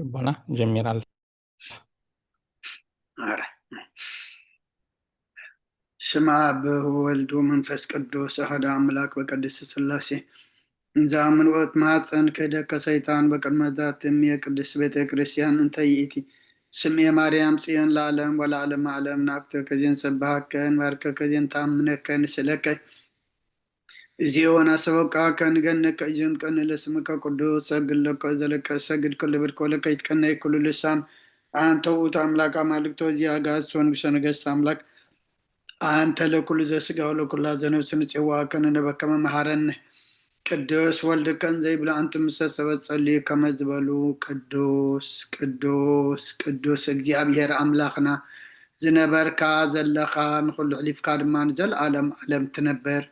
ልቦና ጀሚራል። ስም አብ ወወልድ ወመንፈስ ቅዱስ አሐዱ አምላክ በቅድስት ስላሴ። እንዘ አምንኦት ማህፀን ክህደከ ሰይጣን በቅድመ ዛትም የቅድስት ቤተ ክርስቲያን እንተ ይእቲ ስምየ ማርያም ጽዮን ለዓለም ወለዓለመ ዓለም ናብተከ ዜን ሰብሃከ ንባርከከ ዜን ተአምነከ ንስእለከ እዚዮ ወናሰበቃ ከንገነከ እዮን ቀን ለስምከ ቅዱስ ሰግድ ለከ ዘለከ ሰግድ ክልብር ለከ ይትቀነይ ኩሉ ልሳን አንተ ውእቱ አምላክ አማልክቶ እዚአ ጋዝቶ ንጉሰ ነገስት አምላክ አንተ ለኩሉ ዘስጋ ወለኩላ ዘነፍስ ንጽዋ ከንነበከመ መሃረነ ቅዱስ ወልድከን ዘይብሉ ኣንቱም ምሰ ሰበት ጸልዩ ከመ ዝበሉ ቅዱስ ቅዱስ ቅዱስ እግዚኣብሔር ኣምላኽና ዝነበርካ ዘለኻ ንኹሉ ሕሊፍካ ድማ ንዘለኣለም ዓለም ትነብር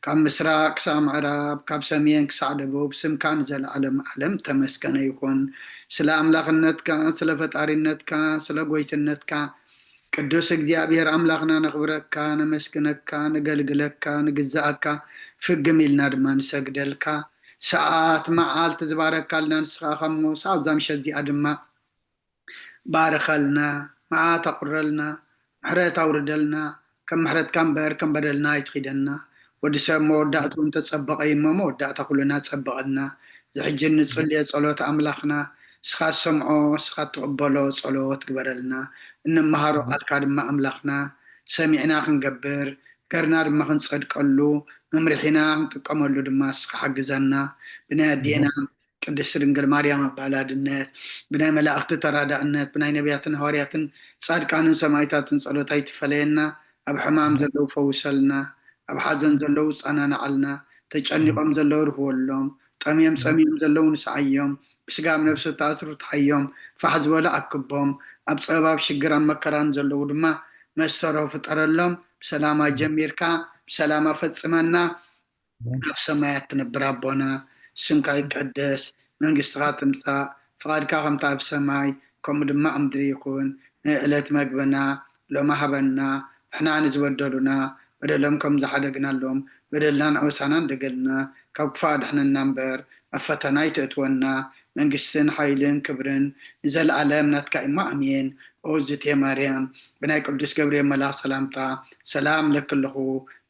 ካብ ምስራቅ ክሳብ ምዕራብ ካብ ሰሜን ክሳዕ ደቡብ ስምካ ንዘለኣለም ዓለም ተመስገነ ይኹን ስለ ኣምላኽነትካ ስለ ፈጣሪነትካ ስለ ጎይትነትካ ቅዱስ እግዚኣብሔር ኣምላኽና ነኽብረካ ነመስግነካ ነገልግለካ ንግዛኣካ ፍግም ኢልና ድማ ንሰግደልካ ሰዓት መዓልቲ ዝባረካልና ንስኻ ከሞ ሰዓት ዛምሸት እዚኣ ድማ ባርኸልና መዓት ኣቁረልና ምሕረት ኣውርደልና ከም ምሕረትካ እምበር ከም በደልና ኣይትኺደና ወዲ ሰብ መወዳእቱ እንተጸበቐ እዩ እሞ መወዳእታ ኩልና ጸበቐልና እዚ ሕጂ እንጽልዮ ጸሎት ኣምላኽና እስኻ ሰምዖ እስኻ ትቕበሎ ጸሎት ግበረልና እንመሃሮ ቃልካ ድማ ኣምላኽና ሰሚዕና ክንገብር ገርና ድማ ክንጸድቀሉ መምርሒና ክንጥቀመሉ ድማ እስኻ ሓግዘና ብናይ ኣዴና ቅድስቲ ድንግል ማርያም ኣባላድነት ብናይ መላእኽቲ ተራዳእነት ብናይ ነቢያትን ሃዋርያትን ጻድቃንን ሰማይታትን ጸሎት ኣይትፈለየና ኣብ ሕማም ዘለዉ ፈውሰልና ኣብ ሓዘን ዘለዉ ጻናናዓልና ተጨኒቆም ዘለዉ ርህወሎም ጠምዮም ጸሚዮም ዘለዉ ንስዓዮም ብስጋ ኣብ ነብሲ ተኣስሩ ትሓዮም ፋሕ ዝበሉ ኣክቦም ኣብ ጸበብ ኣብ ሽግር ኣብ መከራን ዘለዉ ድማ መሰሮ ፍጠረሎም ብሰላማ ጀሚርካ ብሰላማ ፈጽመና ኣብ ሰማያት ትነብር ኣቦና ስምካ ይቀደስ መንግስትኻ ትምጻእ ፍቓድካ ከምታ ኣብ ሰማይ ከምኡ ድማ ኣብ ምድሪ ይኹን ንእለት መግብና ሎማ ሃበና ንሕና ንዝበደሉና በደሎም ከም ዝሓደግናሎም በደልናን ኣበሳናን ደገልና ካብ ክፋ ኣድሕነና እምበር ኣብ ፈተና ይተእትወና መንግስትን ሓይልን ክብርን ንዘለኣለም ናትካ እሞ ኣሜን ኦ ዝቴ ማርያም ብናይ ቅዱስ ገብርኤል መልኣኽ ሰላምታ ሰላም ለክለኹ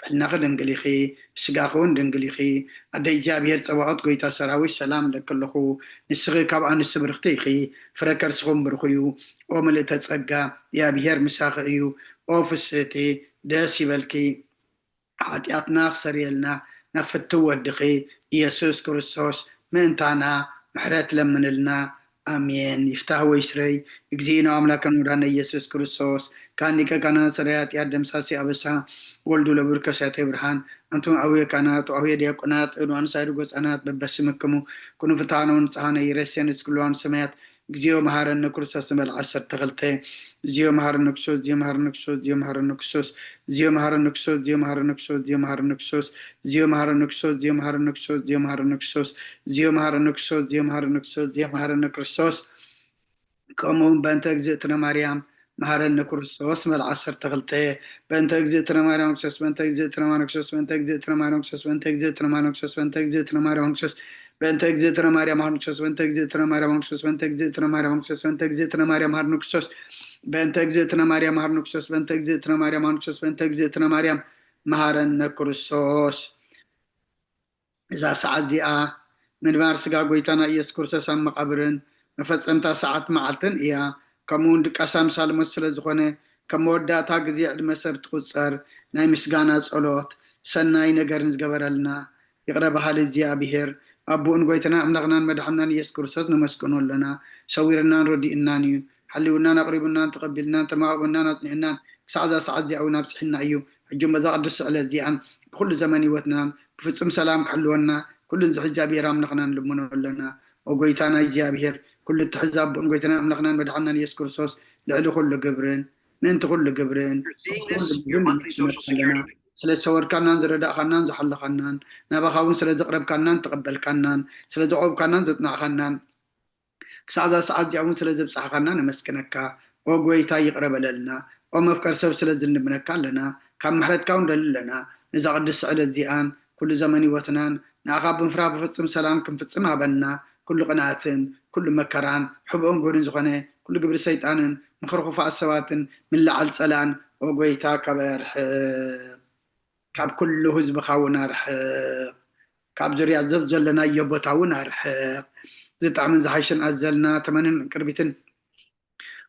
ብሕልናኺ ድንግል ኢኺ ብስጋኺ እውን ድንግል ኢኺ ኣደ እግዚኣብሔር ጸባኦት ጎይታ ሰራዊት ሰላም ለክለኹ ንስኺ ካብ ኣንስቲ ብርኽቲ ኢኺ ፍረ ከርስኹም ብሩኽ እዩ ኦ ምልእተ ጸጋ እግዚኣብሔር ምሳኺ እዩ ኦ ፍስህቲ ደስ ይበልኪ ሓጢኣትና ክሰርየልና ናብ ፍትው ወድኺ ኢየሱስ ክርስቶስ ምእንታና ምሕረት ለምንልና ኣሜን። ይፍታህ ወይስረይ እግዚእነ አምላክነ መድኃኒነ ኢየሱስ ክርስቶስ ካን ሊቀ ካህናት ሰራይ ኃጢአት ደምሳሲ አበሳ ወልዱ ለብሩክ ከሳቴ ብርሃን አንቱም አቡየ ካህናት ወአቡየ ዲያቆናት እኑ አንሳይዱ ጎጻናት በበስምክሙ ኩኑ ፍትሐነ ወንጽሐነ ይረሴን እስክልዋን ሰማያት እግዚኦ መሐረነ ክርስቶስ ንበል ዓሰርተ ክልተ። እግዚኦ መሐረነ ክርስቶስ፣ እግዚኦ መሐረነ ክርስቶስ፣ እግዚኦ መሐረነ ክርስቶስ፣ እግዚኦ መሐረነ ክርስቶስ፣ እግዚኦ መሐረነ ክርስቶስ፣ እግዚኦ መሐረነ ክርስቶስ፣ እግዚኦ መሐረነ ክርስቶስ፣ እግዚኦ መሐረነ ክርስቶስ፣ እግዚኦ መሐረነ ክርስቶስ፣ እግዚኦ መሐረነ ክርስቶስ፣ እግዚኦ መሐረነ ክርስቶስ፣ እግዚኦ መሐረነ ክርስቶስ፣ እግዚኦ መሐረነ ክርስቶስ። ከምኡ እውን በእንተ እግዝእትነ ማርያም መሐረነ ክርስቶስ ንበል ዓሰርተ ክልተ። በእንተ እግዝእትነ ማርያም ክርስቶስ፣ በእንተ እግዝእትነ ማርያም ክርስቶስ፣ በእንተ እግዝእትነ ማርያም ክርስቶስ፣ በእንተ እግዝእትነ ማርያም ክርስቶስ፣ በእንተ እግዝእትነ ማርያም ክርስቶስ፣ በእንተ እግዝእትነ ማርያም መሐረነ ክርስቶስ፣ በእንተ እግዝእትነ ማርያም መሐረነ ክርስቶስ፣ በእንተ እግዝእትነ ማርያም መሐረነ ክርስቶስ፣ በእንተ እግዝእትነ ማርያም መሐረነ ክርስቶስ፣ በእንተ እግዝእትነ ማርያም መሐረነ ክርስቶስ፣ በእንተ እግዝእትነ ማርያም መሐረነ ክርስቶስ። እዛ ሰዓት እዚኣ ምንባር ስጋ ጎይታና ኢየሱስ ክርስቶስ ኣብ መቓብርን መፈጸምታ ሰዓት መዓልትን እያ። ከምኡ እውን ድቃስ ኣምሳል ሞት ስለ ዝኾነ ከም መወዳእታ ግዜ ዕድመ ሰብ ትቑጸር ናይ ምስጋና ጸሎት ሰናይ ነገርን ዝገበረልና ይቕረ በሃሊ እግዚኣብሔር ኣቦኡን ጎይታና ኣምላኽናን መድሓንናን ኢየሱስ ክርስቶስ ነመስግኖ ኣለና። ሰዊርናን ረዲእናን እዩ። ሓልውናን ኣቕሪቡናን ተቐቢልናን ተማቕብናን ኣጽኒዕናን ክሳዕ እዛ ሰዓት እዚኣ እውን ኣብጽሕና እዩ። ሕጂ እሞ እዛ ቅድስቲ ዕለት እዚኣን ብኹሉ ዘመን ህይወትናን ብፍጹም ሰላም ክሕልወና ኩሉ ንዝሕዚ እግዚኣብሔር ኣምላኽና ንልምኖ ኣለና። ኦ ጎይታና እግዚኣብሔር ኩሉ እትሕዝ ኣቦን ጎይታና ኣምላኽናን መድሓንናን ኢየሱስ ክርስቶስ ልዕሊ ኩሉ ግብርን ምእንቲ ኩሉ ግብርን ኩሉ ግብርን ንመስግነካ ኣለና። ስለ ዝሰወርካናን ዝረዳእካናን ዝሓለኻናን ናባኻ እውን ስለ ዘቕረብካናን ተቐበልካናን ስለ ዘቆብካናን ዘጽናዕካናን ክሳዕ እዛ ሰዓት እዚኣ እውን ስለ ዘብጻሕካና ነመስግነካ። ኦ ጎይታ ይቕረ በለልና። ኦ መፍቀር ሰብ ስለ ዝንምነካ ኣለና። ካብ ምሕረትካ እውን ደሊ ኣለና። ነዛ ቅድስቲ ዕለት እዚኣን ኩሉ ዘመን ህይወትናን ንኣኻ ብምፍራህ ብፍጽም ሰላም ክንፍጽም ሃበና። ኩሉ ቅንኣትን ኩሉ መከራን ሕቡእን ግብርን ዝኾነ ኩሉ ግብሪ ሰይጣንን ምኽሪ ክፉኣት ሰባትን ምልዓል ጸላን፣ ኦ ጎይታ፣ ካብ ኣርሕቕ። ካብ ኩሉ ህዝብኻ እውን ኣርሕቕ። ካብ ዙርያ ዘብ ዘለናዮ ቦታ እውን ኣርሕቕ። ዝጥዕምን ዝሓይሽን ኣዘልና ተመንን ቅርቢትን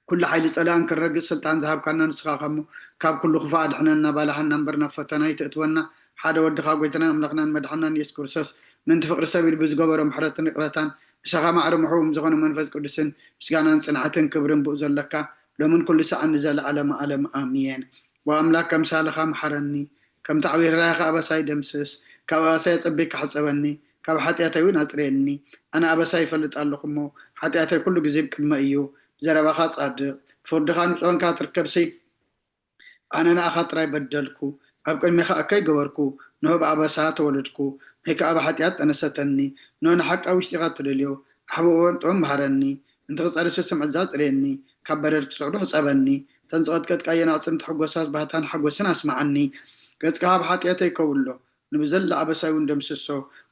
ኩሉ ሓይሊ ጸላእን ክረግጽ ስልጣን ዝሃብካና ንስኻ እሞ፣ ካብ ኩሉ ክፉእ ኣድሕነና፣ ባልሓና እምበር ናብ ፈተና ኣይተእትወና። ሓደ ወድኻ ጎይታናን ኣምላኽናን መድሓናን ኢየሱስ ክርስቶስ ምእንቲ ፍቕሪ ሰብ ኢሉ ብዝገበሮ ምሕረትን ይቕረታን፣ ምሳኻ ማዕረ ምሕው ዝኾነ መንፈስ ቅዱስን ምስጋናን ጽንዓትን ክብርን ብኡ ዘለካ ሎምን ኩሉ ሰዓን ንዘለዓለመ ዓለም ኣሜን። ወኣምላክ ከምሳልኻ ምሓረኒ፣ ከምቲ ዓብዪ ርህራሄኻ ኣበሳይ ደምስስ፣ ካብ ኣበሳይ ኣጸቢካ ሕጸበኒ፣ ካብ ሓጢኣተይ እውን ኣጽርየኒ። ኣነ ኣበሳይ ይፈልጥ ኣለኹ እሞ፣ ሓጢኣተይ ኩሉ ግዜ ቅድመይ እዩ። ብዘረባኻ ጻድቕ፣ ብፍርድኻ ንጹህ ኮንካ ትርከብሲ። ኣነ ንኣኻ ጥራይ በደልኩ፣ ኣብ ቅድሜኻ እከይ ገበርኩ። ንሆ ብኣበሳ ተወለድኩ፣ ሜይ ከኣ ብሓጢኣት ጠነሰተኒ። ንሆ ንሓቂ ኣብ ውሽጢኻ ትደልዮ፣ ኣሕብእዎን ጥበብ ምሃረኒ። ምእንቲ ክጸሪ ስስዕ መኣዛ ኣጽርየኒ፣ ካብ በደል ክጽዕዱ ሕጸበኒ። እተን ዝቐጥቀጥካየን ኣዕጽምቲ ሕጎሳት ባህታን ሓጎስን ኣስምዓኒ። ገጽካ ካብ ሓጢኣተይ ከውሎ፣ ንብዘላ ኣበሳይ እውን ደምስሶ።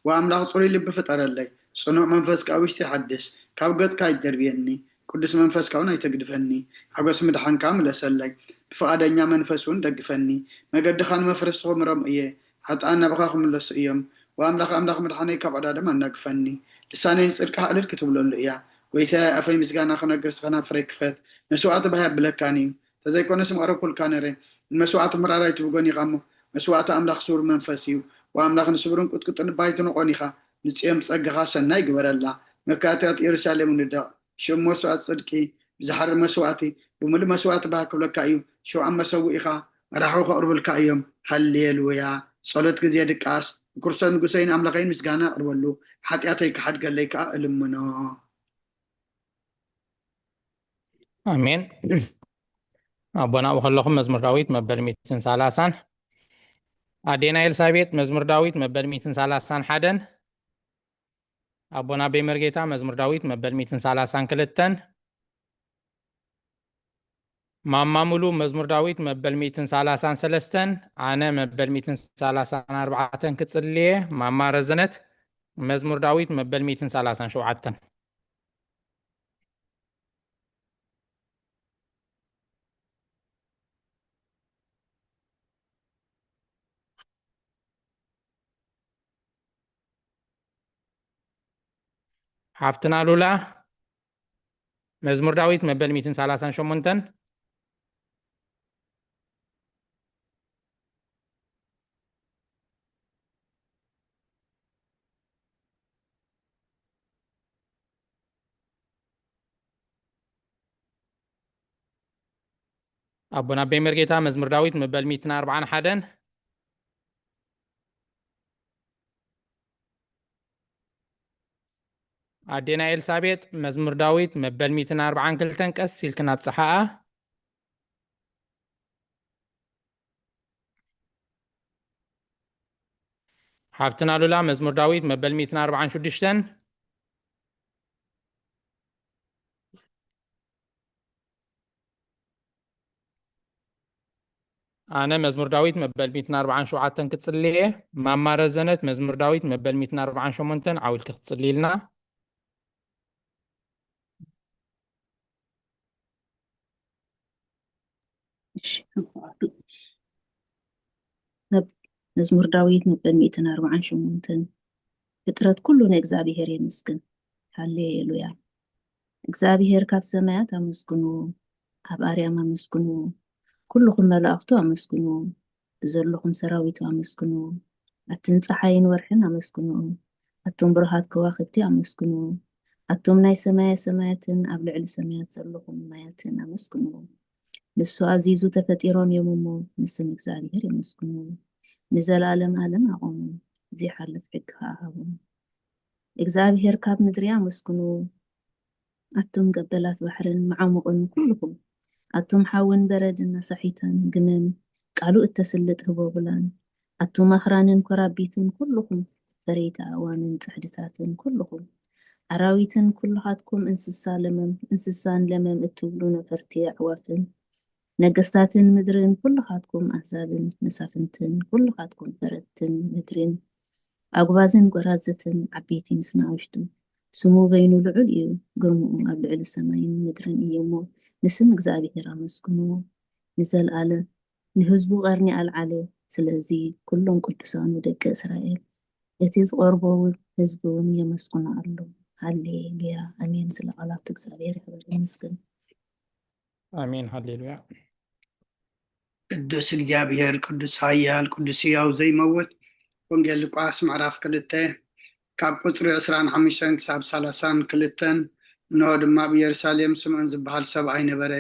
ወኣምላኽ ጽሩይ ልቢ ፍጠረለይ፣ ጽኑዕ መንፈስ ከኣ ውሽጢ ሓድስ። ካብ ገጽካ ኣይትደርብየኒ፣ ቅዱስ መንፈስካ እውን ኣይተግድፈኒ። ሓጎስ ምድሓንካ ምለሰለይ፣ ብፍቓደኛ መንፈስ እውን ደግፈኒ። መገድኻ ንመፍረስቲ ክምሮም እየ፣ ሓጥኣን ናባኻ ክምለሱ እዮም። ወኣምላኽ ኣምላኽ ምድሓነይ ካብ ዕዳዶም ኣናግፈኒ። ልሳነይ ንጽድቅኻ እልል ክትብለሉ እያ። ጎይታየ ኣፈይ ምስጋና ክነግር ስኻ ናት ፍረይ ክፈት። መስዋእቲ ባህ የብለካን እዩ። ተዘይኮነስ ምቐረብኩልካ ነይረ። ንመስዋእቲ ምራር ኣይትብጎን ኢኻ እሞ፣ መስዋእቲ ኣምላኽ ስሩር መንፈስ እዩ። ወኣምላኽ ንስሩርን ቅጥቅጥን ልቢ ኣይትንቆን ኢኻ። ንጽዮን ብጸጋኻ ሰናይ ግበረላ። መካትያት ኢየሩሳሌም ንደቕ። ሽም መስዋእቲ ጽድቂ ብዝሓሪ መስዋእቲ ብምሉእ መስዋእቲ ባህ ክብለካ እዩ። ሽውዓን መሰውኢኻ መራሕዊ ከቕርብልካ እዮም። ሃሌሉያ። ጸሎት ግዜ ድቃስ። ንክርስቶስ ንጉሰይን ኣምላኸይን ምስጋና ኣቕርበሉ። ሓጢኣተይ ክሓድገለይ ከኣ እልምኖ። ኣሜን። ኣቦና ኣብኡ ከለኹም መዝሙር ዳዊት መበል ሚእትን ሰላሳን፣ ኣዴና ኤልሳቤጥ መዝሙር ዳዊት መበል ሚእትን ሰላሳን ሓደን፣ ኣቦና ኣበይ መርጌታ መዝሙር ዳዊት መበል ሚእትን ሰላሳን ክልተን፣ ማማ ሙሉ መዝሙር ዳዊት መበል ሚእትን ሰላሳን ሰለስተን፣ ኣነ መበል ሚእትን ሰላሳን ኣርባዕተን ክጽልየ፣ ማማ ረዘነት መዝሙር ዳዊት መበል ሚእትን ሰላሳን ሸውዓተን። ሓፍትና ሉላ መዝሙር ዳዊት መበል ሚእትን ሰላሳን ሸሞንተን። ኣቦና ኣበይ መርጌታ መዝሙር ዳዊት መበል ሚእትን ኣርባዓን ሓደን። ኣዴና ኤልሳቤጥ መዝሙር ዳዊት መበል ሚእትን ኣርባዓን ክልተን፣ ቀስ ኢልክን ኣብጽሓኣ። ሓብትና ሉላ መዝሙር ዳዊት መበል ሚእትን ኣርባዓን ሽዱሽተን። ኣነ መዝሙር ዳዊት መበል ሚእትን ኣርባዓን ሸውዓተን ክጽልየ፣ ማማ ረዘነት መዝሙር ዳዊት መበል ሚእትን ኣርባዓን ሸሞንተን ዓው ኢልኪ ክትጽልይልና። እሺ፣ ንፈቓዱ። መብ-፣ መዝሙር ዳዊት መበል ሚእትን ኣርባዓን ሸሞንተን። ፍጥረት ኩሉ ንእግዚኣብሔር የመስግን። ሃሌሉያ። እግዚኣብሔር ካብ ሰማያት ኣመስግኑ፣ ኣብ ኣርያም ኣመስግኑ፣ ኩልኹም መላእኽቱ ኣመስግኑ፣ ብዘለኹም ሰራዊቱ ኣመስግኑ። ኣትን ጸሓይን ወርሕን ኣመስግኑ፣ ኣቱም ብሩሃት ከዋኽብቲ ኣመስግኑ፣ ኣቱም ናይ ሰማየ ሰማያትን ኣብ ልዕሊ ሰማያት ዘለኹም ማያትን ኣመስግኑ። ንሱ ኣዚዙ ተፈጢሮም እዮም እሞ፣ ንስም እግዚኣብሔር የመስግኑ። ንዘለኣለም ኣለም ኣቖሙ፣ ዘይሓልፍ ሕጊ ኸኣ ሃቦም። እግዚኣብሔር ካብ ምድሪ ኣመስግኑ፣ ኣቱም ገበላት ባሕርን መዓሙቕን ኩልኹም፣ ኣቱም ሓውን በረድን ኣሳሒታን ግመን፣ ቃሉ እተስልጥ ህቦብላን፣ ኣቱም ኣኽራንን ኮራቢትን ኩልኹም፣ ፈረይቲ ኣእዋምን ጽሕድታትን ኩልኹም፣ ኣራዊትን ኩልኻትኩም እንስሳ ለመም፣ እንስሳን ለመም እትብሉ ነፈርቲ ኣዕዋፍን፣ ነገስታትን ምድርን ኩልኻትኩም ኣህዛብን መሳፍንትን ኩልኻትኩም ፈረድትን ምድርን ኣጉባዝን ጎራዝትን ዓበይቲ ምስ ንኣሽቱ ስሙ በይኑ ልዑል እዩ፣ ግርምኡ ኣብ ልዕሊ ሰማይን ምድርን እዩ እሞ፣ ንስም እግዚኣብሔር ኣመስግንዎ ንዘለኣለም። ንህዝቡ ቀርኒ ኣልዓለ። ስለዚ ኩሎም ቅዱሳኑ ደቂ እስራኤል፣ እቲ ዝቐርቦ እውን ህዝቢ እውን የመስግኑ ኣለዉ። ሃሌሉያ ኣሜን። ስለ ቃላቱ እግዚኣብሔር ይኽበር ይመስገን። ኣሜን ሃሌሉያ። ቅዱስ እግዚኣብሔር ቅዱስ ኃያል ቅዱስ ሕያው ዘይመውት። ወንጌል ሉቃስ ምዕራፍ ክልተ ካብ ቁፅሪ ዕስራን ሓሙሽተን ክሳብ ሰላሳን ክልተን። እንሆ ድማ ኣብ ኢየሩሳሌም ስምዖን ዝበሃል ሰብኣይ ነበረ።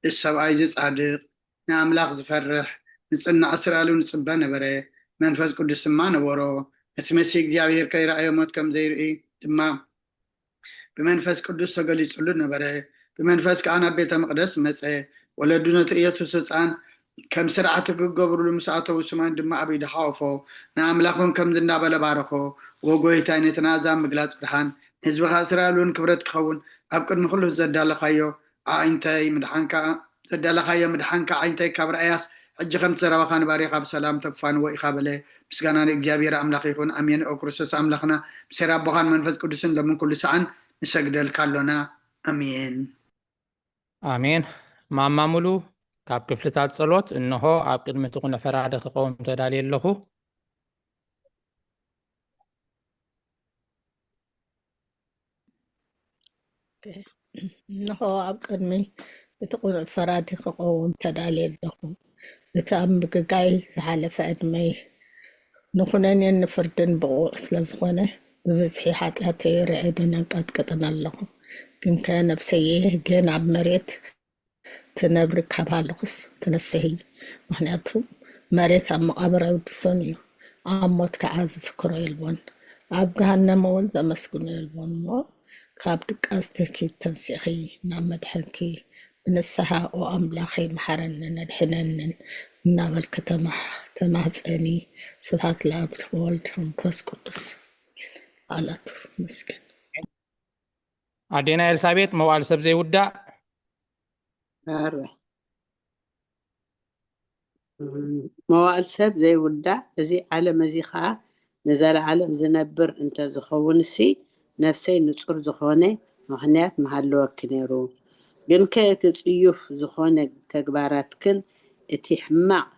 እዚ ሰብኣይ እዚ ጻድቕ፣ ንኣምላኽ ዝፈርሕ፣ ንጽናዕ እስራኤል እውን ዝጽበ ነበረ። መንፈስ ቅዱስ ድማ ነበሮ። ነቲ መሲህ እግዚኣብሔር ከይረኣዮ ሞት ከም ዘይርኢ ድማ ብመንፈስ ቅዱስ ተገሊጹሉ ነበረ። ብመንፈስ ከኣ ናብ ቤተ መቕደስ መጸ። ወለዱ ነቲ ኢየሱስ ህፃን ከም ስርዓት ክገብሩሉ ምስ ኣተዉ ስምዖን ድማ ኣብ ኢዱ ሓቆፎ። ንኣምላኽ እውን ከምዚ እንዳበለ ባረኾ። ወጎይታይ ነቲ ናዛ ምግላጽ ብርሃን ንህዝብኻ እስራኤል እውን ክብረት ክኸውን ኣብ ቅድሚ ኩሉ ዘዳለኻዮ ኣዒንተይ ምድሓንካ ዘዳለኻዮ ምድሓንካ ኣዒንተይ ካብ ረኣያስ ሕጂ ከምቲ ዘረባኻ ንባርያኻ ብሰላም ተፋንዎ ኢኻ በለ። ምስጋና ንእግዚኣብሔር ኣምላኽ ይኹን። ኣሜን። ኦ ክርስቶስ ኣምላኽና ብሴር ኣቦኻን መንፈስ ቅዱስን ሎምን ኩሉ ሰዓን ንሰግደልካ ኣሎና። ኣሜን። ኣሜን። ማማ ሙሉ ካብ ክፍልታት ጸሎት እንሆ ኣብ ቅድሚ እቲ ቁኑዕ ፈራዲ ክቐውም ተዳልየ ኣለኹ። እንሆ ኣብ ቅድሚ እቲ ቁኑዕ ፈራዲ ክቐውም ተዳልየ ኣለኹ። እቲ ኣብ ምግጋይ ዝሓለፈ ዕድመይ ንኹነኔን ንፍርድን ብቑዕ ስለ ዝኾነ ብብዝሒ ሓጢኣተይ ርዒድን ኣንቀጥቅጥን ኣለኹ። ግንከ ነብሰየ ግን ኣብ መሬት ትነብሪ ካብ ሃለኹስ ትንስሒ። ምኽንያቱ መሬት ኣብ መቓብር ኣይውድሶን እዩ፣ ኣብ ሞት ከዓ ዝዝክሮ የልቦን፣ ኣብ ገሃነም እውን ዘመስግኖ የልቦን። እሞ ካብ ድቃስ ትህኪት ተንሲእኺ ናብ መድሐንኪ ብንስሓ ኦ ኣምላኸይ መሓረንን ኣድሕነንን እናበልኪ ተማሕ- ተማህፀኒ። ስብሐት ለኣብ ወወልድ ወመንፈስ ቅዱስ። ቃላቱ መስገን። ኣዴና ኤልሳቤጥ መዋዕል ሰብ ዘይውዳእ መዋእል ሰብ ዘይውዳእ እዚ ዓለም እዚ ኸዓ ንዘለዓለም ዝነብር እንተዝኸውንሲ ነፍሰይ ንጹር ዝኾነ ምኽንያት ምሃለወኪ ነይሩ። ግንከ እቲ ጽዩፍ ዝኾነ ተግባራትክን እቲ ሕማቕ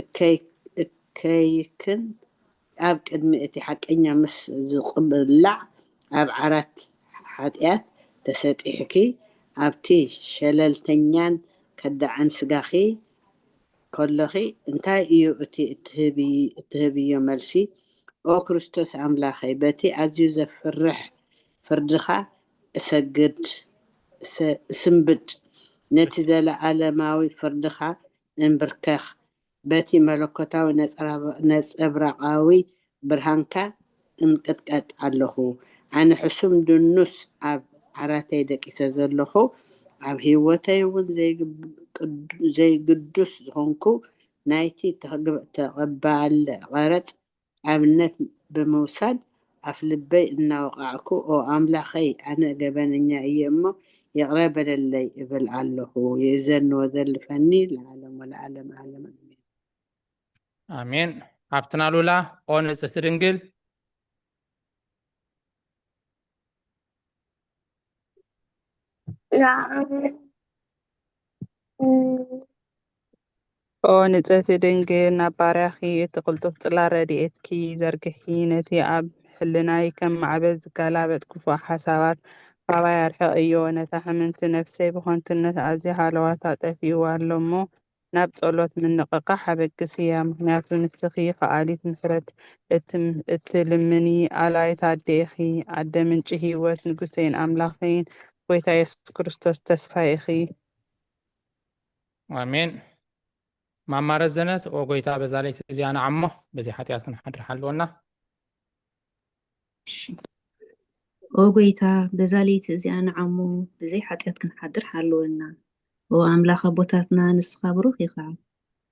እከይክን ኣብ ቅድሚ እቲ ሓቀኛ ምስ ዝቕላዕ ኣብ ዓራት ሓጢኣት ተሰጢሕኪ ኣብቲ ሸለልተኛን ከዳዕን ስጋኺ ከሎኺ እንታይ እዩ እቲ እትህብዮ መልሲ? ኦ ክርስቶስ ኣምላኸይ በቲ ኣዝዩ ዘፍርሕ ፍርድኻ እሰግድ እስንብድ ነቲ ዘለኣለማዊ ፍርድኻ እንብርከኽ በቲ መለኮታዊ ነጸብራቓዊ ብርሃንካ እንቅጥቀጥ ኣለኹ። ኣነ ሕሱም ድኑስ ኣብ ዓራተይ ደቂሰ ዘለኹ፣ ኣብ ህይወተይ እውን ዘይግዱስ ዝኾንኩ ናይቲ ተቐባሊ ቐረጽ ኣብነት ብምውሳድ ኣፍልበይ እናወቓዕኩ፣ ኦ ኣምላኸይ፣ ኣነ ገበነኛ እየ እሞ ይቕረ በለለይ እብል ኣለኹ። ይእዘኒ ወዘልፈኒ ለዓለም ወለዓለም ዓለም። ኣሜን። ኣሜን። ሃፍትና ሉላ፣ ኦ ንጽሕቲ ድንግል። ኦ ንጽሕቲ ድንግል፣ ናብ ባርያኺ እቲ ቅልጡፍ ጽላ ረድኤትኪ ዘርግሒ፣ ነቲ ኣብ ሕልናይ ከም ማዕበል ዝገላበጥ ክፉእ ሓሳባት ካባይ ኣርሕቕዮ። ነታ ሕምምቲ ነፍሰይ ብኸንቱነት ኣዝያ ሃለዋታ ጠፊእዋ ኣሎ እሞ፣ ናብ ጸሎት ምንቕቓሕ ኣበግስያ፣ ምኽንያቱ ንስኺ ከኣሊት ምሕረት እትልምኒ ኣላይት ኣደ ኢኺ፣ ኣደ ምንጪ ህይወት፣ ንጉሰይን ኣምላኸይን ጐይታ የሱስ ክርስቶስ ተስፋይ ኢኺ። ኣሜን። ማማ ረዘነት፣ ኦ ጐይታ በዛ ለይቲ እዚኣ ንዓሞ፣ በዚ ሓጢኣት ክንሓድር ሓልወና። ኦ ጐይታ በዛ ለይቲ እዚኣ ንዓሞ፣ ብዘይ ሓጢኣት ክንሓድር ሓልወና። ኦ ኣምላኽ ኣቦታትና ንስኻ ብሩኽ ኢኻ፣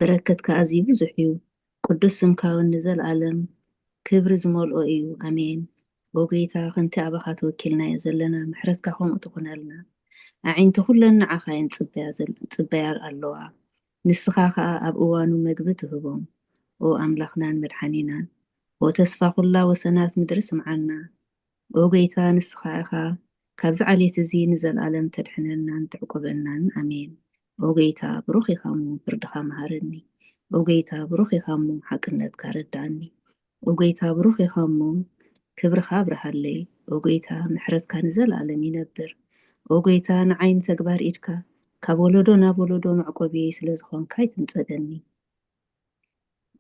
በረከትካ ኣዝዩ ብዙሕ እዩ፣ ቅዱስ ስምካ እውን ንዘለኣለም ክብሪ ዝመልኦ እዩ፣ ኣሜን። ኦ ጐይታ ከምቲ ኣባኻ ተወኪልናዮ ዘለና ምሕረትካ ከምኡ ትኹነልና። ኣዒንቲ ኩለን ንዓኻ እየን ዝጽበያ ኣለዋ፣ ንስኻ ኸኣ ኣብ እዋኑ መግቢ ትህቦም። ኦ ኣምላኽናን መድሓኒናን፣ ኦ ተስፋ ኩላ ወሰናት ምድሪ ስምዓልና። ኦ ጎይታ፣ ንስኻ ኢኻ ካብዚ ዓሌት እዚ ንዘለኣለም ተድሕነናን ተዕቁበናን። ኣሜን። ኦ ጎይታ፣ ብሩኽ ኢኻ እሞ ፍርድኻ መሃረኒ። ኦ ጎይታ፣ ብሩኽ ኢኻ እሞ ሓቅነትካ ረዳእኒ። ኦ ጎይታ፣ ብሩኽ ኢኻ እሞ ክብርኻ ኣብርሃለይ። ኦ ጎይታ፣ ምሕረትካ ንዘለኣለም ይነብር። ኦ ጎይታ፣ ንዓይ ንተግባር ኢድካ ካብ ወለዶ ናብ ወለዶ መዕቆብየይ ስለ ዝኾንካ ኣይትንጸገኒ።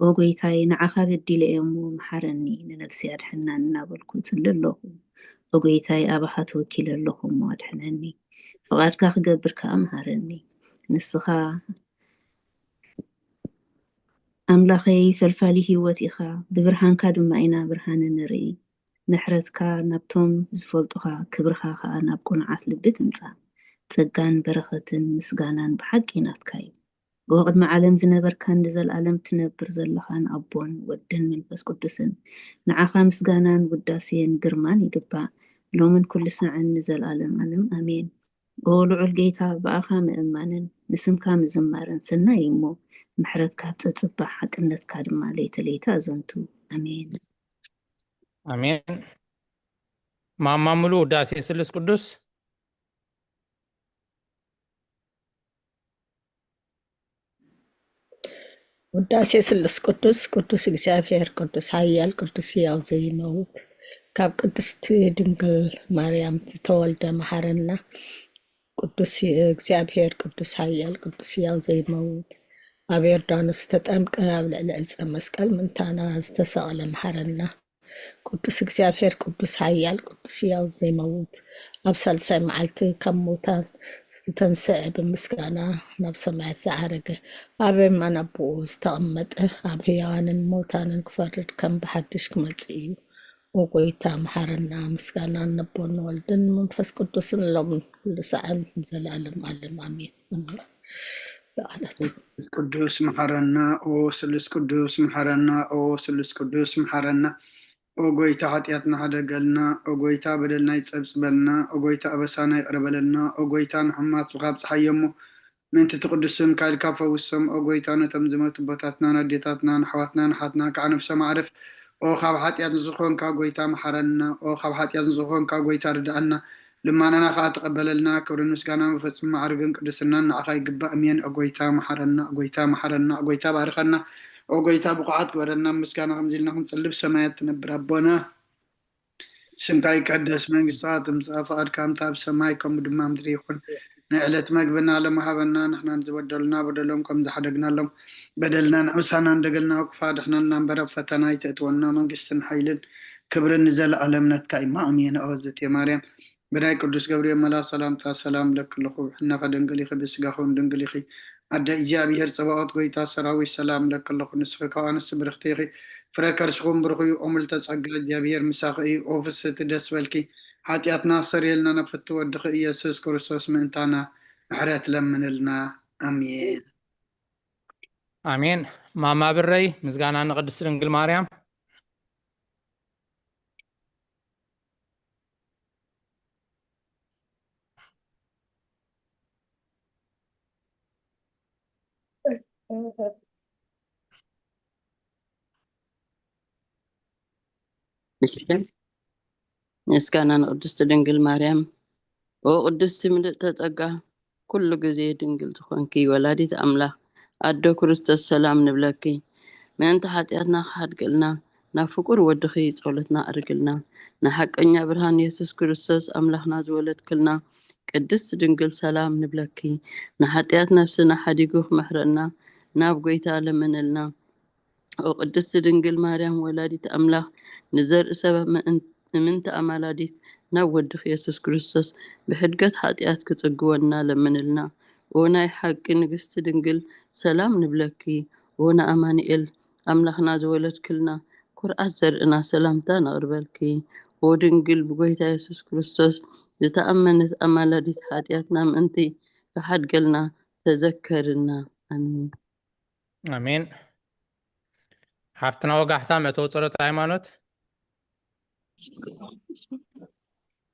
ኦ ጎይታይ፣ ንዓኻ በዲለ እየ እሞ መሓረኒ፣ ንነብሰይ ኣድሕናኒ እናበልኩ እጽሊ ኣለኹ። ኦ ጎይታይ፣ ኣባኻ ተወኪለ ኣለኹ እሞ ኣድሕነኒ። ፍቓድካ ክገብር ከኣ መሃረኒ። ንስኻ ኣምላኸይ ፈልፋሊ ህይወት ኢኻ፣ ብብርሃንካ ድማ ኢና ብርሃን እንርኢ። ምሕረትካ ናብቶም ዝፈልጡኻ፣ ክብርኻ ከኣ ናብ ቅኑዓት ልቢ ትምጻእ። ጸጋን በረኸትን ምስጋናን ብሓቂ ናትካ እዩ። ኦ ቅድሚ ዓለም ዝነበርካን ንዘለኣለም ትነብር ዘለኻን ኣቦን ወድን መንፈስ ቅዱስን፣ ንዓኻ ምስጋናን ውዳሴን ግርማን ይግባእ፣ ሎምን ኩሉ ሳዕን ንዘለኣለም ኣለም ኣሜን። ኦ ልዑል ጌታ፣ ብኣኻ ምእማንን ንስምካ ምዝማርን ሰናይ እዩ እሞ፣ ምሕረትካ ኣብ ጸጽባሕ፣ ሓቅነትካ ድማ ለይተ ለይተ ኣዘንቱ። ኣሜን። ኣሜን። ማማ ሙሉ ውዳሴ ስሉስ ቅዱስ። ውዳሴ ስሉስ ቅዱስ። ቅዱስ እግዚኣብሔር፣ ቅዱስ ኃያል፣ ቅዱስ ሕያው ዘይመውት፣ ካብ ቅድስቲ ድንግል ማርያም ዝተወልደ መሐረና። ቅዱስ እግዚኣብሔር፣ ቅዱስ ኃያል፣ ቅዱስ ሕያው ዘይመውት፣ ኣብ ዮርዳኖስ ተጠምቀ፣ ኣብ ልዕሊ ዕፀ መስቀል ምእንታና ዝተሰቐለ መሐረና። ቅዱስ እግዚኣብሔር፣ ቅዱስ ኃያል፣ ቅዱስ ሕያው ዘይመውት፣ ኣብ ሳልሳይ መዓልቲ ካብ ሙታን ዝተንስአ፣ ብምስጋና ናብ ሰማያት ዝዓረገ፣ ኣብ የማን ኣቦኡ ዝተቐመጠ፣ ኣብ ሕያዋንን ሙታንን ክፈርድ ከም ብሓድሽ ክመጽእ እዩ። ኦ ጎይታ መሓረና። ምስጋና ንቦን ንወልድን ንመንፈስ ቅዱስን ሎምን ኩሉ ሰዓን ንዘለዓለም ዓለም ኣሜን። በዓላት። ቅዱስ መሓረና። ኦ ስሉስ ቅዱስ መሓረና። ኦ ስሉስ ቅዱስ መሓረና። ኦ ጎይታ ሓጢኣትና ሕደገልና። ኦ ጎይታ በደልና ይጸብጽበልና። ኦ ጎይታ ኣበሳና ይቕረ በለልና። ኦ ጎይታ ንሕማት ብኻብ ጸሓዮ እሞ ምእንቲ እቲ ቅዱስ ስምካ ኢልካ ፈውሶም። ኦ ጎይታ ነቶም ዝመቱ ኣቦታትና ንኣዴታትና ንኣሕዋትና ንሓትና ከዓ ነፍሶም ኣዕርፍ። ኦ ካብ ሓጢኣት ንዝኾንካ ጎይታ መሓረና። ኦ ካብ ሓጢኣት ንዝኾንካ ጎይታ ርድኣና። ልማናና ከዓ ተቐበለልና። ክብርን ምስጋናን ብፍጹም ማዕርግን ቅድስናን ንዓኻ ይግባእ። ኣሜን። ኦ ጎይታ መሓረና። ኦ ጎይታ መሓረና። ኦ ጎይታ ባርኸና። ኦ ጎይታ ብቑዓት ግበረና። ምስጋና ከምዚ ኢልና ክንጽሊ ብሰማያት ትነብር ኣቦና ስምካ ይቀደስ፣ መንግስትኻ ትምጻእ፣ ፍቓድካ ከምቲ ኣብ ሰማይ ከምኡ ድማ ኣብ ምድሪ ይኹን። ናይ ዕለት መግብና ሎሚ ሃበና፣ ንሕና ንዝበደሉና በደሎም ከም ዝሓደግናሎም በደልና ንዕብሳና እንደገልና ክፋ ድሕነና እምበር ኣብ ፈተና ኣይተእትወና፣ መንግስትን ሓይልን ክብርን ንዘለኣለም ነትካ እማ ኣሜን። ኦ ዝቴ ማርያም ብናይ ቅዱስ ገብርኤል መልኣኽ ሰላምታ ሰላም እብለኪ ኣለኹ፣ ብሕልናኺ ድንግል ኢኺ፣ ብስጋኺ እውን ድንግል ኢኺ። ኣደ እግዚኣብሔር ጸባኦት ጎይታ ሰራዊት ሰላም እብለኪ ኣለኹ፣ ንስኺ ካብ ኣንስቲ ብርኽቲ ኢኺ፣ ፍረ ከርስኹም ብሩኽ እዩ። ኦ ምልዕተ ጸጋ እግዚኣብሔር ምሳኺ እዩ። ኦ ፍስህቲ ደስ በልኪ፣ ሓጢኣትና ኣስተሰርየልና ናብ ፍትው ወድኺ ኢየሱስ ክርስቶስ ምእንታና ምሕረት ለምንልና። ኣሜን። ኣሜን። ማማ ብረይ ምስጋና ንቅድስት ድንግል ማርያም። እሺ። ምስጋና ንቅድስቲ ድንግል ማርያም። ኦ ቅድስቲ ምልእተ ጸጋ፣ ኩሉ ግዜ ድንግል ዝኾንኪ ወላዲት ኣምላኽ ኣዶ ክርስቶስ ሰላም ንብለኪ። ምእንቲ ሓጢኣትና ክሓድገልና ናብ ፍቁር ወድኺ ጸሎትና ኣዕርግልና። ንሓቀኛ ብርሃን የሱስ ክርስቶስ ኣምላኽና ዝወለድክልና ቅድስት ድንግል ሰላም ንብለኪ። ንሓጢኣት ነፍስና ሓዲጉ ክምሕረና ናብ ጎይታ ለምንልና። ኦ ቅድስት ድንግል ማርያም ወላዲት ኣምላኽ ንዘርኢ ሰብ ምእንቲ ኣማላዲት ናብ ወድኺ የሱስ ክርስቶስ ብሕድገት ሓጢኣት ክጽግወና ለምንልና። ኦ ናይ ሓቂ ንግስቲ ድንግል ሰላም ንብለኪ። ኦ ንኣማኑኤል ኣምላኽና ዝወለድክልና ኩርዓት ዘርእና ሰላምታ ነቕርበልኪ። ኦ ድንግል ብጎይታ የሱስ ክርስቶስ ዝተኣመነት ኣማላዲት ሓጢኣትና ምእንቲ ክሓድገልና ተዘከርና። ኣሜን። ኣሜን። ሓፍትና ወጋሕታ መእተዊ ጸሎት ሃይማኖት።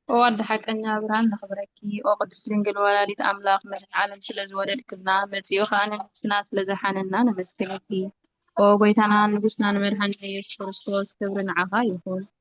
ኦ ኣደ ሓቀኛ ብርሃን ነኽብረኪ። ኦ ቅድስት ድንግል ወላዲት ኣምላኽ መድኃኔ ዓለም ስለ ዝወለድክልና መጺኡ ኸኣ ንነፍስና ስለ ዘድሓነና ነመስግነኪ። ኦ ጎይታናን ንጉስናን መድሓኒና ኢየሱስ ክርስቶስ ክብሪ ንዓኻ ይኹን።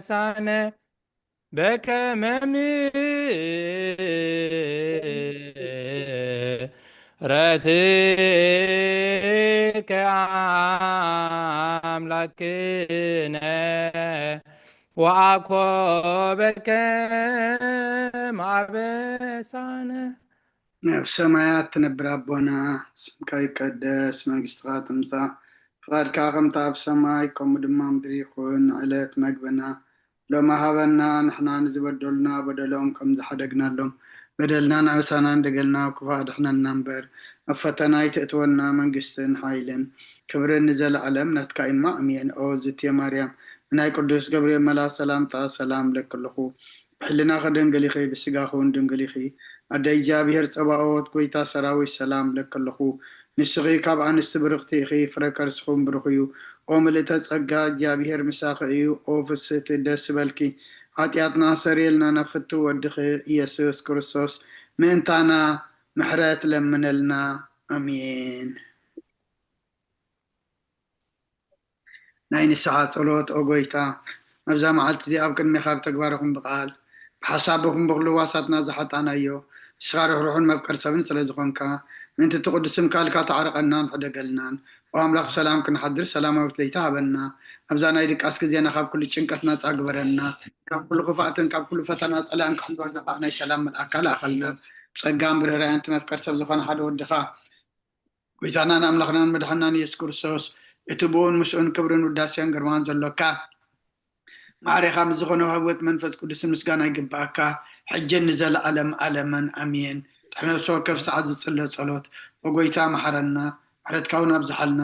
አበሳነ በከመ ምሕረትከ አምላክነ ወአኮ በከመ አበሳነ። ኣብ ሰማያት ትነብር ኣቦና፣ ስምካ ይቀደስ፣ መንግስትኻ ትምጻእ፣ ፍቓድካ ከምታ ኣብ ሰማይ ከምኡ ድማ ምድሪ ይኹን። ንዕለት መግብና ሎሚ ሃበና፣ ንሕና ንዝበደሉና በደሎም ከም ዝሓደግናሎም በደልናን ኣበሳናን ደገልና፣ ክፉእ ኣድሕነና እምበር፣ ኣብ ፈተና ኣይተእትወና፣ መንግስትን ሓይልን ክብርን ንዘለኣለም ናትካ እማ፣ ኣሜን። ኦ ዝትየ ማርያም፣ ብናይ ቅዱስ ገብርኤል መልኣኽ ሰላምታ ሰላም እብለኪ ኣለኹ። ብሕልናኺ ድንግል ኢኺ፣ ብስጋኺ እውን ድንግል ኢኺ። ኣደ እግዚኣብሔር ጸባኦት፣ ጎይታ ሰራዊት፣ ሰላም እብለኪ ኣለኹ። ንስኺ ካብ ኣንስቲ ብርኽቲ ኢኺ፣ ፍረ ከርስኹም ብሩኽ እዩ። ኦ ምልእተ ጸጋ፣ እግዚኣብሔር ምሳኺ እዩ። ኦ ፍስህቲ፣ ደስ ይበልኪ። ሓጢኣትና ኣስተሰርየልና፣ ናብ ፍትው ወድኺ ኢየሱስ ክርስቶስ ምእንታና ምሕረት ለምነልና። ኣሜን። ናይ ንስሓ ጸሎት። ኦ ጎይታ፣ ኣብዛ መዓልቲ እዚኣ ኣብ ቅድሜኻ ብተግባር ይኹን ብቓል፣ ብሓሳብ ይኹን ብኹሉ ህዋሳትና ዝሓጣናዮ፣ ንስኻ ርሕሩሕን መፍቀር ሰብን ስለ ዝኾንካ፣ ምእንቲ እቲ ቅዱስ ስምካ ኢልካ ተዓርቐናን ሕደገልናን። ኦ ኣምላኽ፣ ብሰላም ክንሓድር ሰላማዊት ለይቲ ሃበና። ኣብዛ ናይ ድቃስ ግዜና ካብ ኩሉ ጭንቀት ናጻ ግበረና። ካብ ኩሉ ክፍኣትን ካብ ኩሉ ፈተና ጸላእን ክሕልወና ከኣ ናይ ሰላም መልኣካ ለኣኸልና። ብጸጋን ብርህራሄን እቲ መፍቀር ሰብ ዝኾነ ሓደ ወድኻ፣ ጎይታናን ኣምላኽናን መድሓናን ኢየሱስ ክርስቶስ፣ እቲ ብኡን ምስኡን ክብርን ውዳሴን ግርማን ዘሎካ፣ ማዕሬኻ ምስ ዝኾነ ህይወት መንፈስ ቅዱስን ምስጋና ይግብኣካ፣ ሕጅን ንዘለኣለም ኣለምን ኣሜን። ድሕሪ ነፍሲ ወከፍ ሰዓት ዝጽለ ጸሎት። ኦ ጎይታ፣ መሓረና፣ ምሕረትካ እውን ኣብዝሓልና።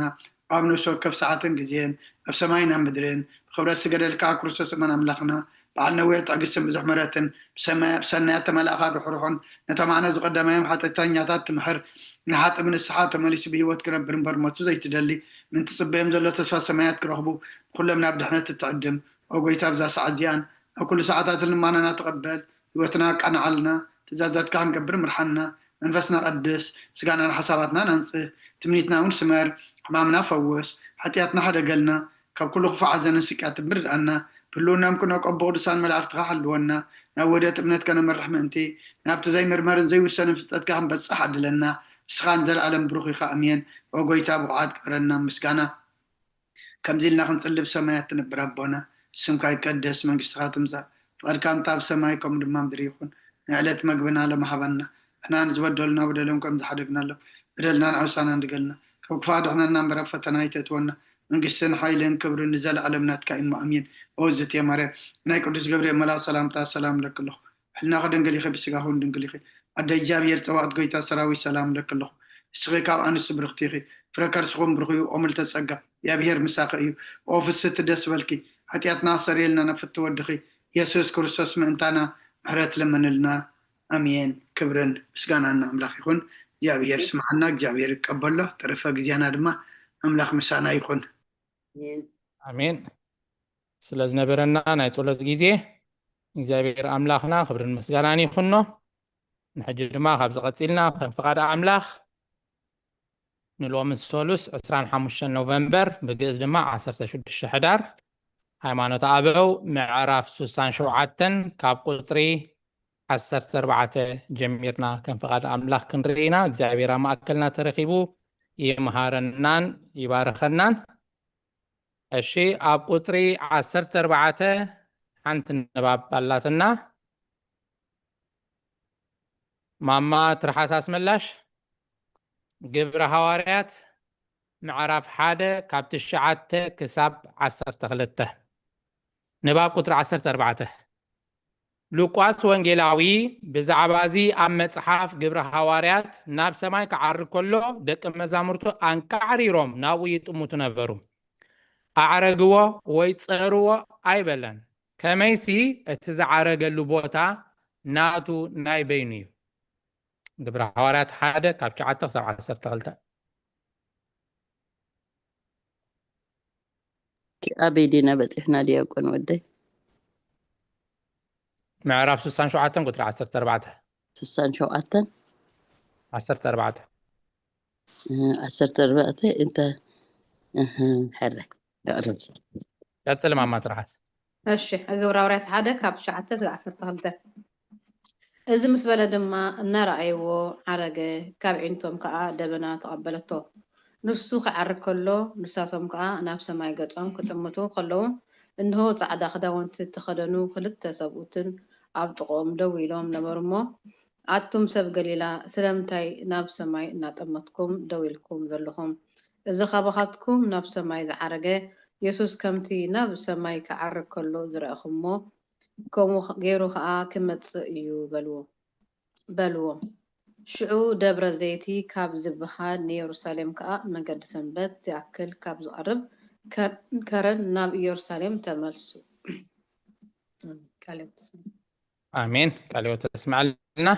ኣብ ነፍሲ ወከፍ ሰዓትን ግዜን፣ ኣብ ሰማይን ኣብ ምድርን፣ ብኽብረት ዝገደልካ ክርስቶስ እመን ኣምላኽና፣ በዓል ነዊሕ ትዕግስትን ብዙሕ ምሕረትን፣ ብሰማያ-፣ ብሰናያት ተመላእኻ ርሑሩሑን፣ ነቶም ኣነ ዝቐደማዮም ሓጢኣተኛታት ትምሕር፣ ንሓጥእ ብንስሓ ተመሊሱ ብህይወት ክነብር እምበር ሞቱ ዘይትደሊ፣ ምእንቲ ጽበዮም ዘሎ ተስፋ ሰማያት ክረኽቡ፣ ብኹሎም ናብ ድሕነት እትዕድም። ኦ ጎይታ፣ ኣብዛ ሰዓት እዚኣን ኣብ ኩሉ ሰዓታትን ልማናና ተቐበል፣ ህይወትና ኣቃንዓልና፣ ትእዛዛትካ ክንገብር ምርሓና፣ መንፈስና ቀድስ፣ ስጋናን ሓሳባትናን ኣንጽህ፣ ትምኒትና እውን ስመር፣ ሕማምና ፈውስ፣ ሓጢኣትና ሕደገልና፣ ካብ ኩሉ ክፉእ ሓዘንን ስቅያትን ምርድኣና፣ ብህልውና ምቅኖ ቀቦ ቅዱሳን መላእኽትኻ ሓልወና፣ ናብ ውህደት እምነት ከነመርሕ ምእንቲ፣ ናብቲ ዘይምርመርን ዘይውሰንን ፍልጠትካ ክንበጽሕ ዓድለና። ንስኻ ንዘለኣለም ብሩኽ ኢኻ፣ ኣሜን። ኦ ጎይታ፣ ብቑዓት ግበረና ምስጋና። ከምዚ ኢልና ክንጽሊ፣ ብሰማያት ትነብር ኣቦና፣ ስምካ ይቀደስ፣ መንግስትኻ ትምጻእ፣ ፍቓድካ እንተ ኣብ ሰማይ ከምኡ ድማ ምድሪ ይኹን። ንዕለት መግብና ሎሚ ሃበና፣ ንሕና ንዝበደሉና በደሎም ከም ዝሓደግናሎም፣ በደልናን ኣበሳናን ድገልና፣ ካብ ክፋእ ድሕነና እምበር ኣብ ፈተና ኣይተእትወና፣ መንግስትን ሓይልን ክብርን ንዘለኣለም ናትካ እዩ፣ ኣሜን። ኦ ዝትየ ማርያም፣ ናይ ቅዱስ ገብርኤል መልኣኽ ሰላምታ ሰላም እብለኪ ኣለኹ። ሕልናኺ ድንግል ኢኺ፣ ብስጋኺ እውን ድንግል ኢኺ። ኣደ እግዚኣብሔር ጸባኦት፣ ጎይታ ሰራዊት፣ ሰላም እብለኪ ኣለኹ። ንስኺ ካብ ኣንስቲ ብርኽቲ ኢኺ፣ ፍረ ከርስኹም ብሩኽ እዩ። ኦ ምልእተ ጸጋ፣ እግዚኣብሔር ምሳኺ እዩ። ኦ ፍስህቲ፣ ደስ በልኪ። ሓጢኣትና ኣስተሰርየልና፣ ናብ ፍትው ወድኺ ኢየሱስ ክርስቶስ ምእንታና ምሕረት ለምንልና። ኣሜን። ክብርን ምስጋናን ንኣምላኽ ይኹን። እግዚኣብሔር ስምዓና፣ እግዚኣብሔር ይቀበሎ። ተረፈ ግዜና ድማ ኣምላኽ ምሳና ይኹን። ኣሜን። ኣሜን። ስለ ዝነበረና ናይ ጸሎት ግዜ እግዚኣብሔር ኣምላኽና ክብርን ምስጋናን ይኹኖ። ንሕጂ ድማ ካብዚ ቀጺልና ከም ፍቓድ ኣምላኽ ንሎሚ ሰሉስ ዕስራን ሓሙሽተን ኖቨምበር፣ ብግእዝ ድማ ዓሰርተ ሽዱሽተ ሕዳር፣ ሃይማኖት ኣበው ምዕራፍ ሱሳን ሸውዓተን ካብ ቁጽሪ ዓሰርተ ኣርባዕተ ጀሚርና ከም ፍቓድ ኣምላኽ ክንርኢ ኢና። እግዚኣብሔር ኣብ ማእከልና ተረኺቡ ይምሃረናን ይባርኸናን። እሺ፣ ኣብ ቁጽሪ ዓሰርተ ኣርባዕተ ሓንቲ ንባብ ኣላትና። ማማ ትርሓስ ኣስመላሽ፣ ግብረ ሃዋርያት ምዕራፍ ሓደ ካብ ትሽዓተ ክሳብ ዓሰርተ ክልተ። ንባብ ቁጽሪ ዓሰርተ ኣርባዕተ። ሉቃስ ወንጌላዊ ብዛዕባ እዚ ኣብ መጽሓፍ ግብረ ሃዋርያት ናብ ሰማይ ክዓርግ ከሎ ደቂ መዛሙርቱ ኣንቃዕሪሮም ናብኡ ይጥምቱ ነበሩ። ኣዕረግዎ ወይ ጸርዎ ኣይበለን። ከመይሲ እቲ ዝዓረገሉ ቦታ ናቱ ናይ በይኑ እዩ። ግብረ ሃዋርያት ሓደ ካብ ትሽዓተ ክሳብ ዓሰርተ ክልተ። ኣበይ ዲና በጺሕና ዲያቆን ወደይ? ምዕራፍ ስሳን ሸውዓተን ቁጽሪ ዓሰርተ ኣርባዕተ። ስሳን ሸውዓተን? ዓሰርተ ኣርባዕተ። እ፣ ዓሰርተ ኣርባዕተ እንተ፣ እህ፣ ሕረ። ይቕረብ። ቀጽል ማማ ትርሓስ። እሺ፣ ግብረ ሃዋርያት ሓደ ካብ ትሽዓተ እስከ ዓሰርተ ክልተ። እዚ ምስ በለ ድማ እናረኣይዎ ዓረገ፣ ካብ ዒንቶም ከኣ ደበና ተቐበለቶ። ንሱ ክዓርግ ከሎ፣ ንሳቶም ከኣ ናብ ሰማይ ገጾም ክጥምቱ ከለዉ፣ እንሆ፣ ጻዕዳ ክዳውንቲ እተኸደኑ ክልተ ሰብኡትን ኣብ ጥቕኦም ደው ኢሎም ነበሩ እሞ፣ ኣቱም ሰብ ገሊላ፣ ስለምንታይ ናብ ሰማይ እናጠመትኩም ደው ኢልኩም ዘለኹም? እዚ ኻባኻትኩም ናብ ሰማይ ዝዓረገ የሱስ ከምቲ ናብ ሰማይ ክዓርግ ከሎ ዝረኣኹምዎ፣ ከምኡ ገይሩ ኸኣ ክመጽእ እዩ በልዎ፣ በልዎም። ሽዑ ደብረ ዘይቲ ካብ ዝበሃል ንየሩሳሌም ከኣ መንገዲ ሰንበት ዝኣክል ካብ ዝቐርብ ከ-፣ ከረን ናብ ኢየሩሳሌም ተመልሱ። ቃል ሕይወት። ኣሜን። ቃል ሕይወት ተስምዐልና።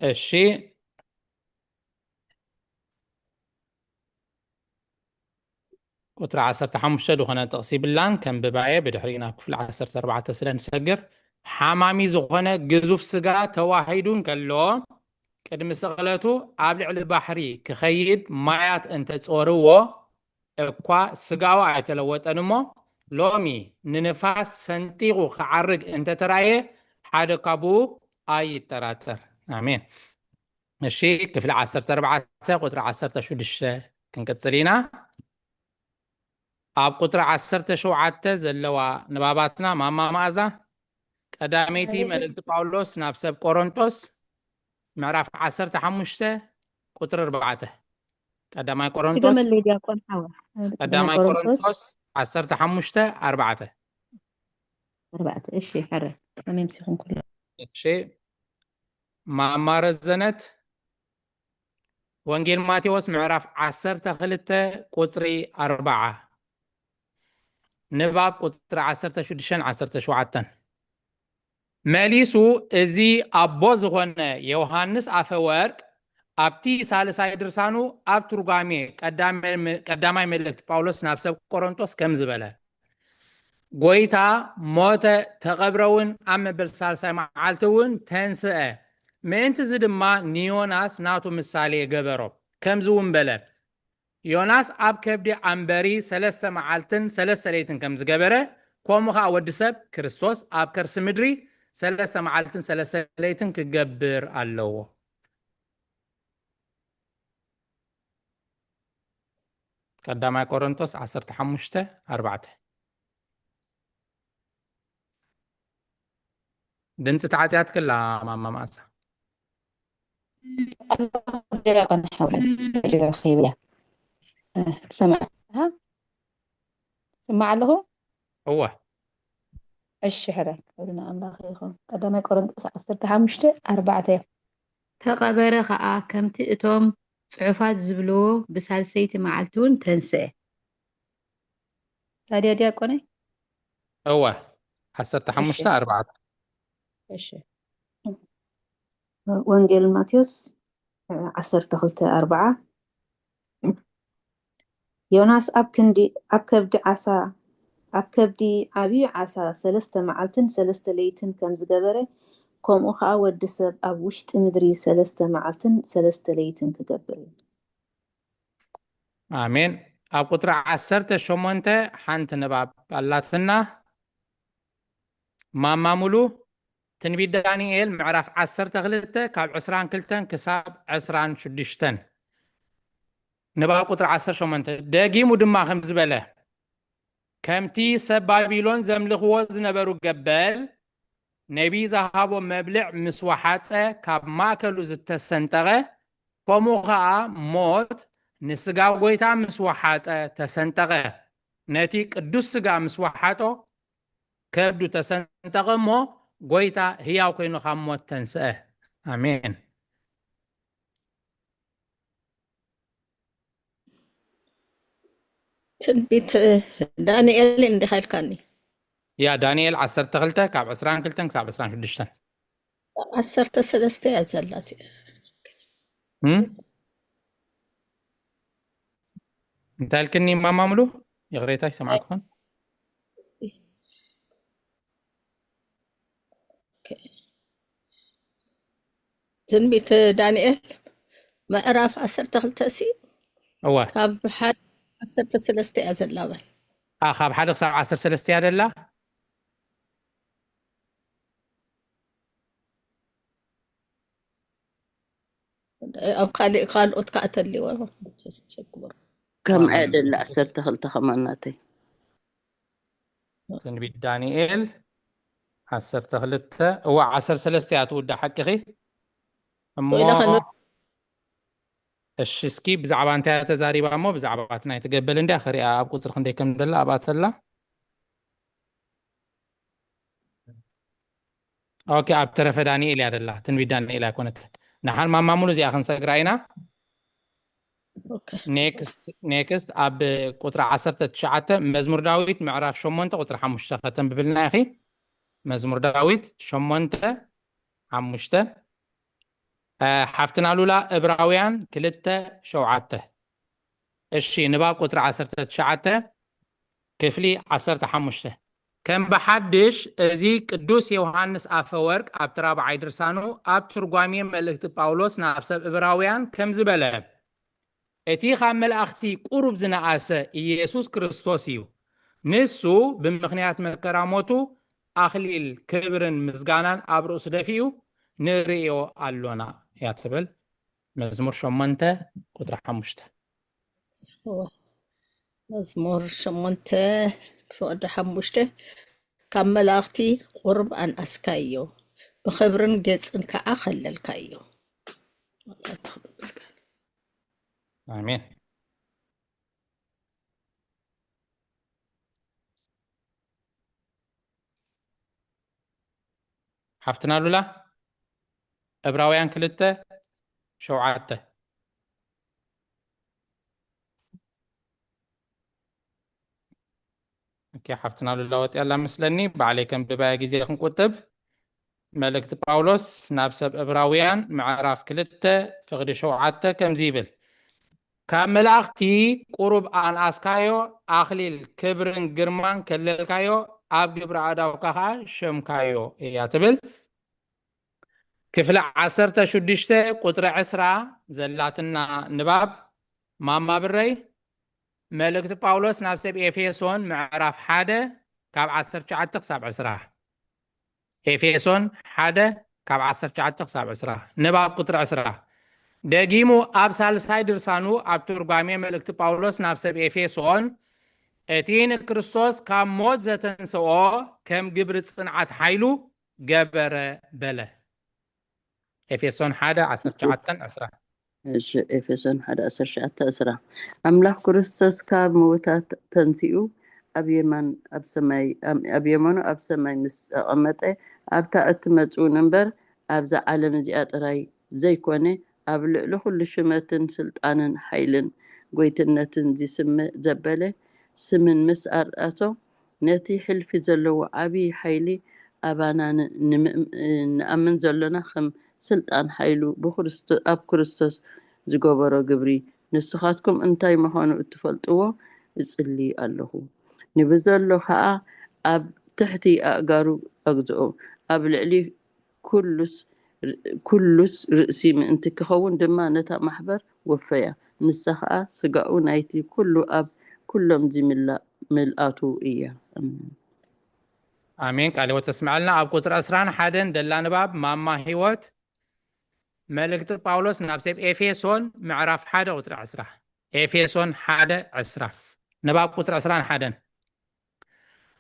እሺ፣ ቁጽሪ ዓሰርተ ሓሙሽተ ዝኾነ ጥቕሲ ይብላን ከንብባየ፣ ብድሕሪ ናብ ክፍሊ ዓሰርተ ኣርባዕተ ስለ ንሰግር። ሓማሚ ዝኾነ ግዙፍ ስጋ ተዋሂዱ እንከሎ፣ ቅድሚ ስቕለቱ ኣብ ልዕሊ ባሕሪ ክኸይድ ማያት እንተጾርዎ እኳ፣ ስጋኡ ኣይተለወጠን እሞ፣ ሎሚ ንንፋስ ሰንጢቑ ክዓርግ እንተተራእየ፣ ሓደ ካብኡ ኣይጠራጠር። ኣሜን። እሺ፣ ክፍሊ ዓሰርተ ኣርባዕተ ቁጽሪ ዓሰርተ ሽዱሽተ ክንቅጽል ኢና። ኣብ ቁጽሪ ዓሰርተ ሸውዓተ ዘለዋ ንባባትና፣ ማማ መኣዛ፣ ቀዳመይቲ ኣሜን። መልእኽቲ ጳውሎስ ናብ ሰብ ቆሮንቶስ፣ ምዕራፍ ዓሰርተ ሓሙሽተ ቁጽሪ ኣርባዕተ። ቀዳማይ ቆሮንቶስ፣ ድገመለይ ዲያቆን ሓወ። ቀዳማይ ቆሮንቶስ። ቆሮንቶስ ዓሰርተ ሓሙሽተ ኣርባዕተ። ኣርባዕተ። እሺ፣ ሕረ። ኣሜን ሲኹም ኩሉ። እሺ፣ ማማ ረዘነት፣ ወንጌል ማቴዎስ ምዕራፍ ዓሰርተ ክልተ ቁጽሪ ኣርባዓ። ንባብ ቁጽሪ ዓሰርተ ሽዱሽተን ዓሰርተ ሸውዓተን። መሊሱ፣ እዚ ኣቦ ዝኾነ ዮሃንስ ኣፈወርቅ ኣብቲ ሳልሳይ ድርሳኑ ኣብ ትርጓሜ ቀዳማይ መ-፣ ቀዳማይ መልእክቲ ጳውሎስ ናብ ሰብ ቆሮንቶስ ከምዚ በለ፣ ጎይታ ሞተ፣ ተቐብረ እውን፣ ኣብ መበል ሳልሳይ መዓልቲ እውን ተንስአ። ምእንቲ እዚ ድማ ንዮናስ ናቱ ምሳሌ ገበሮ። ከምዚ እውን በለ፣ ዮናስ ኣብ ከብዲ ኣንበሪ ሰለስተ መዓልትን ሰለስተ ለይትን ከም ዝገበረ፣ ከምኡ ኸኣ ወዲ ሰብ ክርስቶስ ኣብ ከርሲ ምድሪ ሰለስተ መዓልትን ሰለስተ ለይትን ክገብር ኣለዎ። ቀዳማይ ቆሮንቶስ ዓሰርተ ሓሙሽተ ኣርባዕተ። ድምፂ ተዓፅያትክላ ማማ መኣዛ። ዲያቆን ሓውለ፣ ረኺበያ። እ፣ ትሰምዕ ኣለኻ? ትስማዕ ኣለኹ? እወ። እሺ፣ ሕረ፣ ክብሪ ንኣምላኽ ይኹን። ቀዳማይ ቆሮንቶስ ዓሰርተ ሓሙሽተ ኣርባዕተ። ተቐበረ ኸኣ፣ ከምቲ እቶም ጽሑፋት ዝብልዎ፣ ብሳልሰይቲ መዓልቲ እውን ተንስአ። ታዲያ ዲያቆነይ? እወ፣ ዓሰርተ ሓሙሽተ ኣርባዕተ። እሺ። ወንጌል ማቴዎስ ዓሰርተ ክልተ ኣርባዓ። ዮናስ ኣብ ክንዲ፣ ኣብ ከብዲ ዓሳ፣ ኣብ ከብዲ ዓብዪ ዓሳ ሰለስተ መዓልትን ሰለስተ ለይትን ከም ዝገበረ፣ ከምኡ ኸኣ ወዲ ሰብ ኣብ ውሽጢ ምድሪ ሰለስተ መዓልትን ሰለስተ ለይትን ክገብር እዩ። ኣሜን። ኣብ ቁጽሪ ዓሰርተ ሸሞንተ ሓንቲ ንባብ ኣላትና። ማማ ሙሉ፣ ትንቢት ዳንኤል ምዕራፍ ዓሰርተ ክልተ ካብ ዕስራን ክልተን ክሳብ ዕስራን ሽዱሽተን። ንባብ ቁጽሪ ዓሰርተ ሸሞንተ። ደጊሙ ድማ ከምዚ በለ፣ ከምቲ ሰብ ባቢሎን ዘምልኽዎ ዝነበሩ ገበል፣ ነቢ ዝሃቦ መብልዕ ምስ ወሓጠ ካብ ማእከሉ ዝተሰንጠቐ፣ ከምኡ ኸኣ ሞት ንስጋ ጐይታ ምስ ወሓጠ ተሰንጠቐ። ነቲ ቅዱስ ስጋ ምስ ወሓጦ፣ ከብዱ ተሰንጠቐ እሞ፣ ጐይታ ህያው ኰይኑ ካብ ሞት ተንስአ። ኣሜን። ትንቢት ዳንኤል እንዲኻ ኢልካኒ። ያ፣ ዳንኤል ዓሰርተ ክልተ ካብ ዕስራን ክልተን ክሳብ ዕስራን ሽዱሽተን። ዓሰርተ ሰለስተ እያ ዘላ እዚኣ። እም? እንታይ ኢልክኒ ማማ ሙሉ? ይቕሬታ፣ ይሰማዕኩኹን። እስቲ። ኦኬ። ትንቢት ዳንኤል ምዕራፍ ዓሰርተ ክልተ ሲ፣ እወ። ካብ ሓደ ዓሰርተ ሰለስተ እያ ዘላ በል። ኣ፣ ካብ ሓደ ክሳብ ዓሰርተ ሰለስተ እያ ደላ? ኣብ ካልእ ካልኦት ከዓ ተልዋ ተስቸግበሩ። ከምኣ ኣሜን። ደለ ዓሰርተ ክልተ ከማን ናተይ። ትንቢት ዳንኤል ዓሰርተ ክልተ፣ እዋ ዓሰርተ ሰለስተ እያ ትውዳእ ሓቅኺ። እሞ ወይላ ከንብብ። እሺ፣ እስኪ ብዛዕባ እንታይ እያ ተዛሪባ እሞ ብዛዕባ እቲ ናይ ትገበል እንዲያ ክሪኣ ኣብ ቁፅሪ ክንደይ ከም ደላ ኣብኣ ተላ። ኦኬ፣ ኣብ ተረፈ ዳንኤል እያ ደላ፣ ትንቢት ዳንኤል ኣይኮነት። ንሓን ማማ ሙሉ እዚኣ ክንሰግራ ኢና። ኦኬ። ኔክስት ኔክስት ኣብ ቁፅሪ ዓሰርተ ትሽዓተ መዝሙር ዳዊት ምዕራፍ ሸሞንተ ቁፅሪ ሓሙሽተ ከተንብብልና ኢኺ። መዝሙር ዳዊት ሸሞንተ ሓሙሽተ። እ፣ ሓፍትና ሉላ እብራውያን ክልተ ሸውዓተ። እሺ፣ ንባብ ቁፅሪ ዓሰርተ ትሽዓተ ክፍሊ ዓሰርተ ሓሙሽተ። ከም ብሓድሽ እዚ ቅዱስ ዮሃንስ ኣፈወርቅ ኣብቲ ራብዓይ ድርሳኑ ኣብ ትርጓሜ መልእክቲ ጳውሎስ ናብ ሰብ እብራውያን ከምዚ በለ፣ እቲ ካብ መላእኽቲ ቁሩብ ዝነኣሰ ኢየሱስ ክርስቶስ እዩ። ንሱ ብምኽንያት መከራ ሞቱ ኣኽሊል ክብርን ምስጋናን ኣብ ርእሱ ደፊኡ ንርእዮ ኣሎና እያ ትብል። መዝሙር ሸሞንተ ቁፅሪ ሓሙሽተ። እወ። መዝሙር ሸሞንተ ፍቕዲ ሓሙሽተ፣ ካብ መላእኽቲ ቁሩብ ኣንኣስካዮ፣ ብኽብርን ገጽን ከዓ ከለልካዮ። ኣምላኽ ይመስገን። ኣሜን። ሓፍትና ሉላ፣ ዕብራውያን ክልተ ሸውዓተ። ኦኬ፣ ሓፍትና ሉላ ወፂኣ ኣላ መስለኒ። ባዕለይ ከንብባያ ግዜ ክንቁጥብ። መልእክቲ ጳውሎስ ናብ ሰብ ዕብራውያን ምዕራፍ ክልተ ፍቕዲ ሸውዓተ ከምዚ ይብል፣ ካብ መላእኽቲ ቁሩብ ኣንኣስካዮ፣ ኣኽሊል ክብርን ግርማን ከለልካዮ፣ ኣብ ግብሪ ኣእዳውካ ኸዓ ሸምካዮ እያ ትብል። ክፍሊ ዓሰርተ ሽዱሽተ ቁፅሪ ዕስራ ዘላትና ንባብ ማማ ብረይ፣ መልእክቲ ጳውሎስ ናብ ሰብ ኤፌሶን ምዕራፍ ሓደ ካብ ዓሰርተ ትሽዓተ ክሳብ ዕስራ። ኤፌሶን ሓደ ካብ ዓሰርተ ትሽዓተ ክሳብ ዕስራ። ንባብ ቁፅሪ ዕስራ። ደጊሙ ኣብ ሳልሳይ ድርሳኑ ኣብ ትርጓሜ መልእክቲ ጳውሎስ ናብ ሰብ ኤፌሶን፣ እቲ ንክርስቶስ ካብ ሞት ዘተንስኦ ከም ግብሪ ጽንዓት ሓይሉ ገበረ በለ። ኤፌሶን ሓደ ዓሰርተ ትሽዓተ ዕስራ። እሺ፣ ኤፌሶን ሓደ ዓሰርተ ትሽዓተ ዕስራ። ኣምላኽ ክርስቶስ ካብ ምውታት ተንሲኡ ኣብ የማን ኣብ ሰማይ ኣብ ኣብ የማኑ ኣብ ሰማይ ምስ ኣቐመጠ፣ ኣብታ እትመጽእን እምበር ኣብዛ ዓለም እዚኣ ጥራይ ዘይኮነ፣ ኣብ ልዕሊ ኩሉ ሽመትን ስልጣንን ሓይልን ጎይትነትን ዝስመ ዘበለ ስምን ምስ ኣርኣሶ፣ ነቲ ሕልፊ ዘለዎ ዓብዪ ሓይሊ ኣባና ን- ንምእም- ንኣምን ዘሎና ከም ስልጣን ሓይሉ ብክርስቶ- ኣብ ክርስቶስ ዝገበሮ ግብሪ ንስኻትኩም እንታይ ምዃኑ እትፈልጥዎ እጽሊ ኣለኹ። ንብዘሎ ኸኣ ኣብ ትሕቲ ኣእጋሩ ኣግዝኦ፣ ኣብ ልዕሊ ኩሉስ ኩሉስ ርእሲ ምእንቲ ክኸውን ድማ ነታ ማሕበር ወፈያ። ንሳ ኸኣ ስጋኡ ናይቲ ኩሉ ኣብ ኩሎም ዝምላእ ምልኣቱ እያ። ኣሜን። ኣሜን። ቃለ ሕይወት ተስምዐልና። ኣብ ቁፅሪ ዕስራን ሓደን ደላ ንባብ ማማ ህይወት፣ መልእክቲ ጳውሎስ ናብ ሰብ ኤፌሶን ምዕራፍ ሓደ ቁፅሪ ዕስራ። ኤፌሶን ሓደ ዕስራ። ንባብ ቁፅሪ ዕስራን ሓደን።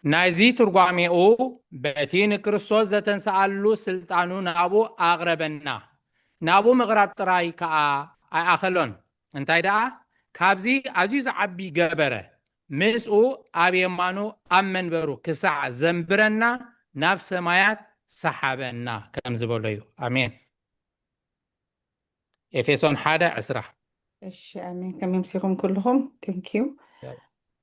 ናይዚ ትርጓሜኡ፣ በቲ ንክርስቶስ ዘተንስኣሉ ስልጣኑ ናብኡ ኣቕረበና። ናብኡ ምቕራብ ጥራይ ከኣ ኣይኣኸሎን። እንታይ ደኣ፣ ካብዚ ኣዝዩ ዝዓቢ ገበረ። ምስኡ ኣብ የማኑ ኣብ መንበሩ ክሳዕ ዘንብረና ናብ ሰማያት ሰሓበና ከም ዝበሎ እዩ። ኣሜን። ኤፌሶን ሓደ ዕስራ። እሺ፣ ኣሜን። ከመይ ምሲኹም ኩልኹም? Thank you።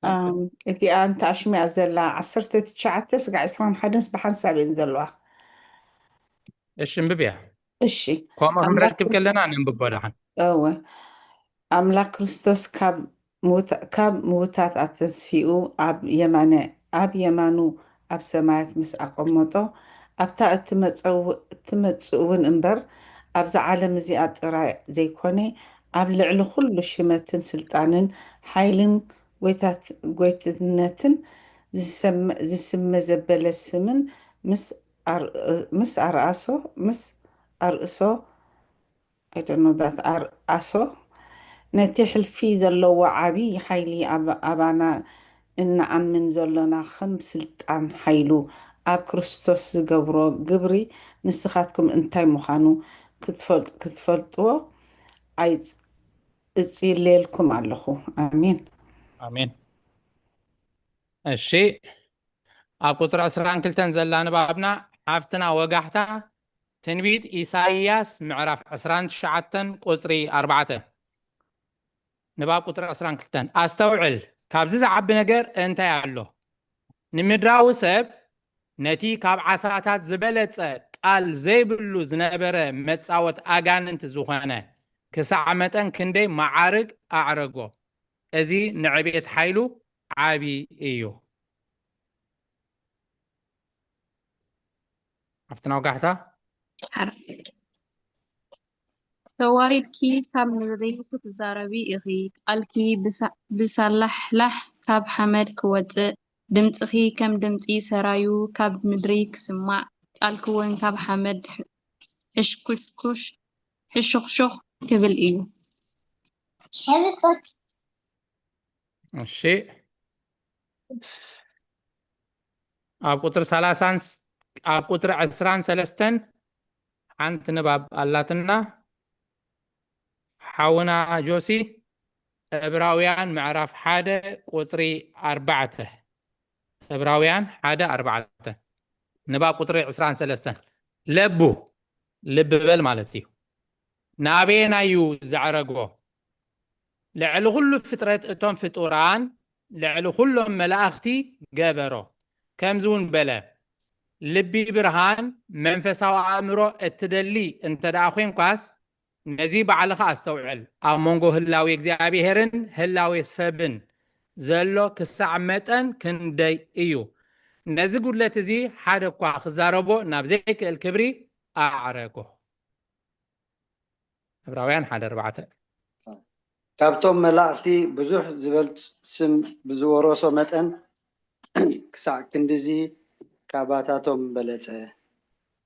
ኣም፣ እቲኣ እንተ ኣሽሚያ ዘላ ዓሰርተ ትሽዓተ ስጋዕ ዕስራን ሓደንስ ብሓንሳብ እየን ዘለዋ። እሺ፣ እንብብያ። እሺ። ከምኡ ኣምላኽ ክንረክብ ክርስ- ከለና ነንብቦ ደሓን። እወ። ኣምላኽ ክርስቶስ ካብ ምውታ- ካብ ምውታት ኣተንሲኡ ኣብ የማነ ኣብ የማኑ ኣብ ሰማያት ምስ ኣቐመጦ፣ ኣብታ እትመጸው- እትመጽእ እውን እምበር ኣብዛ ዓለም እዚኣ ጥራይ ዘይኮነ፣ ኣብ ልዕሊ ኩሉ ሽመትን ስልጣንን ሓይልን ጎይታት- ጎይትነትን ዝሰመ- ዝስመ ዘበለ ስምን ምስ ኣር- ምስ ኣርኣሶ ምስ ኣርእሶ I don't know that are also ነቲ ሕልፊ ዘለዎ ዓቢ ሓይሊ ኣብ ኣባና እንኣምን ዘሎና ከም ስልጣን ሓይሉ ኣብ ክርስቶስ ዝገብሮ ግብሪ ንስኻትኩም እንታይ ምዃኑ ክትፈልጥዎ ኣይጽ- እጽልየልኩም ኣለኹ። ኣሜን። ኣሜን። እሺ፣ ኣብ ቁፅሪ ዕስራን ክልተን ዘላ ንባብና ሓፍትና ወጋሕታ ትንቢት ኢሳይያስ ምዕራፍ ዕስራን ትሽዓተን ቁፅሪ ኣርባዕተ። ንባብ ቁፅሪ ዕስራን ክልተን ኣስተውዕል፣ ካብዚ ዝዓቢ ነገር እንታይ ኣሎ? ንምድራዊ ሰብ ነቲ ካብ ዓሳታት ዝበለጸ ቃል ዘይብሉ ዝነበረ መጻወት ኣጋንንት ዝኾነ ክሳዕ መጠን ክንደይ መዓርግ ኣዕረጎ። እዚ ንዕቤት ሓይሉ ዓቢ እዩ። ኣብቲ ናውጋሕታ ተዋሪድኪ ካብ ምድሪ ክትዛረቢ ኢኺ፣ ቃልኪ ብሳላሕላሕ ካብ ሓመድ ክወጽእ፣ ድምጽኺ ከም ድምጺ ሰራዩ ካብ ምድሪ ክስማዕ፣ ቃልኪ እውን ካብ ሓመድ ሕሽኩሽኩሽ ሕሹኽሹኽ ክብል እዩ። እሺ፣ ኣብ ቁፅሪ ሰላሳን ኣብ ቁፅሪ ዕስራን ሰለስተን ሓንቲ ንባብ ኣላትና። ሓውና ጆሲ፣ ዕብራውያን ምዕራፍ ሓደ ቁፅሪ ኣርባዕተ። ዕብራውያን ሓደ ኣርባዕተ፣ ንባብ ቁፅሪ ዕስራን ሰለስተን። ለቡ፣ ልቢ በል ማለት እዩ። ናበየናይ እዩ ዘዕረጎ? ልዕሊ ኩሉ ፍጥረት እቶም ፍጡራን ልዕሊ ኩሎም መላእኽቲ ገበሮ። ከምዚ እውን በለ፣ ልቢ ብርሃን መንፈሳዊ ኣእምሮ እትደሊ እንተ ደኣ ኾንኳስ፣ ነዚ ባዕልኻ ኣስተውዕል፣ ኣብ መንጎ ህላዌ እግዚኣብሄርን ህላዌ ሰብን ዘሎ ክሳዕ መጠን ክንደይ እዩ። ነዚ ጉድለት እዚ ሓደ እኳ ክዛረቦ ናብ ዘይክእል ክብሪ ኣዕረጎ። ዕብራውያን ሓደ ኣርባዕተ። ካብቶም መላእኽቲ ብዙሕ ዝበልጽ ስም ብዝወረሶ መጠን ክሳዕ ክንድዚ ካባታቶም በለጸ።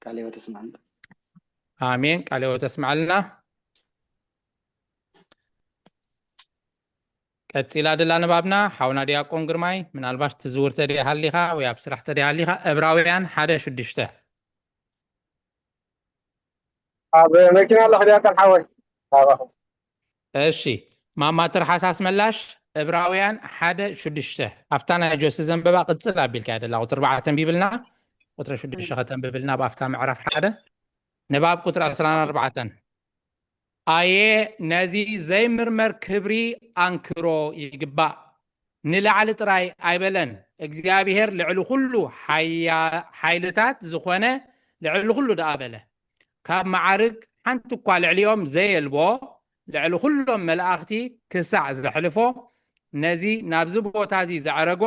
ቃለ ሕይወት ኣስምዓልና። ኣሜን። ቃለ ሕይወት ኣስምዓልና። ቀጺላ ድላ ንባብና ሓውና ዲያቆን ግርማይ፣ ምናልባሽ ትዝውር ተደይ ሃሊኻ ወይ ኣብ ስራሕ ተደይ ሃሊኻ፣ ዕብራውያን ሓደ ሽዱሽተ። ኣብ መኪና ኣለኹ ዲያቆን ሓወይ። ኣባኹም። እሺ፣ ማማ ትርሓስ ኣስመላሽ፣ ዕብራውያን ሓደ ሽዱሽተ። ኣብታ ናይ ጆሲ ዘንበባ ቅጽል ኣቢልካ እያ ደላ፣ ቁጽሪ ኣርባዕተ ተንቢብልና፣ ቁጽሪ ሽዱሽተ ከተንብብልና፣ ኣብ ኣፍታ ምዕራፍ ሓደ ንባብ ቁጽሪ ዕስራን ኣርባዕተን። ኣየ ነዚ ዘይምርመር ክብሪ ኣንክሮ ይግባእ። ንላዕሊ ጥራይ ኣይበለን፣ እግዚኣብሄር ልዕሊ ኩሉ ሓያ- ሓይልታት ዝኾነ ልዕሊ ኩሉ ደኣ በለ። ካብ መዓርግ ሓንቲ እኳ ልዕሊኦም ዘየልቦ ልዕሊ ኩሎም መላእኽቲ ክሳዕ ዘሕልፎ፣ ነዚ ናብዚ ቦታ እዚ ዘዕረጎ፣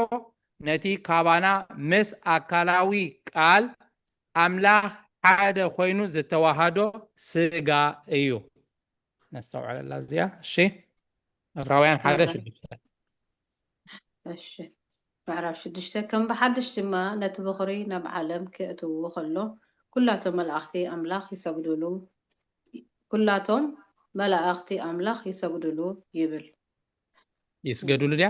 ነቲ ካባና ምስ ኣካላዊ ቃል ኣምላኽ ሓደ ኮይኑ ዝተዋሃዶ ስጋ እዩ። ነስተውዕለላ እዚኣ። እሺ፣ ዕብራውያን ሓደ ሽዱሽተ። እሺ፣ ምዕራፍ ሽዱሽተ። ከም ብሓድሽ ድማ ነቲ በኹሪ ናብ ዓለም ክእትውዎ ከሎ፣ ኩላቶም መላእኽቲ ኣምላኽ ይሰግዱሉ፣ ኩላቶም መላእኽቲ ኣምላኽ ይሰግዱሉ ይብል። ይስገዱሉ ድያ?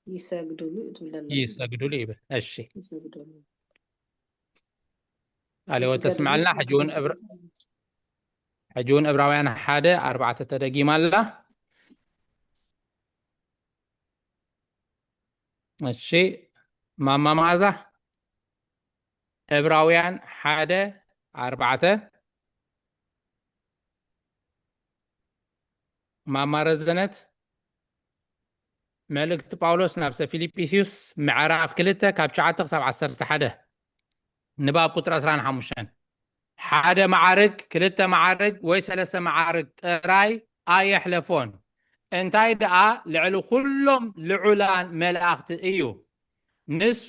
ይሰግዱሉ እዩ ትብል ዘላ። ይሰግዱሉ ይብል። እሺ፣ ይሰግዱሉ። ቃለ ሕይወት ይስገዱሉ ተስምዓልና። ሕጂ እውን እብራ- ሕጂ እውን ዕብራውያን ሓደ ኣርባዕተ ተደጊማ ኣላ። እሺ፣ ማማ መዓዛ፣ ዕብራውያን ሓደ ኣርባዕተ። ማማ ረዘነት፣ መልእክቲ ጳውሎስ ናብ ሰብ ፊልጵስዩስ ምዕራፍ ክልተ ካብ ትሽዓተ ክሳብ ዓሰርተ ሓደ፣ ንባብ ቁፅሪ ዕስራን ሓሙሽተን። ሓደ መዓርግ፣ ክልተ መዓርግ ወይ ሰለስተ መዓርግ ጥራይ ኣየሕለፎን፣ እንታይ ደኣ ልዕሊ ኩሎም ልዑላን መላእኽቲ እዩ። ንሱ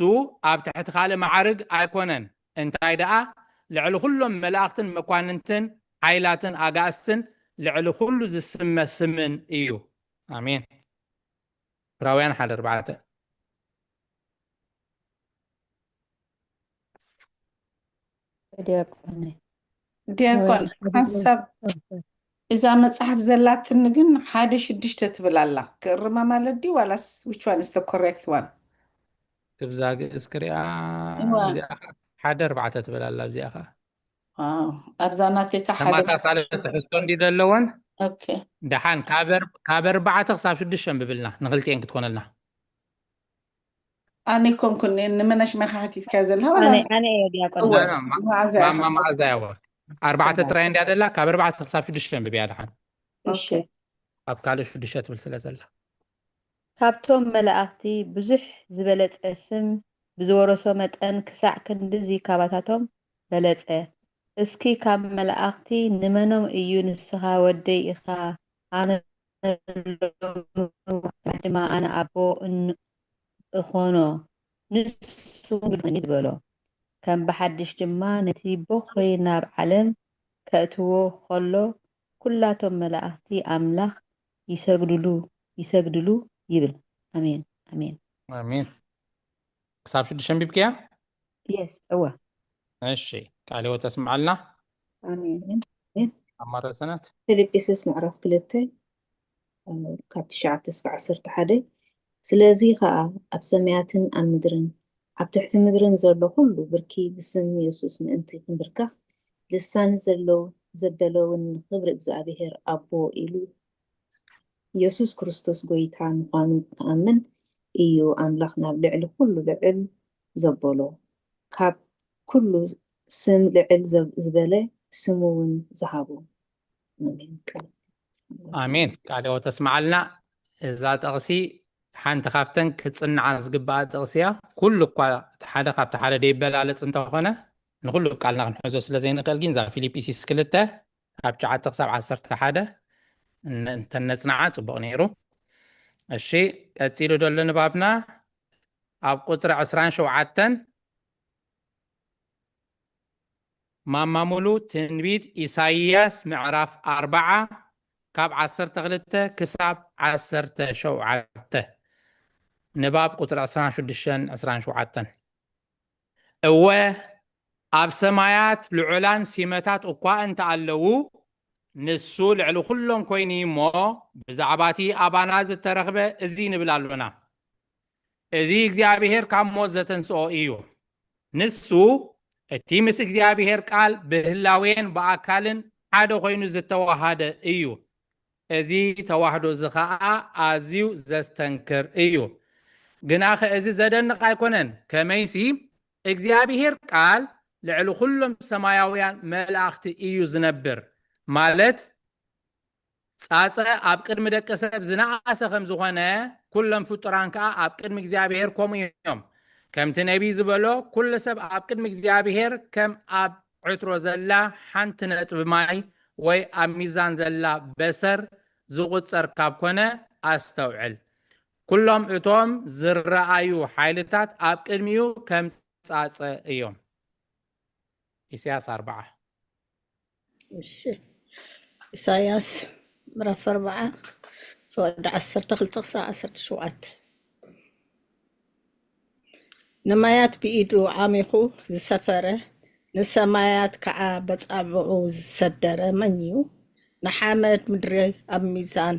ኣብ ትሕቲ ካልእ መዓርግ ኣይኮነን፣ እንታይ ደኣ ልዕሊ ኩሎም መላእኽትን መኳንንትን ሓይላትን ኣጋእዝትን ልዕሊ ኩሉ ዝስመ ስምን እዩ። ኣሜን። ዕብራውያን ሓደ ኣርባዕተ። ዲያቆነይ። ዲያቆን፣ ሓሳብ እዛ መጽሓፍ ዘላትኒ ግን ሓደ ሽዱሽተ ትብል ኣላ። ክእርማ ማለት ድዩ ዋላስ which one is the correct one? ትብዛ ግእዝ ክሪኣ እዚኣ ሓደ ኣርባዕተ ትብል ኣላ። እዚኣ ከዓ ኣብዛ ናተይ ከዓ ሓደ ተመሳሳለ ትሕዝቶ እንዲ ዘለወን okay ደሓን ካብ ኣርባዕተ ክሳብ ሽዱሽተ ብብልና ንክልቲኤን ክትኮነልና። ኣነ ኮንኩን ንመነሽ መካ ሓቲትካ ዘለካ ኣነ ኣነ እየ ዲያቆን። እወ። ማ- መዓዛ ማማ ኢኻ? መዓዛ ያወ ኣርባዕተ ጥራይ እንዲያ ደላ ካብ ኣርባዕተ ክሳብ ሽዱሽተ ብብያ ደሓን እሺ። Okay። ኣብ ካልእ ሽዱሽተ ትብል ስለ ዘላ ካብቶም መላእኽቲ ብዙሕ ዝበለጸ ስም ብዝወረሶ መጠን ክሳዕ ክንድዚ ካባታቶም በለጸ። እስኪ ካብ መላእኽቲ ንመኖም እዩ ንስኻ ወደይ ኢኻ ኣነ ድማ ኣነ ኣቦ እን- እኾኖ ንሱ ንጉስኒ ዝበሎ ከም ብሓድሽ ድማ ነቲ ቦኽሪ ናብ ዓለም ከእትዎ ከሎ ኩላቶም መላእኽቲ ኣምላኽ ይሰግድሉ ይሰግድሉ ይብል። ኣሜን ኣሜን። ኣሜን። ክሳብ ሽዱሽተ ኣንቢብክያ? የስ እወ። እሺ ቃለ ሕይወት ተስምዓልና። ኣሜን። ኣማረ ሰናት ፊልጵስዩስ ምዕራፍ ክልተ ካብ ትሽዓተ እስከ ዓሰርተ ሓደ ስለዚ ኸኣ ኣብ ሰማያትን ኣብ ምድርን ኣብ ትሕቲ ምድርን ዘሎ ኩሉ ብርኪ ብስም የሱስ ምእንቲ ክንብርከኽ ልሳን ዘሎ ዘበለ እውን ንኽብሪ እግዚኣብሔር ኣቦ ኢሉ የሱስ ክርስቶስ ጐይታ ምዃኑ ክኣምን እዩ ኣምላኽ ናብ ልዕሊ ኩሉ ልዕል ዘበሎ ካብ ኩሉ ስም ልዕል ዝበለ ስሙ እውን ዝሃቦ። ኣሜን። ኣሜን። ቃለ ሕይወት ተስምዓልና። እዛ ጥቕሲ ሓንቲ ካብተን ክጽንዓ ዝግባኣ ጥቕሲ እያ። ኩሉ እኳ እቲ ሓደ ካብቲ ሓደ ደይበላለጽ እንተኾነ ንኩሉ ቃልና ክንሕዞ ስለ ዘይንኽእል ግን እዛ ፊልጵስዩስ ክልተ ካብ ትሽዓተ ክሳብ ዓሰርተ ሓደ እነ- እንተነጽንዓ ጽቡቕ ነይሩ። እሺ ቀጺሉ ዘሎ ንባብና ኣብ ቁጽሪ ዕስራን ሸውዓተን ማማ ሙሉ ትንቢት ኢሳይያስ ምዕራፍ ኣርባዓ ካብ ዓሰርተ ክልተ ክሳብ ዓሰርተ ሸውዓተ ንባብ ቁጽሪ ዕስራን ሽዱሽተን ዕስራን ሸውዓተን እወ ኣብ ሰማያት ልዑላን ሲመታት እኳ እንተ ኣለዉ ንሱ ልዕሊ ኩሎም ኮይኑ እሞ ብዛዕባ እቲ ኣባና ዝተረኽበ እዚ ንብል ኣሎና። እዚ እግዚኣብሔር ካብ ሞት ዘተንስኦ እዩ። ንሱ እቲ ምስ እግዚኣብሔር ቃል ብህላዌን ብኣካልን ሓደ ኮይኑ ዝተዋሃደ እዩ። እዚ ተዋህዶ እዚ ኸኣ ኣዝዩ ዘስተንክር እዩ። ግናኸ እዚ ዘደንቕ ኣይኮነን። ከመይሲ እግዚኣብሔር ቃል ልዕሊ ኩሎም ሰማያውያን መላእኽቲ እዩ ዝነብር። ማለት ጻጸ ኣብ ቅድሚ ደቂ ሰብ ዝነኣሰ ከም ዝኾነ ኩሎም ፍጡራን ከኣ ኣብ ቅድሚ እግዚኣብሔር ከምኡ እዮም። ከምቲ ነቢይ ዝበሎ ኩሉ ሰብ ኣብ ቅድሚ እግዚኣብሔር ከም ኣብ ዕትሮ ዘላ ሓንቲ ነጥቢ ማይ ወይ ኣብ ሚዛን ዘላ በሰር ዝቑጸር ካብ ኮነ ኣስተውዕል። ኩሎም እቶም ዝረኣዩ ሓይልታት ኣብ ቅድሚኡ ከም ጻጸ እዮም። ኢሳያስ ኣርባዓ እሺ ኢሳያስ ምዕራፍ ኣርባዓ ወዲ ዓሰርተ ክልተ ክሳብ ዓሰርተ ሸውዓተ ንማያት ብኢዱ ዓሚኹ ዝሰፈረ ንሰማያት ከዓ በጻብዑ ዝሰደረ መን እዩ? ንሓመድ ምድሪ ኣብ ሚዛን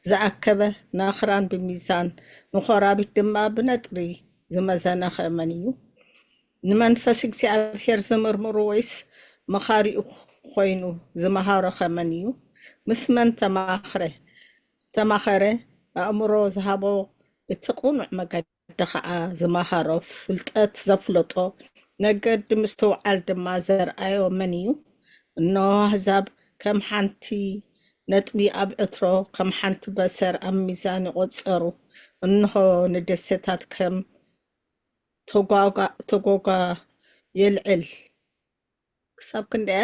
ዝኣከበ ንኣኽራን ብሚዛን ንኾራቢት ድማ ብነጥሪ ዝመዘነኸ መን እዩ? ንመንፈስ እግዚኣብሔር ዝምርምሩ ወይስ መኻሪኡ ኮይኑ ዝመሃሮኸ መን እዩ? ምስ መን ተማኽረ ተማኸረ ኣእምሮ ዝሃቦ እቲ ቅኑዕ መገዲ ከዓ ዝመሃሮ ፍልጠት ዘፍለጦ መገዲ ምስትውዓል ድማ ዘርኣዮ መን እዩ? እነሆ ኣህዛብ ከም ሓንቲ ነጥቢ ኣብ ዕትሮ ከም ሓንቲ በሰር ኣብ ሚዛን ይቆጸሩ። እንሆ ንደሴታት ከም ተጓጓ የልዕል። ክሳብ ክንደያ?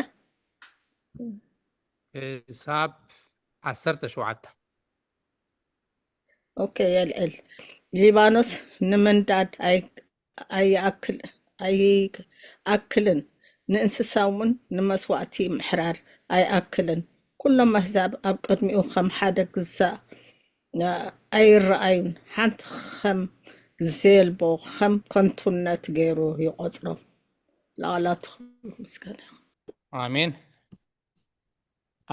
ክሳብ ዓሰርተ ሸውዓተ ኦኬ የልዕል። ሊባኖስ ንምንዳድ ኣይኣክልን፣ ንእንስሳ እውን ንመስዋእቲ ምሕራድ ኣይኣክልን። ኩሎም ኣህዛብ ኣብ ቅድሚኡ ከም ሓደ ግዛእ ኣይረኣዩን፣ ሓንቲ ከም ዜልቦ ከም ከንቱነት ገይሩ ይቖጽሮም። ላዕላቱ ምስጋና ይኹን። ኣሜን።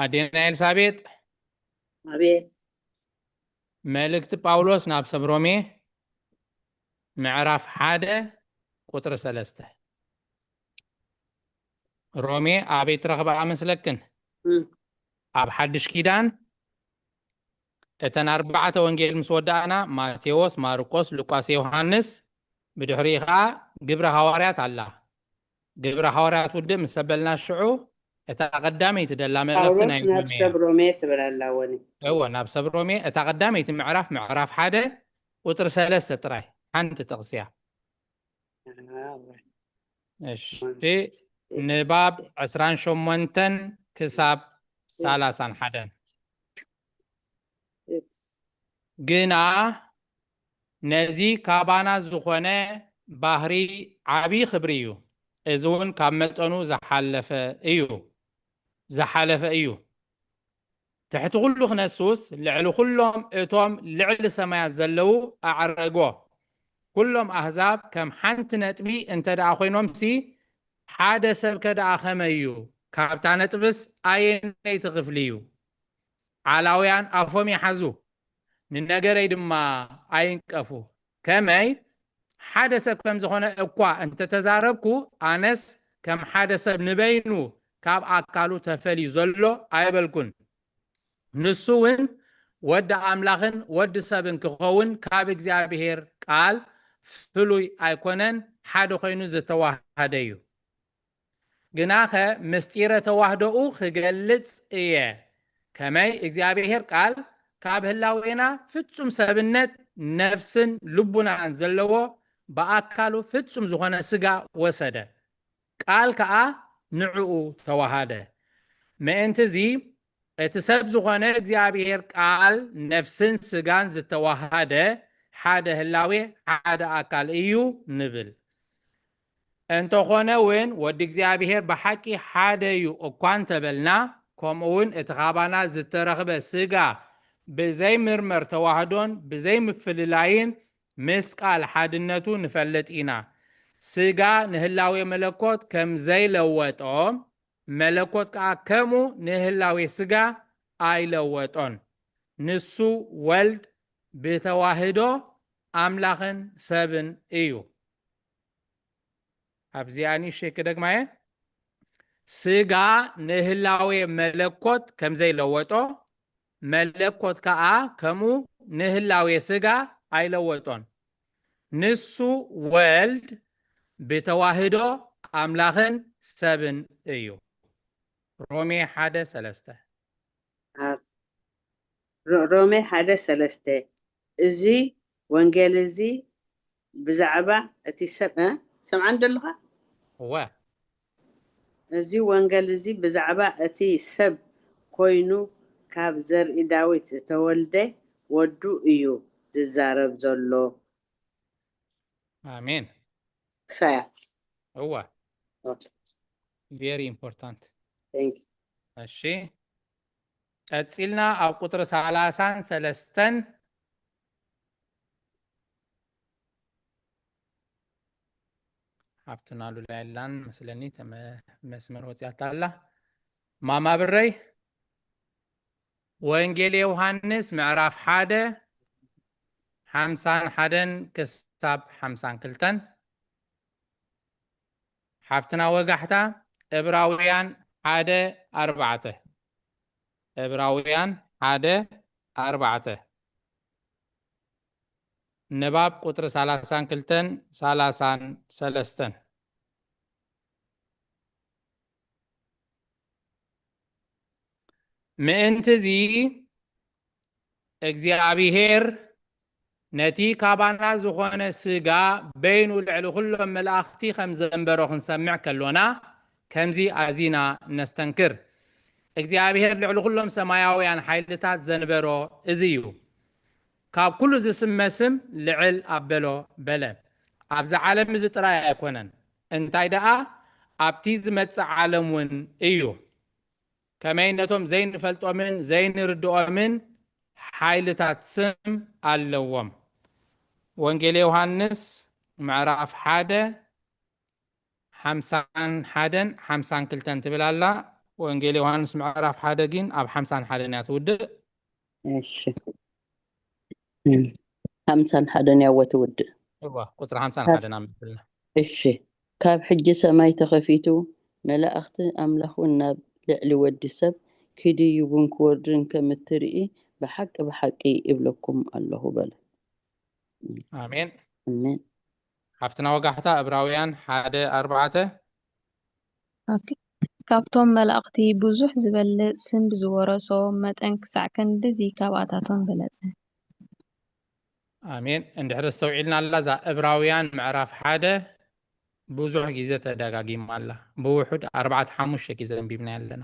ኣዴና ኤልሳቤጥ፣ ኣቤት። መልእክቲ ጳውሎስ ናብ ሰብ ሮሜ ምዕራፍ ሓደ ቁጥሪ ሰለስተ። ሮሜ ኣበይ ትረኽባ መስለክን? እም። ኣብ ሓድሽ ኪዳን እተን ኣርባዕተ ወንጌል ምስ ወዳእና፣ ማቴዎስ፣ ማርቆስ፣ ሉቃስ፣ ዮሃንስ፣ ብድሕሪኡ ኸዓ ግብረ ሃዋርያት ኣላ። ግብረ ሃዋርያት ውድእ ምስ ሰበልና ሽዑ እታ ቀዳመይቲ ደላ መልእኽቲ ጳውሎስ ናይ ናብ ሮሜ ሰብ ሮሜ ትብል ኣላ ወኒ። እወ፣ ናብ ሰብ ሮሜ እታ ቀዳመይቲ ምዕራፍ፣ ምዕራፍ ሓደ ቁጥሪ ሰለስተ ጥራይ ሓንቲ ጥቕሲ እያ። ኣዎ። እሺ፣ ንባብ ዕስራን ሸሞንተን ክሳብ ሰላሳን ሓደን። ግና ነዚ ካባና ዝኾነ ባህሪ ዓቢ ክብሪ እዩ። እዚ እውን ካብ መጠኑ ዝሓለፈ እዩ፣ ዝሓለፈ እዩ። ትሕቲ ኩሉ ክነሱስ ልዕሊ ኩሎም እቶም ልዕሊ ሰማያት ዘለዉ ኣዕረጎ። ኩሎም ኣህዛብ ከም ሓንቲ ነጥቢ እንተ ደኣ ኮይኖምሲ፣ ሓደ ሰብከ ደኣ ከመይ እዩ? ካብታ ነጥብስ ኣየነይቲ ክፍሊ እዩ? ዓላውያን ኣፎም ይሓዙ፣ ንነገረይ ድማ ኣይንቀፉ። ከመይ ሓደ ሰብ ከም ዝኾነ እኳ እንተተዛረብኩ፣ ኣነስ ከም ሓደ ሰብ ንበይኑ ካብ ኣካሉ ተፈልዩ ዘሎ ኣይበልኩን። ንሱ እውን ወዲ ኣምላኽን ወዲ ሰብን ክኸውን ካብ እግዚኣብሔር ቃል ፍሉይ ኣይኮነን፣ ሓደ ኮይኑ ዝተዋሃደ እዩ። ግናኸ ምስጢረ ተዋህዶኡ ክገልጽ እየ፣ ከመይ እግዚኣብሔር ቃል ካብ ህላዌና ፍጹም ሰብነት፣ ነፍስን ልቡናን ዘለዎ ብኣካሉ ፍጹም ዝኾነ ስጋ ወሰደ። ቃል ከኣ ንዕኡ ተዋሃደ። ምእንትዚ እቲ ሰብ ዝኾነ እግዚኣብሔር ቃል ነፍስን ስጋን ዝተዋሃደ ሓደ ህላዌ ሓደ ኣካል እዩ ንብል። እንተኾነ እውን ወዲ እግዚኣብሔር ብሓቂ ሓደ እዩ እኳ እንተበልና፣ ከምኡ እውን እቲ ካባና ዝተረኽበ ስጋ ብዘይምርመር ተዋህዶን ብዘይምፍልላይን ምስ ቃል ሓድነቱ ንፈልጥ ኢና። ስጋ ንህላዌ መለኮት ከም ዘይለወጦ፣ መለኮት ከኣ ከምኡ ንህላዌ ስጋ ኣይለወጦን። ንሱ ወልድ ብተዋህዶ ኣምላኽን ሰብን እዩ። ኣብዚኣ ንእሽተይ ክደግማ እየ። ስጋ ንህላዌ መለኮት ከም ዘይለወጦ፣ መለኮት ከኣ ከምኡ ንህላዌ ስጋ ኣይለወጦን። ንሱ ወልድ ብተዋህዶ ኣምላኽን ሰብን እዩ። ሮሜ ሓደ ሰለስተ። ኣብ ሮ- ሮሜ ሓደ ሰለስተ። እዚ ወንጌል እዚ ብዛዕባ እቲ ሰብ፣ እ? ሰምዓን ደለኻ? እወ። እዚ ወንጌል እዚ ብዛዕባ እቲ ሰብ ኮይኑ ካብ ዘርኢ ዳዊት ዝተወልደ ወዱ እዩ ዝዛረብ ዘሎ። ኣሜን። ክሳያ። እወ። ኦኬ። Very important። Thank you። እሺ፣ ቀጺልና ኣብ ቁጥሪ ሰላሳን ሰለስተን ሓፍትና ሉላ የላን መስለኒ፣ ተመ- መስመር ወጺኣታ ኣላ። ማማ ብረይ፣ ወንጌል ዮሃንስ ምዕራፍ ሓደ ሓምሳን ሓደን ክሳብ ሓምሳን ክልተን። ሓፍትና ወጋሕታ፣ ዕብራውያን ሓደ ኣርባዕተ። ዕብራውያን ሓደ ኣርባዕተ። ንባብ ቁጥሪ ሰላሳን ክልተን ሰላሳን ሰለስተን። ምእንትዚ እግዚኣብሔር ነቲ ካባና ዝኾነ ስጋ በይኑ ልዕሊ ኩሎም መላእኽቲ ከም ዘንበሮ ክንሰምዕ ከሎና፣ ከምዚ ኣዚና ነስተንክር። እግዚኣብሔር ልዕሊ ኩሎም ሰማያውያን ሓይልታት ዘንበሮ እዚ እዩ። ካብ ኩሉ ዝስመ ስም ልዕል ኣበሎ በለ። ኣብዚ ዓለም እዚ ጥራይ ኣይኮነን፣ እንታይ ደኣ ኣብቲ ዝመጽእ ዓለም እውን እዩ። ከመይ ነቶም ዘይንፈልጦምን ዘይንርድኦምን ሓይልታት ስም ኣለዎም። ወንጌል ዮሃንስ ምዕራፍ ሓደ ሓምሳን ሓደን ሓምሳን ክልተን ትብል ኣላ። ወንጌል ዮሃንስ ምዕራፍ ሓደ ግን ኣብ ሓምሳን ሓደን እያ ትውድእ። እሺ። እም፣ ሓምሳን ሓደን እያ ወትውድእ። እዋ፣ ቁፅሪ ሓምሳን ሓደን ኣንብብልና። እሺ። ካብ ሕጂ ሰማይ ተኸፊቱ፣ መላእኽቲ ኣምላኽ እውን ናብ ልዕሊ ወዲ ሰብ ክድይቡን ክወርዱን ከም እትርኢ ብሓቂ ብሓቂ እብለኩም ኣለኹ በለ። ኣሜን። ኣሜን። ሓፍትና ወጋሕታ፣ ዕብራውያን ሓደ ኣርባዕተ። ኦኬ። ካብቶም መላእኽቲ ብዙሕ ዝበልጽ ስም ብዝወረሶ መጠን ክሳዕ ክንድዚ ካብኣታቶም በለጸ። ኣሜን። እንድሕር ኣስተውዒልና ኣላ እዛ ዕብራውያን ምዕራፍ ሓደ ብዙሕ ግዜ ተደጋጊማ ኣላ። ብውሑድ ኣርባዕተ ሓሙሽተ ግዜ ኣንቢብና ኣለና።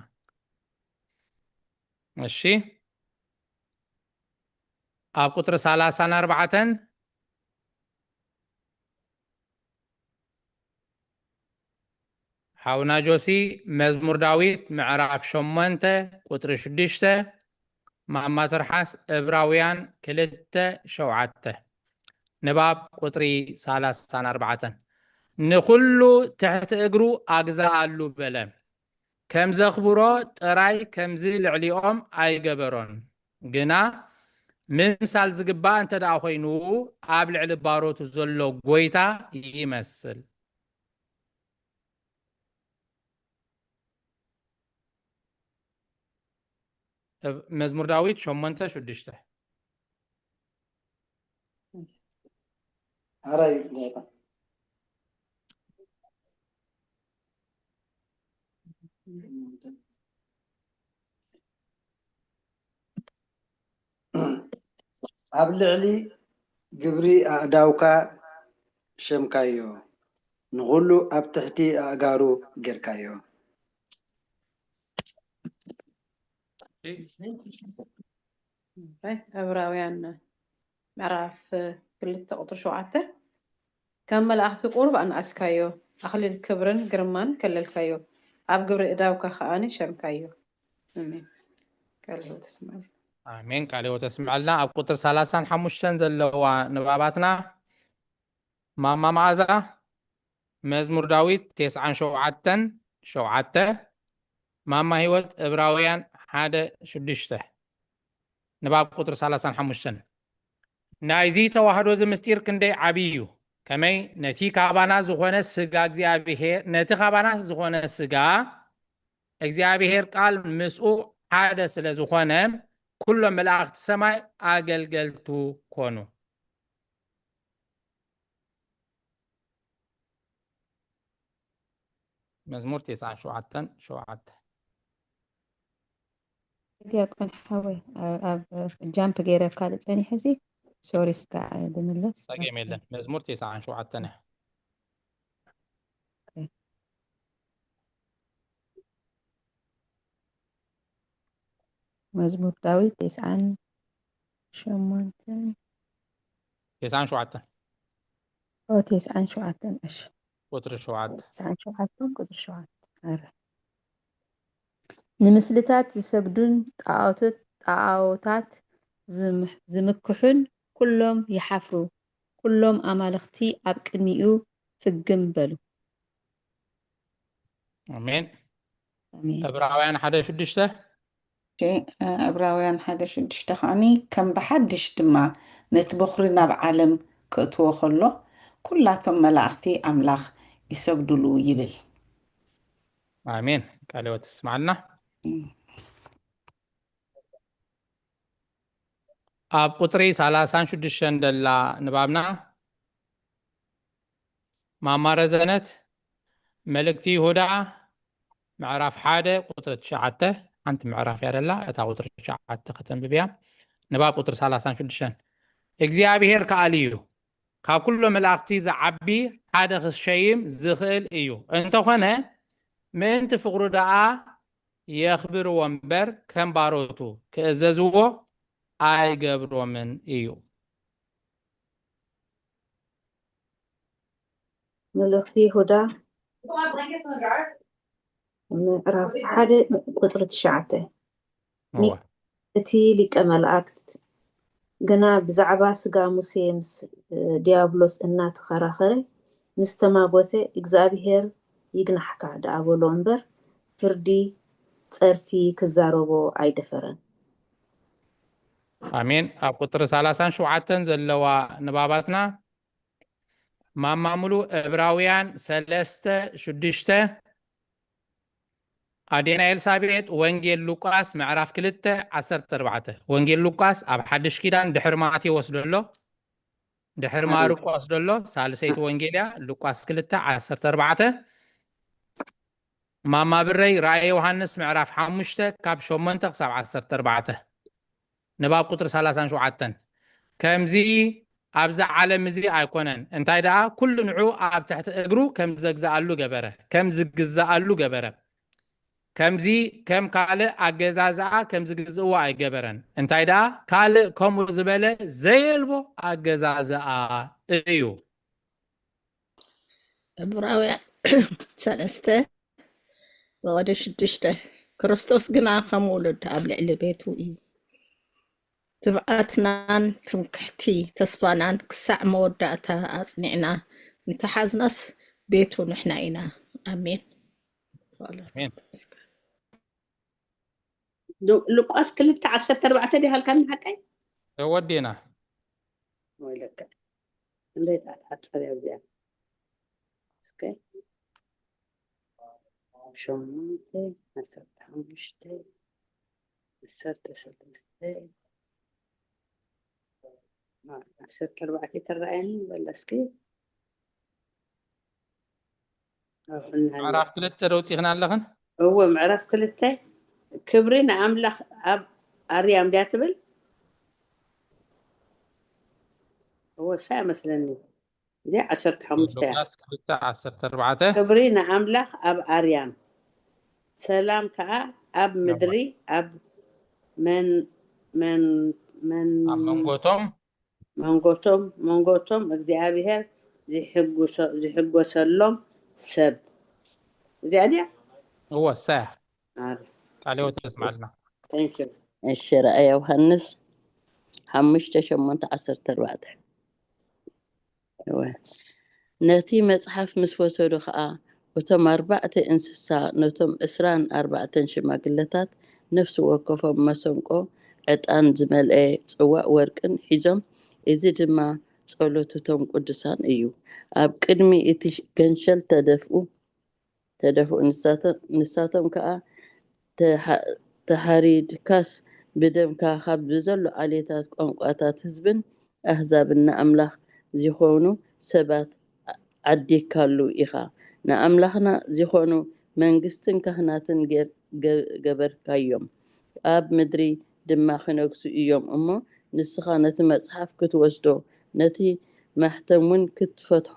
እሺ፣ ኣብ ቁፅሪ ሰላሳን ኣርባዕተን ሓውና ጆሲ፣ መዝሙር ዳዊት ምዕራፍ ሸሞንተ ቁፅሪ ሽዱሽተ፣ ማማ ትርሓስ ዕብራውያን ክልተ ሸውዓተ። ንባብ ቁፅሪ ሰላሳን ኣርባዕተን። ንኹሉ ትሕቲ እግሩ ኣግዝኣሉ በለ። ከም ዘኽብሮ ጥራይ ከምዚ ልዕሊኦም ኣይገበሮን፣ ግና ምምሳል ዝግባእ እንተ ደኣ ኮይኑ ኣብ ልዕሊ ባሮቱ ዘሎ ጎይታ ይመስል። እብ-፣ መዝሙር ዳዊት ሸሞንተ ሽዱሽተ። ኣራይ ዳታ ኣብ ልዕሊ ግብሪ ኣእዳውካ ሸምካዮ፣ ንኹሉ ኣብ ትሕቲ ኣእጋሩ ጌርካዮ። ዕብራውያን ምዕራፍ ክልተ ቁጥሪ ሸውዓተ፣ ከም መላእኽቲ ቁሩብ ኣንኣስካዮ፣ ኣኽሊል ክብርን ግርማን ከለልካዮ፣ ኣብ ግብሪ እዳውካ ከኣኒ ሸምካዮ። ኣሜን። ቃል ህይወት የስምዐልና። ኣሜን። ቃል ህይወት የስምዐልና። ኣብ ቁጥሪ ሰላሳን ሓሙሽተን ዘለዋ ንባባትና ማማ መኣዛ፣ መዝሙር ዳዊት ተስዓን ሸውዓተን ሸውዓተ፣ ማማ ህይወት ዕብራውያን ሓደ ሽዱሽተ። ንባብ ቁፅሪ ሰላሳን ሓሙሽተን። ናይዚ ተዋህዶ እዚ ምስጢር ክንደይ ዓብዪ እዩ! ከመይ ነቲ ካባና ዝኾነ ስጋ እግዚኣብሄር፣ ነቲ ካባና ዝኾነ ስጋ እግዚኣብሄር ቃል ምስኡ ሓደ ስለ ዝኾነ፣ ኩሎም መላእኽቲ ሰማይ ኣገልገልቱ ኮኑ። መዝሙር ተስዓን ሸውዓተን ሸውዓተ። ዲያቆን ሓወይ፣ ኣብ፣ ኣብ ጃምፕ ገይረ ኣብ ካልእ ጸኒሐ ሲ፣ ሶሪ፣ እስካ ድምለስ። ጸገም የለን። መዝሙር ተስዓን ሸውዓተን እያ። መዝሙር ዳዊት ተስዓን ሸሞንተን። ተስዓን ሸውዓተን። ኦ፣ ተስዓን ሸውዓተን፣ እሺ። ቁፅሪ ሸውዓተ። ተስዓን ሸውዓተን ቁፅሪ ሸውዓተ። ኣረ። ንምስልታት ዝሰግዱን ጣዖቶት-፣ ጣዖታት ዝም-፣ ዝምክሑን ኩሎም ይሓፍሩ፣ ኩሎም ኣማልኽቲ ኣብ ቅድሚኡ ፍግም በሉ። ኣሜን። ኣሜን። ዕብራውያን ሓደ ሽዱሽተ። እሺ፣ ዕብራውያን ሓደ ሽዱሽተ ከዓኒ ከም ብሓድሽ ድማ ነቲ በኹሪ ናብ ዓለም ክእትዎ ከሎ ኩላቶም መላእኽቲ ኣምላኽ ይሰግዱሉ ይብል። ኣሜን። ቃለ ሕይወት ይስማዓልና። እም። ኣብ ቁፅሪ ሰላሳን ሽዱሽተን ደላ ንባብና ማማ ረዘነት፣ መልእክቲ ይሁዳ ምዕራፍ ሓደ ቁፅሪ ትሽዓተ፣ ሓንቲ ምዕራፍ እያ ደላ፣ እታ ቁፅሪ ትሽዓተ ከተንብብ እያ። ንባብ ቁፅሪ ሰላሳን ሽዱሽተን። እግዚኣብሄር ከኣሊ እዩ፣ ካብ ኩሎም መላእኽቲ ዝዓቢ ሓደ ክሸይም ዝኽእል እዩ። እንተኾነ ምእንቲ ፍቕሩ ደኣ የኽብርዎ እምበር ከም ባሮቱ ክእዘዝዎ ኣይገብሮምን እዩ። መልእኽቲ ይሁዳ ምዕራፍ ሓደ ቁፅሪ ትሽዓተ። እወ። እቲ ሊቀ መላእክት ግና ብዛዕባ ስጋ ሙሴ ምስ ዲያብሎስ እናተኸራኸረ ምስ ተማጎተ እግዚኣብሄር ይግናሕካ ደኣ በሎ እምበር ፍርዲ ጸርፊ ክዛረቦ ኣይደፈረን። ኣሜን። ኣብ ቁፅሪ ሰላሳን ሸውዓተን ዘለዋ ንባባትና ማማ ሙሉ ዕብራውያን ሰለስተ ሽዱሽተ ኣዴና ኤልሳቤጥ ወንጌል ሉቃስ ምዕራፍ ክልተ ዓሰርተ ኣርባዕተ ወንጌል ሉቃስ ኣብ ሓድሽ ኪዳን ድሕሪ ማቴዎስ ደሎ ድሕሪ ማርቆስ ደሎ ሳልሰይቲ ወንጌል እያ። ሉቃስ ክልተ ዓሰርተ ኣርባዕተ ማማ ብረይ ራእየ ዮሃንስ ምዕራፍ ሓሙሽተ ካብ ሸሞንተ ክሳብ ዓሰርተ ኣርባዕተ ንባብ ቁፅሪ ሰላሳን ሸውዓተን ከምዚ ኣብዚ ዓለም እዚ ኣይኮነን እንታይ ደኣ ኩሉ ንዑ ኣብ ትሕቲ እግሩ ከም ዘግዝኣሉ ገበረ ከም ዝግዝኣሉ ገበረ ከምዚ ከም ካልእ ኣገዛዝኣ ከም ዝግዝእዎ ኣይገበረን እንታይ ደኣ ካልእ ከምኡ ዝበለ ዘየልቦ ኣገዛዝኣ እዩ። ዕብራውያን ሰለስተ ወቐደ ሽዱሽተ ክርስቶስ ግና ከም ውሉድ ኣብ ልዕሊ ቤቱ እዩ። ትብዓትናን ትምክሕቲ ተስፋናን ክሳዕ መወዳእታ ኣጽኒዕና እንተሓዝናስ ቤቱ ንሕና ኢና። ኣሜን። ኣሜን። ሉቃስ ክልተ ዓሰርተ ኣርባዕተ ዲሃልካ ንሓቀይ ወዲና ወይለካ እንዴት ኣትሓፀር እያ እዚኣ እስከ ሸሞንተ ዓሰርተ ሓሙሽተ ዓሰርተ ሰለስተ ዓሰርተ ኣርባዕተ ተረኣየኒ በላ እስኪ ምዕራፍ ክልተ ደውፂኽና ኣለኽን እወ ምዕራፍ ክልተ ክብሪ ንኣምላኽ ኣብ ኣርያም ድያ ትብል እወ እሳ መስለኒ እዚ ዓሰርተ ሓሙሽተ እያ ሉቃስ ክልተ ዓሰርተ ኣርባዕተ ክብሪ ንኣምላኽ ኣብ ኣርያም ሰላም ከዓ ኣብ ምድሪ ኣብ መን መን መን ኣብ መንጎቶም መንጎቶም መንጎቶም እግዚኣብሔር ዝሕጎሰሎም ሰብ እዚኣ ድያ እወ እሳ እያ ኣረ ቃለ ህይወት ተስማዕልና thank you እሺ ራእየ ዮሃንስ ሓሙሽተ ሸሞንተ ዓሰርተ ኣርባዕተ እወ ነቲ መጽሓፍ ምስ ወሰዱ ኸኣ እቶም ኣርባዕተ እንስሳ ነቶም ዕስራን ኣርባዕተን ሽማግለታት ነፍሲ ወከፎም መሰንቆ ዕጣን ዝመልአ ጽዋእ ወርቅን ሒዞም እዚ ድማ ጸሎት እቶም ቅዱሳን እዩ ኣብ ቅድሚ እቲ ገንሸል ተደፍኡ ተደፍኡ ንሳቶም ከኣ ተሓሪድካስ ብደምካ ካብ ብዘሎ ዓሌታት ቋንቋታት ህዝብን ኣህዛብን ንኣምላኽ ዚኾኑ ሰባት ዓዲግካሉ ኢኻ። ንኣምላኽና ዚኾኑ መንግስትን ካህናትን ገበርካዮም፣ ኣብ ምድሪ ድማ ኺነግሱ እዮም እሞ፣ ንስኻ ነቲ መጽሓፍ ክትወስዶ፣ ነቲ ማሕተም እውን ክትፈትሖ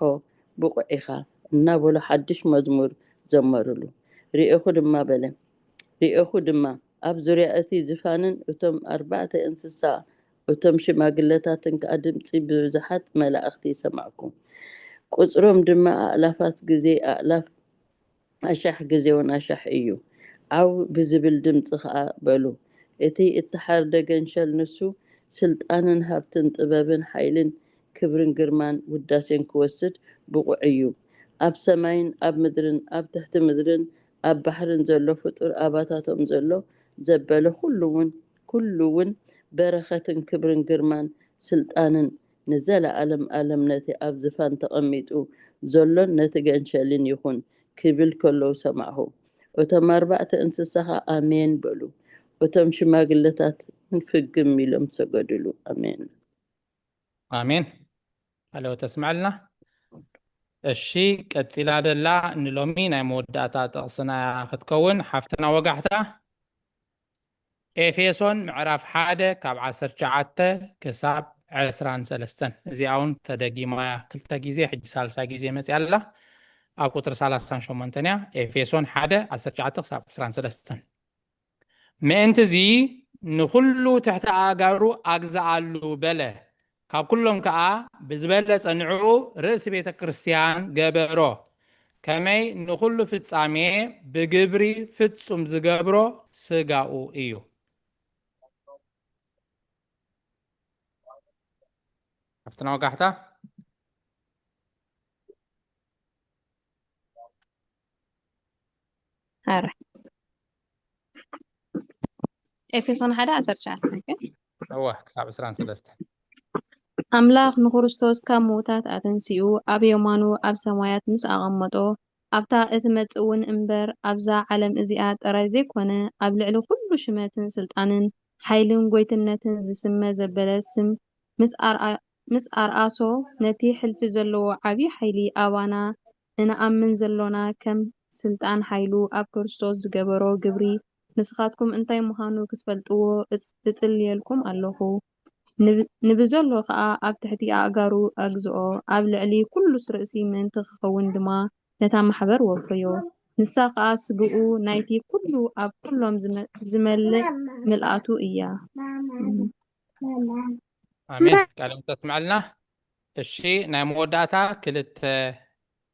ብቑዕ ኢኻ እናበሉ ሓድሽ መዝሙር ዘመሩሉ። ርኤኹ ድማ በለ። ርኤኹ ድማ፣ ኣብ ዙርያ እቲ ዝፋንን እቶም ኣርባዕተ እንስሳ እቶም ሽማግለታትን ከኣ ድምጺ ብብዙሓት መላእኽቲ ሰማዕኩ። ቁጽሮም ድማ ኣእላፋት ግዜ ኣእላፍ ኣሻሕ ግዜ እውን ኣሻሕ እዩ። ዓው ብዝብል ድምጺ ኸኣ በሉ፣ እቲ እተሓርደ ገንሸል ንሱ ስልጣንን ሃብትን ጥበብን ሓይልን ክብርን ግርማን ውዳሴን ክወስድ ብቑዕ እዩ። ኣብ ሰማይን ኣብ ምድርን ኣብ ትሕቲ ምድርን ኣብ ባሕርን ዘሎ ፍጡር ኣባታቶም ዘሎ ዘበለ ኩሉ እውን ኩሉ እውን በረኸትን ክብርን ግርማን ስልጣንን ንዘለኣለም ኣለም ነቲ ኣብ ዝፋን ተቐሚጡ ዘሎን ነቲ ገንሸልን ይኹን ክብል ከለዉ ሰማዕኹ። እቶም ኣርባዕተ እንስሳ ኸኣ ኣሜን በሉ። እቶም ሽማግለታት ፍግም ኢሎም ሰገዱሉ። ኣሜን። ኣሜን። ቃለ ሕይወት ተስምዐልና። እሺ ቀጺላ ደላ ንሎሚ ናይ መወዳእታ ጥቕስና ክትከውን ሓፍትና ወጋሕታ ኤፌሶን ምዕራፍ ሓደ ካብ ዓሰርተ ትሽዓተ ክሳብ ዕስራን ሰለስተን እዚኣ እውን ተደጊማ እያ ክልተ ግዜ ሕጂ ሳልሳይ ግዜ መፅያ ኣላ ኣብ ቁፅሪ ሰላሳን ሸሞንተን እያ ኤፌሶን ሓደ ዓሰርተ ትሽዓተ ክሳብ ዕስራን ሰለስተን ምእንቲ እዚ ንኹሉ ትሕቲ ኣእጋሩ ኣግዝኣሉ በለ። ካብ ኩሎም ከኣ ብዝበለጸ ንዕኡ ርእሲ ቤተ ክርስትያን ገበሮ። ከመይ ንኹሉ ፍጻሜ ብግብሪ ፍጹም ዝገብሮ ስጋኡ እዩ። ኣብቲ ናውጋሕታ ኣረ ኤፌሶን ሓደ ዓሰርተ ትሽዓተ። ኦኬ። እወ፣ ክሳብ ዕስራን ሰለስተን። ኣምላኽ ንክርስቶስ ካብ ምዉታት ኣተንሲኡ ኣብ የማኑ ኣብ ሰማያት ምስ ኣቐመጦ፣ ኣብታ እትመጽእ እውን እምበር ኣብዛ ዓለም እዚኣ ጥራይ ዘይኮነ፣ ኣብ ልዕሊ ኩሉ ሽመትን ስልጣንን ሓይልን ጎይትነትን ዝስመ ዘበለ ስም ምስ ኣርኣ-፣ ምስ ኣርኣሶ፣ ነቲ ሕልፊ ዘለዎ ዓቢ ሓይሊ ኣባና እንኣምን ዘሎና ከም ስልጣን ሓይሉ ኣብ ክርስቶስ ዝገበሮ ግብሪ ንስኻትኩም እንታይ ምዃኑ ክትፈልጥዎ እጽ-፣ እጽልየልኩም ኣለኹ። ንብ-፣ ንብዘሎ ኸኣ ኣብ ትሕቲ ኣእጋሩ ኣግዝኦ፣ ኣብ ልዕሊ ኩሉስ ርእሲ ምእንቲ ክኸውን ድማ ነታ ማሕበር ወፍርዮ። ንሳ ኸኣ ስግኡ ናይቲ ኩሉ ኣብ ኩሎም ዝመ-፣ ዝመልእ ምልኣቱ እያ። ኣሜን። ቃል ተስምዐልና። እሺ፣ ናይ መወዳእታ ክልተ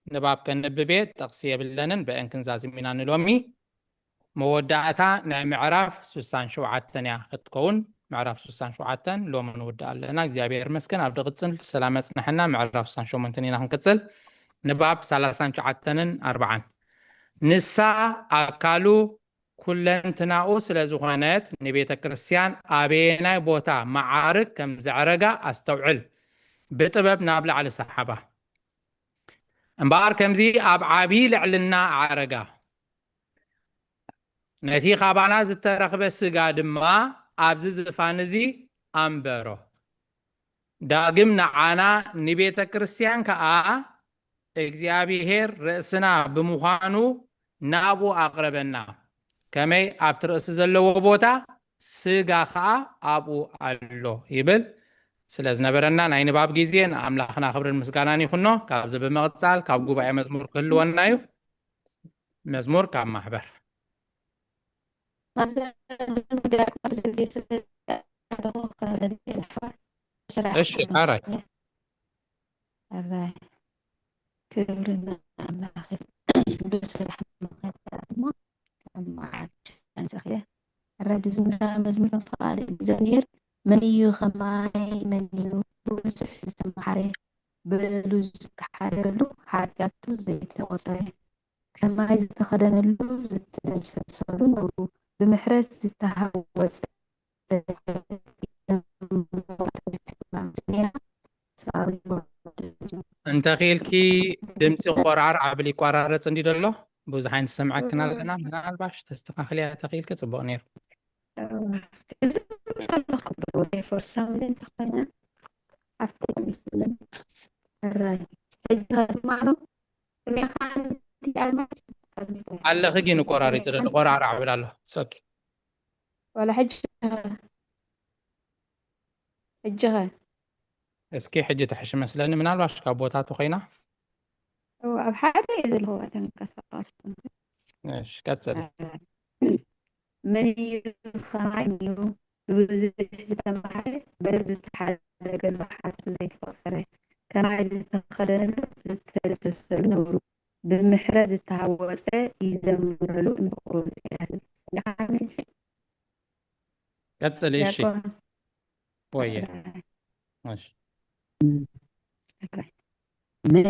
ንባብ ከንብብ እየ። ጥቕሲ የብለንን፣ ብአን ክንዛዝም ኢና ንሎሚ። መወዳእታ ናይ ምዕራፍ ስሳን ሸውዓተን እያ ክትከውን። ምዕራፍ ስሳን ሸውዓተን ሎሚ ንውድእ ኣለና። እግዚኣብሔር ይመስገን። ኣብ ድቕጽል ሰላም ያጽንሐና። ምዕራፍ ስሳን ሸሞንተን ኢና ክንቅጽል። ንባብ ሰላሳን ትሽዓተንን ኣርባዓን። ንሳ ኣካሉ ኩለንትናኡ ስለ ዝኾነት፣ ንቤተ ክርስቲያን ኣበየናይ ቦታ መዓርግ ከም ዘዕረጋ ኣስተውዕል። ብጥበብ ናብ ላዕሊ ሰሓባ። እምበኣር ከምዚ ኣብ ዓቢ ልዕልና ኣዕረጋ። ነቲ ካባና ዝተረኽበ ስጋ ድማ ኣብዚ ዝፋን እዚ ኣንበሮ። ዳግም ንዓና ንቤተ ክርስቲያን ከኣ እግዚኣብሔር ርእስና ብምዃኑ ናብኡ ኣቕረበና። ከመይ ኣብቲ ርእሲ ዘለዎ ቦታ ስጋ ከኣ ኣብኡ ኣሎ ይብል። ስለ ዝነበረና ናይ ንባብ ግዜ ንኣምላኽና ክብርን ምስጋናን ይኹኖ። ካብዚ ብምቕጻል ካብ ጉባኤ መዝሙር ክህልወና እዩ። መዝሙር ካብ ማሕበር። እሺ፣ ሓራይ። ኣራይ ክብሪ ንኣምላኽ ብስራሕ ምኽንያት እሞ ኣብ መዓልቲ ሸንሰኽየ ኣራዲ ዝምራ መዝሙር ፍቓድ እግዚኣብሔር መን እዩ ከማይ መን እዩ ብዙሕ ዝተምሓረ በደሉ ዝተሓደገሉ ሓጢኣቱ ዘይተቖጸረ ከማይ ዝተኸደነሉ ዝተደምሰሰሉ ነውሩ ብምሕረት ዝተሃወፀ እንተኺእልኪ ድምፂ ቆርዓር ዓብል ይቋራረፅ እንዲ ደሎ ብዙሕ ኣይንሰምዐክን ኣለና። ምናልባሽ ተስተኻኽልያ ተኽኢልኪ ፅቡቕ ነይሩ። ክዝም ከለኹ ብወደይ ፎርሳውን እንተኾይነ ኣብቲ ይመስለኒ ራይ ሕጂ ከስማዕዶ ስሚዕካ ኣልማሽ ኣለኺ ግን ቆራሪፅ ደሎ ቆራዕራዕ ብል ኣሎ ሶኪ ዋላ ሕጂ ሕጂ ኸ እስኪ ሕጂ ትሕሽ መስለኒ ምናልባሽ ካብ ቦታቱ ኮይና እዎ፣ ኣብ ሓደ እየ ዘለኹ ተንቀሳቐስኩ እሺ ቀፅል መን እዩ ከማይ እዩ ብብዙሕ ዝተማሃረ በደል ዝተሓደገሉ ሓጢኣቱ ዘይተቆፀረ ከማይ ዝተኸደነሉ ዝተደምሰሰሉ ነውሩ ብምሕረት ዝተሃወፀ ይዘምረሉ ንፍቅሩ ዝያስ ቀፅል እሺ ወየ እሺ መን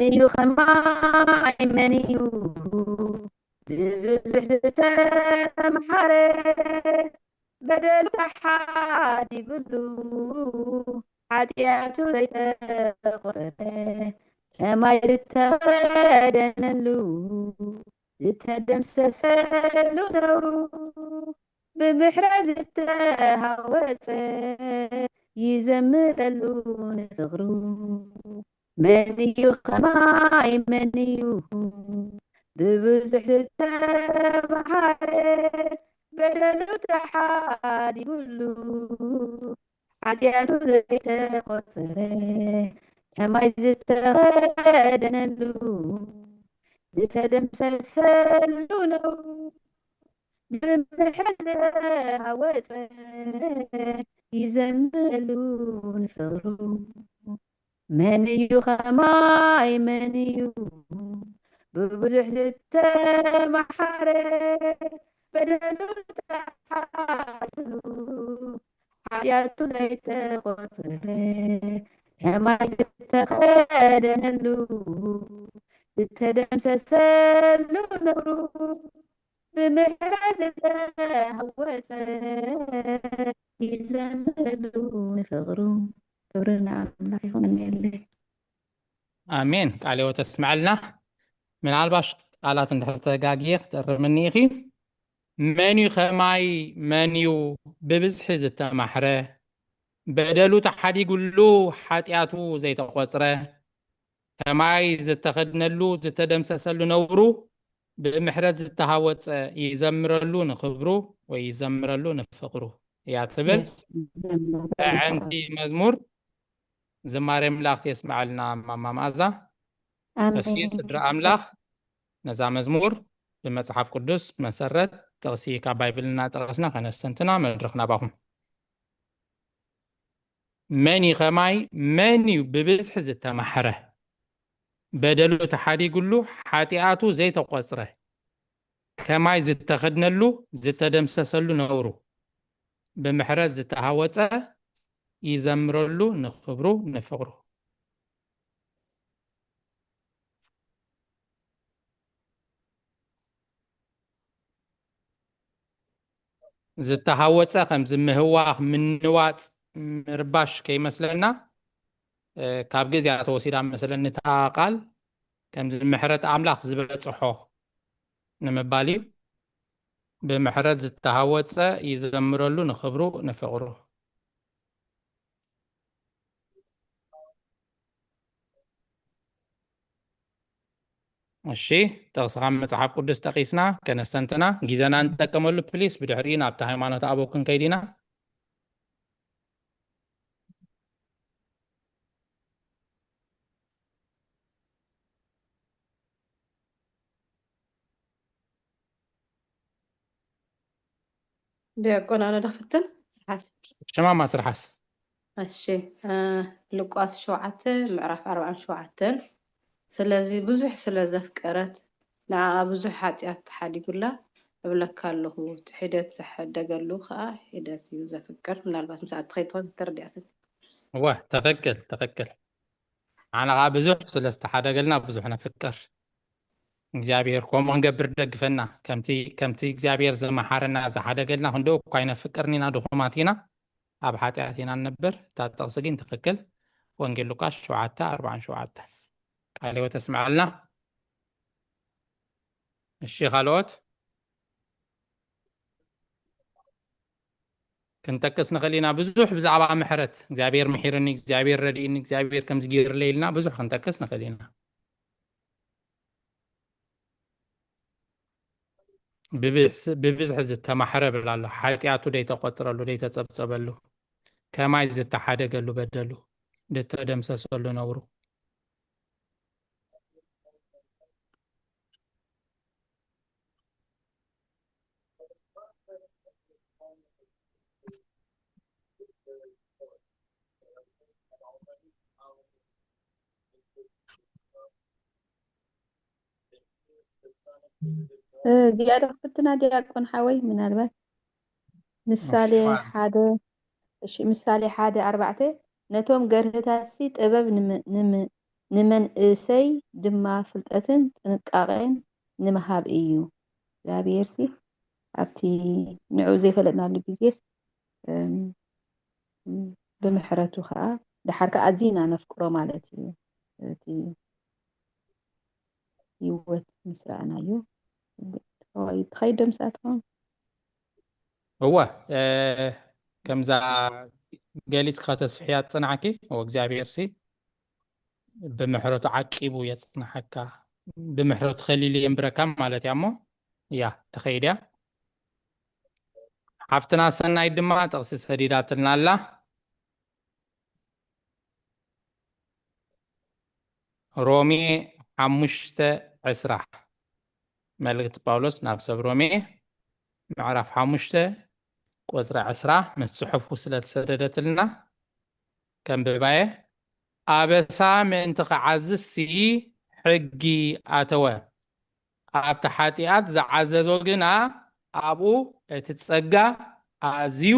እዩ ከማይ መን እዩ ብብዙሕ ዝተምሓረ በደሉ ተሓዲጉሉ ሓጢኣቱ ዘይተቆረ ከማይ ዝተኸደነሉ ዝተደምሰሰሉ ነውሩ ብምሕረት ዝተሃወፀ ይዘምረሉ ንፍቅሩ መን እዩ ከማይ መን እዩ ብብዙሕ ዝተምሓረ በደሉ ተሓዲጉሉ ሓጢኣቱ ዘይተቆፀረ ከማይ ዝተኸደነሉ ዝተደምሰሰሉ ነውሩ ብምሕረት ዝተሃወፀ ይዘምረሉ ንፍቅሩ መን እዩ ከማይ መን እዩ ብብዙሕ ዝተምሓረ በደሉ ተሓዲጉሉ ሓጢኣቱ ዘይተቆፀረ ከማይ ዝተኸደነሉ ዝተደምሰሰሉ ነውሩ ብምሕረት ዝተሃወጸ ይዘምረሉ ንፍቕሩ። ክብሪ ንኣምላኽ ይኹን። እኔለይ። ኣሜን። ቃለ ሕይወት ተስምዐልና። ምናልባሽ ቃላት እንድሕር ተጋግየ ክትእርምኒ ኢኺ። መን እዩ ከማይ፣ መን እዩ ብብዝሒ ዝተማሕረ፣ በደሉ ተሓዲጉሉ ሓጢኣቱ ዘይተቖጽረ፣ ከማይ ዝተኸድነሉ ዝተደምሰሰሉ ነውሩ ብምሕረት ዝተሃወፀ ይዘምረሉ ንኽብሩ ወይ ይዘምረሉ ንፍቕሩ እያ ትብል። ጥዕምቲ መዝሙር። ዝማሬ መላእክት የስምዐልና ማማ መኣዛ። እሺ ስድራ ኣምላኽ፣ ነዛ መዝሙር ብመጽሓፍ ቅዱስ መሰረት ጥቕሲ ካብ ባይብል እናጠቐስና ከነስተንትና መድረኽ ናባኹም። መን እዩ ከማይ፣ መን እዩ ብብዝሒ ዝተማሕረ፣ በደሉ ተሓዲጉሉ ሓጢኣቱ ዘይተቖጽረ፣ ከማይ ዝተኸድነሉ ዝተደምሰሰሉ ነውሩ ብምሕረት ዝተሃወጸ ይዘምረሉ ንኽብሩ ንፍቕሩ። ዝተሃወፀ ከምዚ ምህዋኽ፣ ምንዋፅ፣ ምርባሽ ከይመስለና፣ እ፣ ካብ ግእዝ እያ ተወሲዳ መሰለኒ እታ ቃል። ከምዚ ምሕረት ኣምላኽ ዝበፅሖ ንምባል እዩ። ብምሕረት ዝተሃወፀ ይዘምረሉ ንኽብሩ ንፍቕሩ። እሺ፣ ጥቕሲ ካብ መጽሓፍ ቅዱስ ጠቒስና ከነስተንትና ግዜና ንጠቀመሉ ፕሊስ። ብድሕሪኡ ናብቲ ሃይማኖት ኣበው ክንከይድ ኢና። ዲያቆን ኣነ ዶ ክፍትን? ትርሓስ። ሽማማ ትርሓስ። እሺ፣ እ፣ ሉቃስ ሸውዓተ ምዕራፍ ኣርባዓን ሸውዓተን። ስለዚ ብዙሕ ስለ ዘፍቀረት ንዓኣ ብዙሕ ሓጢኣት ተሓዲጉላ እብለካ ኣለኹ። እቲ ሒደት ዝሓደገሉ ኸኣ ሒደት እዩ ዘፍቅር። ምናልባት ምስኣ እትኸይድ ትኾን ተረዲኣትኒ። እወ፣ ትኽክል፣ ትኽክል። ንዓና ኸዓ ብዙሕ ስለ ዝተሓደገልና ብዙሕ ነፍቅር። እግዚኣብሔር ከምኡ ክንገብር ደግፈና። ከምቲ፣ ከምቲ እግዚኣብሔር ዝመሓረና ዝሓደገልና ክንድኡ እኳ ኣይነፍቅርን ኢና፣ ድኹማት ኢና፣ ኣብ ሓጢኣት ኢና ንነብር። እታ ጥቕሲ ግን ትኽክል። ወንጌል ሉቃስ ሸውዓተ ኣርባዓን ሸውዓተን። ቃለ ሕይወት ተስምዐልና። እሺ፣ ካልኦት? ክንጠቅስ ንኽእል ኢና ብዙሕ ብዛዕባ ምሕረት፣ እግዚኣብሔር ምሒርኒ፣ እግዚኣብሔር ረድእኒ፣ እግዚኣብሔር ከምዚ ገይርለይ ኢልና ብዙሕ ክንጠቅስ ንኽእል ኢና። ብብዝ-፣ ብብዝሒ ዝተማሕረ ብል ኣሎ፣ ሓጢኣቱ ደይተቖጽረሉ፣ ደይተጸብጸበሉ፣ ከማይ ዝተሓደገሉ በደሉ፣ ዝተደምሰሰሉ ነውሩ። እዚኣ ዶ ክፍትና ዲያቆን ሓወይ? ምናልባት ምሳሌ እሺ፣ እዋ። ሓደ፣ እሺ፣ ምሳሌ ሓደ ኣርባዕተ፣ ነቶም ገርህታትሲ ጥበብ ንመ-፣ ንመ-፣ ንመንእሰይ ድማ ፍልጠትን ጥንቃቄን ንምሃብ እዩ። እግዚኣብሔርሲ ኣብቲ ንዑ ዘይፈለጥናሉ ግዜስ፣ እም፣ ብምሕረቱ ኸዓ ደሓር ከኣ ኣዚና ነፍቅሮ ማለት እዩ። እቲ ህይወት ምስ ረኣናዮ፣ ትኸይድ ዶ ምስኣ ትኸውን? እወ፣ እ፣ ከምዛ ገሊጽ ከተስፍሕያ ዝጸናሕኪ፣ እወ፣ እግዚኣብሔር ሲ ብምሕረቱ ዓቂቡ የጽንሓካ፣ ብምሕረቱ ከሊሉ የንብረካ ማለት እያ። እሞ፣ እያ፣ ትኸይድ እያ። ሓፍትና ሰናይ ድማ ጥቕሲ ሰዲዳትልና ኣላ። ሮሜ ሓሙሽተ ዕስራ፣ መልእክቲ ጳውሎስ ናብ ሰብ ሮሜ ምዕራፍ ሓሙሽተ ቁጽሪ ዕስራ ምስ ጽሑፉ ስለ ተሰደደትልና ከንብባየ። ኣበሳ ምእንቲ ክዓዝዝሲ ሕጊ ኣተወ፣ ኣብቲ ሓጢኣት ዝዓዘዞ ግና ኣብኡ እቲ ጸጋ ኣዝዩ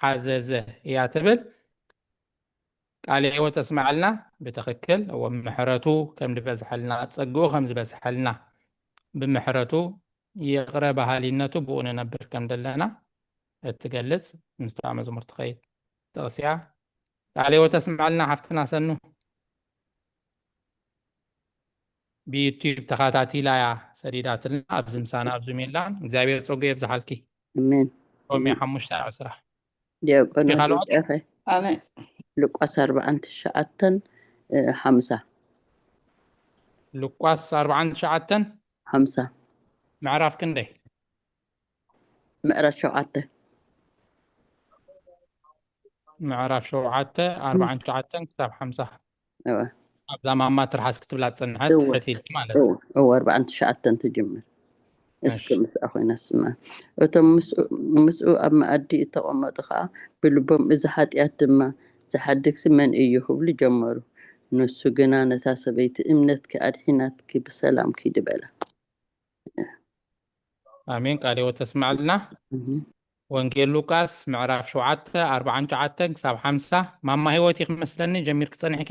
ዓዘዘ እያ ትብል። ቃለ ሕይወት ተስምዐልና። ብትኽክል፣ እዎ፣ ምሕረቱ ከም ዝበዝሐልና፣ ጸግኡ ከም ዝበዝሐልና፣ ብምሕረቱ ይቕረ በሃሊነቱ ብኡ ንነብር ከም ዘለና እትገልጽ ምስታ መዝሙር ትኸይድ ጥቕሲ እያ። ቃለ ሕይወት ተስምዐልና ሓፍትና ሰኑ። ብዩቲዩብ ተኸታቲላ እያ ሰዲዳትልና። ኣብዚ ምሳና ኣብዚ ሜላን እግዚኣብሔር ጸጉ የብዝሓልኪ። ኣሜን። ሮሜ ሓሙሽተ ዕስራ ዲያቆን ካልኦት? ኣድሪቀኸ ኣነ ሉቃስ ኣርባዓን ትሽዓተን ሓምሳ ሉቃስ ኣርባዓን ትሽዓተን ሓምሳ ምዕራፍ ክንደይ? ምዕራፍ ሸውዓተ ምዕራፍ ሸውዓተ ኣርባዓን ትሽዓተን ክሳብ ሓምሳ እወ ኣብዛ ማማ ትርሓስ ክትብላ ዝጸንሐት እወ። ትሕት ኢልኪ ማለት እዩ። እወ እወ ኣርባዓን ትሽዓተን ትጅምር እስከ እሺ። ምስኣ ኮይና ስማ እቶም ምስ- ምስኡ ኣብ መኣዲ እተቐመጡ ከዓ ብልቦም እዚ ሓጢኣት ድማ ዝሓድግሲ መን እዩ ክብሉ ጀመሩ ንሱ ግና ነታ ሰበይቲ እምነትኪ ኣድሒናትኪ ብሰላም ኪዲ በላ ኣሜን። ቃለ ሕይወት ተስምዐልና። እህ። ወንጌል ሉቃስ ምዕራፍ ሸውዓተ ኣርባዓን ትሽዓተን ክሳብ ሓምሳ። ማማ ህይወት እዩ ክመስለኒ ጀሚርኪ ጸኒሕኪ።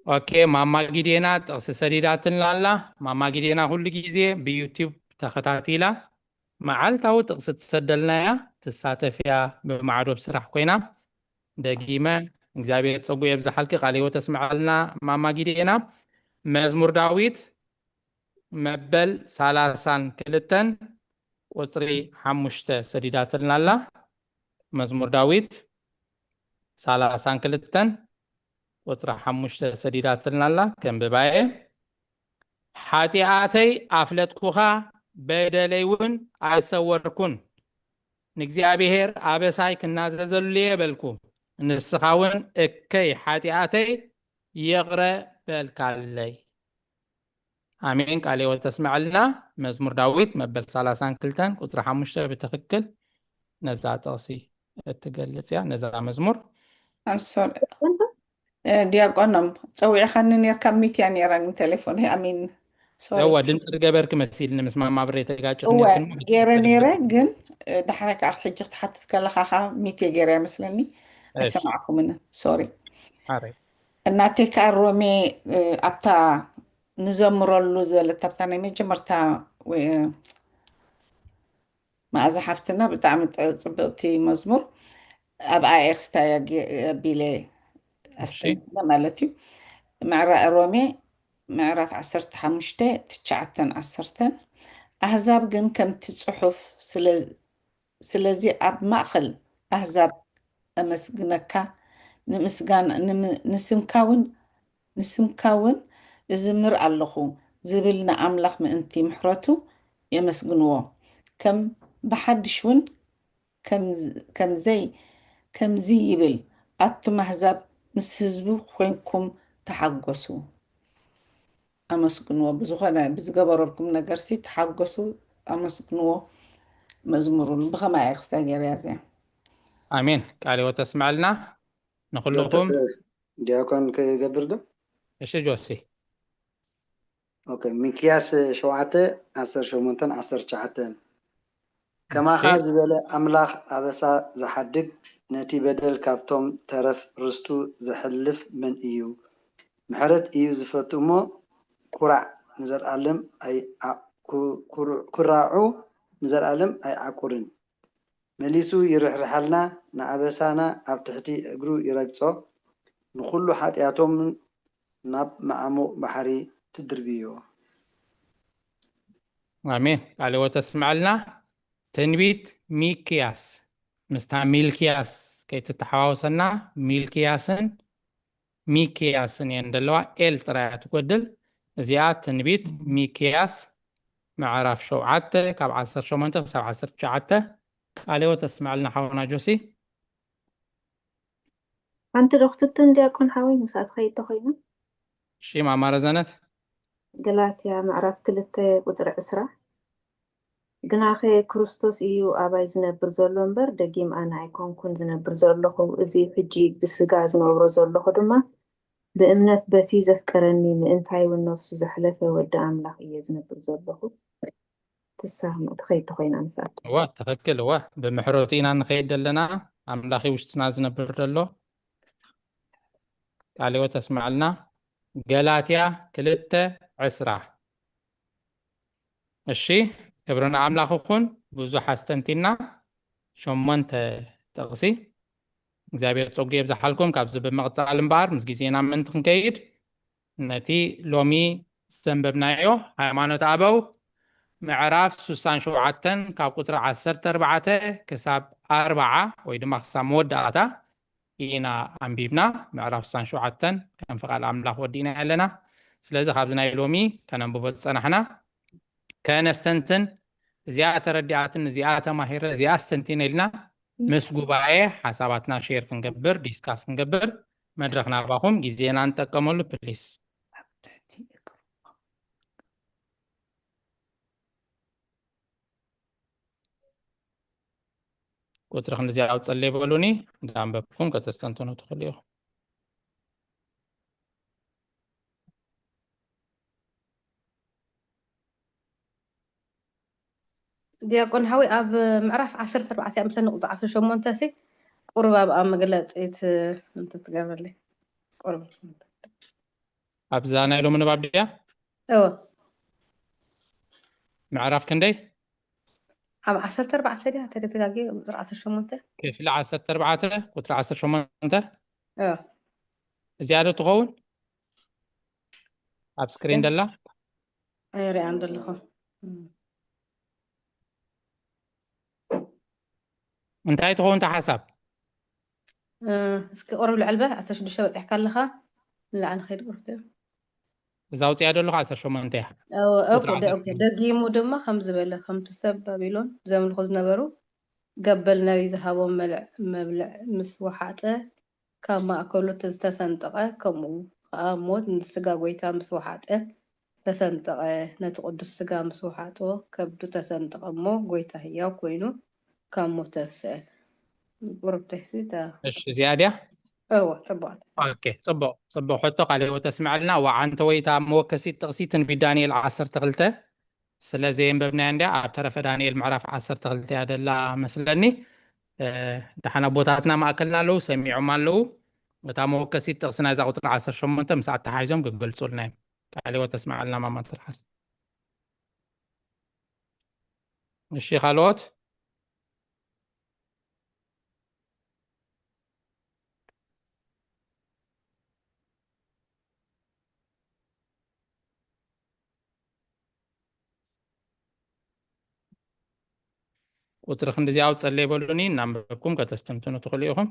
ኦኬ፣ ማማ ጊዴና ጥቕሲ ሰዲዳትልና ኣላ። ማማ ጊዴና ኩሉ ግዜ ብዩቲዩብ ተኸታቲላ መዓልታዊ ጥቕሲ ትሰደልና እያ፣ ትሳተፍ እያ ብማዕዶ ብስራሕ ኮይና። ደጊመ እግዚኣብሔር ጸጉ የብዝሓልኪ፣ ቃለ ሕይወት ተስምዐልና ማማ ጊዴና። መዝሙር ዳዊት መበል ሰላሳን ክልተን ቁጽሪ ሓሙሽተ ሰዲዳትልና ኣላ። መዝሙር ዳዊት ሰላሳን ክልተን ቁጽሪ ሓሙሽተ ሰዲዳትልና ኣላ። ከንብባ እየ። ሓጢኣተይ ኣፍለጥኩኻ፣ በደለይ እውን ኣይሰወርኩን። ንእግዚኣብሔር ኣበሳይ ክናዘዘሉ እየ በልኩ። ንስኻ እውን እከይ ሓጢኣተይ ይቕረ በልካለይ። ኣሜን። ቃለ ሕይወት ተስምዐልና። መዝሙር ዳዊት መበል ሰላሳን ክልተን ቁጽሪ ሓሙሽተ ብትኽክል ነዛ ጥቕሲ እትገልጽ እያ፣ ነዛ መዝሙር። I'm sorry። እ፣ ዲያቆኖም ጸዊዕኻኒ ኔርካ ሚት እያ ኔራ ግን ቴሌፎን ኣሚን እዋ ድምፂ ዝገበርኪ መሲልኒ ምስ ማማ ብሬ ተጋጭ እወ ገይረ ኔረ ግን እ፣ ዳሕራይ ከዓ ሕጂ ክትሓትት ከለኻ ከዓ ሚት እየ ገይረ መስለኒ ኣይሰማዕኩምን ሶሪ ሓረይ እናተይ ከዓ ሮሜ እ፣ ኣብታ ንዘምረሉ ዝበለት ኣብታ ናይ መጀመርታ ወይ፣ እ፣ መኣዛ ሓፍትና ብጣዕሚ ጥ- ፅብቅቲ መዝሙር ኣብ ኣኤክስታ ኣቢለ ኣስተንትነ ማለት እዩ ምዕራ ሮሜ ምዕራፍ ዓሰርተ ሓሙሽተ ትሽዓተን ዓሰርተን ኣህዛብ ግን ከምቲ ፅሑፍ ስለ ስለዚ ኣብ ማእኸል ኣህዛብ እመስግነካ ንምስጋን ንም- ንስምካ እውን ንስምካ እውን እዝምር ኣለኹ ዝብል ንኣምላኽ ምእንቲ ምሕረቱ የመስግንዎ ከም ብሓድሽ እውን ከም- ከምዘይ ከምዚ ይብል ኣቱም ኣህዛብ ምስ ህዝቡ ኮይንኩም ተሓጎሱ ኣመስግንዎ ብዝኾነ ብዝገበረልኩም ነገርሲ ተሓጎሱ ኣመስግንዎ መዝሙሩን ብኸማይ እየ ክስታይ ገይረያ እዚኣ ኣሜን ቃል ህይወት ተስምዐልና ንኩልኹም ዲያቆን ክገብር ዶ እሺ ጆሲ ኦኬ ሚክያስ ሸውዓተ ዓሰርተ ሸሞንተን ዓሰርተ ትሽዓተን ከማኻ ዝበለ ኣምላኽ ኣበሳ ዝሓድግ ነቲ በደል ካብቶም ተረፍ ርስቱ ዘሕልፍ መን እዩ ምሕረት እዩ ዝፈቱ እሞ ኩራዕ ንዘልኣለም ኣይ ኩራዑ ንዘልኣለም ኣይዓቁርን መሊሱ ይርሕርሓልና ንኣበሳና ኣብ ትሕቲ እግሩ ይረግጾ ንኹሉ ሓጢኣቶም ናብ መዓሙቕ ባሕሪ ትድርብዮ ኣሜን ቃል ህይወት ተስምዐልና ትንቢት ሚክያስ ምስታ ሚልክያስ ከይትተሓዋወሰና ሚልክያስን ሚክያስን እየን ዘለዋ ኤል ጥራይ እያ ትጎድል እዚኣ ትንቢት ሚክያስ ምዕራፍ ሸውዓተ ካብ ዓሰርተ ሸሞንተ ክሳብ ዓሰርተ ትሽዓተ ቃል ህይወት ተስምዐልና ሓውና ጆሲ ሓንቲ ዶ ክትፍትን ዲያቆን ሓወይ ምስኣ ትኸይድ ተኮይኑ እሺ ማማ ረዘነት ገላትያ ምዕራፍ ክልተ ቁፅሪ ዕስራ ግናኸ ክርስቶስ እዩ ኣባይ ዝነብር ዘሎ እምበር ደጊም ኣነ ኣይኮንኩን ዝነብር ዘለኹ እዚ ሕጂ ብስጋ ዝነብሮ ዘለኹ ድማ ብእምነት በቲ ዘፍቀረኒ ምእንታይ እውን ነፍሱ ዘሕለፈ ወዲ ኣምላኽ እየ ዝነብር ዘለኹ ትሳህማ ትኸይድ ተኮይና ምስኣ እዋ ትኽክል እዋ ብምሕረቱ ኢና ንኸይድ ዘለና ኣምላኽ ውሽጥና ዝነብር ዘሎ ቃለ ሕይወት ኣስምዓልና። ገላትያ ክልተ ዕስራ። እሺ፣ ክብሪ ንኣምላኽ ይኹን። ብዙሕ ኣስተንቲና፣ ሸሞንተ ጥቕሲ። እግዚኣብሔር ጸጉ የብዝሓልኩም። ካብዚ ብምቕጻል እምበኣር ምስ ግዜና ምእንቲ ክንከይድ፣ ነቲ ሎሚ ዘንበብናዮ ሃይማኖት ኣበው ምዕራፍ ስሳን ሸውዓተን ካብ ቁጽሪ ዓሰርተ ኣርባዕተ ክሳብ ኣርባዓ ወይ ድማ ክሳብ መወዳእታ ኢና ኣንቢብና። ምዕራፍ ስሳን ሸውዓተን ከም ፍቓድ ኣምላኽ ወዲእና ኣለና። ስለዚ ካብዚ ናይ ሎሚ ከነንብቦ ዝጸናሕና ከነስተንትን፣ እዚኣ ተረዲኣትን እዚኣ ተማሂረ እዚኣ ኣስተንቲነ ኢልና ምስ ጉባኤ ሓሳባትና ሼር ክንገብር፣ ዲስካስ ክንገብር፣ መድረኽ ናባኹም፣ ግዜና ንጠቀመሉ ፕሊስ። ቁጽሪ ክንዲዚ ኣውጸለይ በሉኒ፣ እንዳንበብኩም ከተስተንትኑ ትኽእሉ ኢኹም። ዲያቆን ሓዊ ኣብ ምዕራፍ ዓሰርተ ኣርባዕተ እያ፣ ምሰኒ ቁጽሪ ዓሰርተ ሸሞንተ ሲ ቁሩብ ኣብኣ መግለጺት እንተትገብርለይ ቁሩብ። ኣብዛ ናይ ሎሚ ንባብ ድያ? እወ። ምዕራፍ ክንደይ? ኣብ ዓሰርተ ኣርባዕተ ድያ ተደጋጊ ቁጽሪ ዓሰርተ ሸሞንተ? ክፍሊ ዓሰርተ ኣርባዕተ ቁጽሪ ዓሰርተ ሸሞንተ? እወ። እዚኣ ዶ ትኸውን? ኣብ ስክሪን እም። ደላ? ኣይሪኣን ዘለኹ። እም። እንታይ ትኸውን እታ ሓሳብ? እ፣ እስኪ ቁሩብ ልዕል በል፣ ዓሰርተ ሽዱሽተ በጺሕካ ኣለኻ። ንላዕሊ ኸይድ ቁርጥ። እዛ ኣውጺኣ ዘለኹ ዓሰርተ ሸሞንተ እያ። ኦ፣ ኦኬ፣ ቁጽሪ ደ-፣ ኦኬ። ዓሰርተ ሸሞንተ። ደጊሙ ድማ ከምዚ በለ፣ ከምቲ ሰብ ባቢሎን ዘምልኹ ዝነበሩ ገበል ነቢይ ዝሃቦም መልዕ-፣ መብልዕ ምስ ወሓጠ፣ ካብ ማእከሉ እቲ ዝተሰንጠቐ፣ ከምኡ ኸኣ ሞት ንስጋ ጐይታ ምስ ወሓጠ፣ ተሰንጠቐ። ነቲ ቅዱስ ስጋ ምስ ወሓጦ፣ ከብዱ ተሰንጠቐ እሞ፣ ጐይታ ህያው ኰይኑ ካብ ሞት ተንስአ። ቁሩብ ተሕሲ እታ እሺ፣ እዚኣ ድያ? እወ፣ ጽቡቕ። ኦኬ፣ ጽቡቕ፣ ጽቡቕ ሕቶ፣ ቃለ ህይወት ተስምዐልና። ወዓንተ ወይ እታ መወከሲት ጥቕሲ ትንቢት ዳንኤል ዓሰርተ ክልተ ስለ ዘየንበብናያ እንድያ፣ ኣብ ተረፈ ዳንኤል ምዕራፍ ዓሰርተ ክልተ እያ ደላ መስለኒ። እ፣ ደሓን ኣቦታትና ማእከልና ኣለዉ፣ ሰሚዖም ኣለዉ። እታ መወከሲት ጥቕሲ ናይዛ ቁጽሪ ዓሰርተ ሸሞንተ ምስ ኣተሓሒዞም ክገልጹልና እዮም። ቃለ ህይወት ተስምዐልና ማማ ትርሓስ። እሺ፣ ካልኦት? ቁጽሪ ክንዲዚ ኣውጸለይ በሉኒ፣ እናንበብኩም ከተስተንትኑ ትኽእሉ ኢኹም።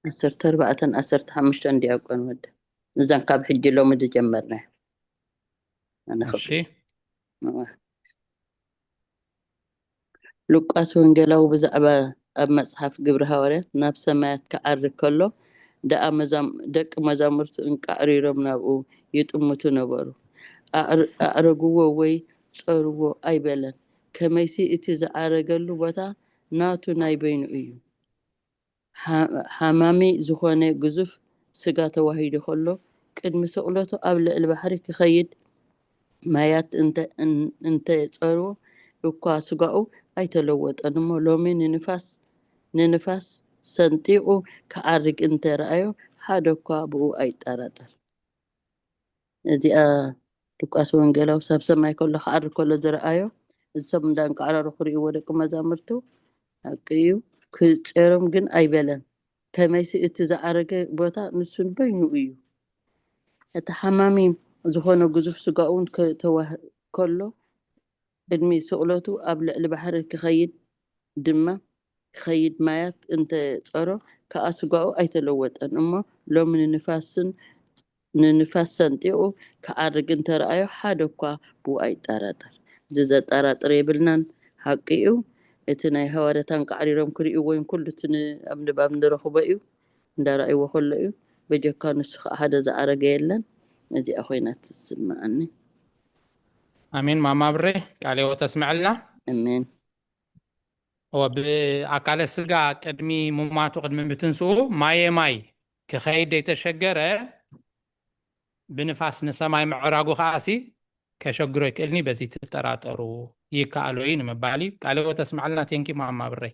ዓሰርተ ኣርባዕተን ዓሰርተ ሓሙሽተን ዲያቆን ወደ፣ እዘን ካብ ሕጂ ሎሚ ዝጀመርና። ኣነ እሺ። እዋ። ሉቃስ ወንጌላዊ ብዛዕባ ኣብ መጽሓፍ ግብሪ ሃዋርያት ናብ ሰማያት ክዓርግ ከሎ ደኣ መዛም-፣ ደቂ መዛሙርቱ እንቃዕሪሮም ናብኡ ይጥምቱ ነበሩ። ኣዕር-፣ ኣዕርግዎ ወይ ጸርዎ ኣይበለን። ከመይሲ እቲ ዝዓረገሉ ቦታ ናቱ ናይ በይኑ እዩ። ሓ-፣ ሓማሚ ዝኾነ ግዙፍ ስጋ ተዋሂዱ ከሎ፣ ቅድሚ ስቕለቱ ኣብ ልዕሊ ባሕሪ ክኸይድ ማያት እንተ-፣ እን-፣ እንተጸርዎ እኳ፣ ስጋኡ ኣይተለወጠን እሞ፣ ሎሚ ንንፋስ፣ ንንፋስ ሰንጢቑ ክዓርግ እንተ ረኣዮ፣ ሓደ እኳ ብኡ ኣይጠራጠር። እዚኣ ሉቃስ ወንጌላዊ፣ ሰብ ሰማይ ከሎ ክዓርግ ከሎ ዝረኣዮ፣ እዚ ሰብ እንዳንቃዕረሩ ክርእይዎ ደቂ መዛሙርቱ፣ ሓቂ እዩ፣ ክጸሮም ግን ኣይበለን። ከመይሲ እቲ ዝዓረገ ቦታ ንሱ በይኑ እዩ። እቲ ሓማሚ ዝኾነ ግዙፍ ስጋኡ እውን ከተዋህ-፣ ከሎ፣ ቅድሚ ስቕለቱ ኣብ ልዕሊ ባሕሪ ክኸይድ ድማ፣ ክኸይድ ማያት እንተ ጸሮ ከኣ ስጋኡ ኣይተለወጠን እሞ፣ ሎሚ ንንፋስን፣ ንንፋስ ሰንጢቑ ክዓርግ እንተ ረኣዮ፣ ሓደ እኳ ብኡ ኣይጠራጠር። እዚ ዘጠራጥር የብልናን፣ ሓቂ እዩ። እቲ ናይ ሃዋርያት ኣንቃዕሪሮም ክርእይዎ፣ ወይም ኩሉ እቲ ን-፣ ኣብ ንባብ ንረኽቦ እዩ፣ እንዳረኣይዎ ከሎ እዩ። በጀካ ንሱ ከኣ ሓደ ዝዓረገ የለን። እዚኣ ኮይና ትስምዓኒ። ኣሜን። ማማ ብሬ፣ ቃለ ህይወት ኣስምዐልና። ኣሜን። እወ፣ ብኣካለ ስጋ ቅድሚ ሙማቱ፣ ቅድሚ ምትንስኡ፣ ማየ ማይ ክኸይድ ዘይተሸገረ፣ ብንፋስ ንሰማይ ምዕራጉ ከኣሲ ከሸግሮ ይክእልኒ፣ በዚ ትጠራጠሩ ይከኣሎ እዩ ንምባል እዩ። ቃለ ሕይወት ኣስምዓልና። ቴንኪ ማማ ብረይ።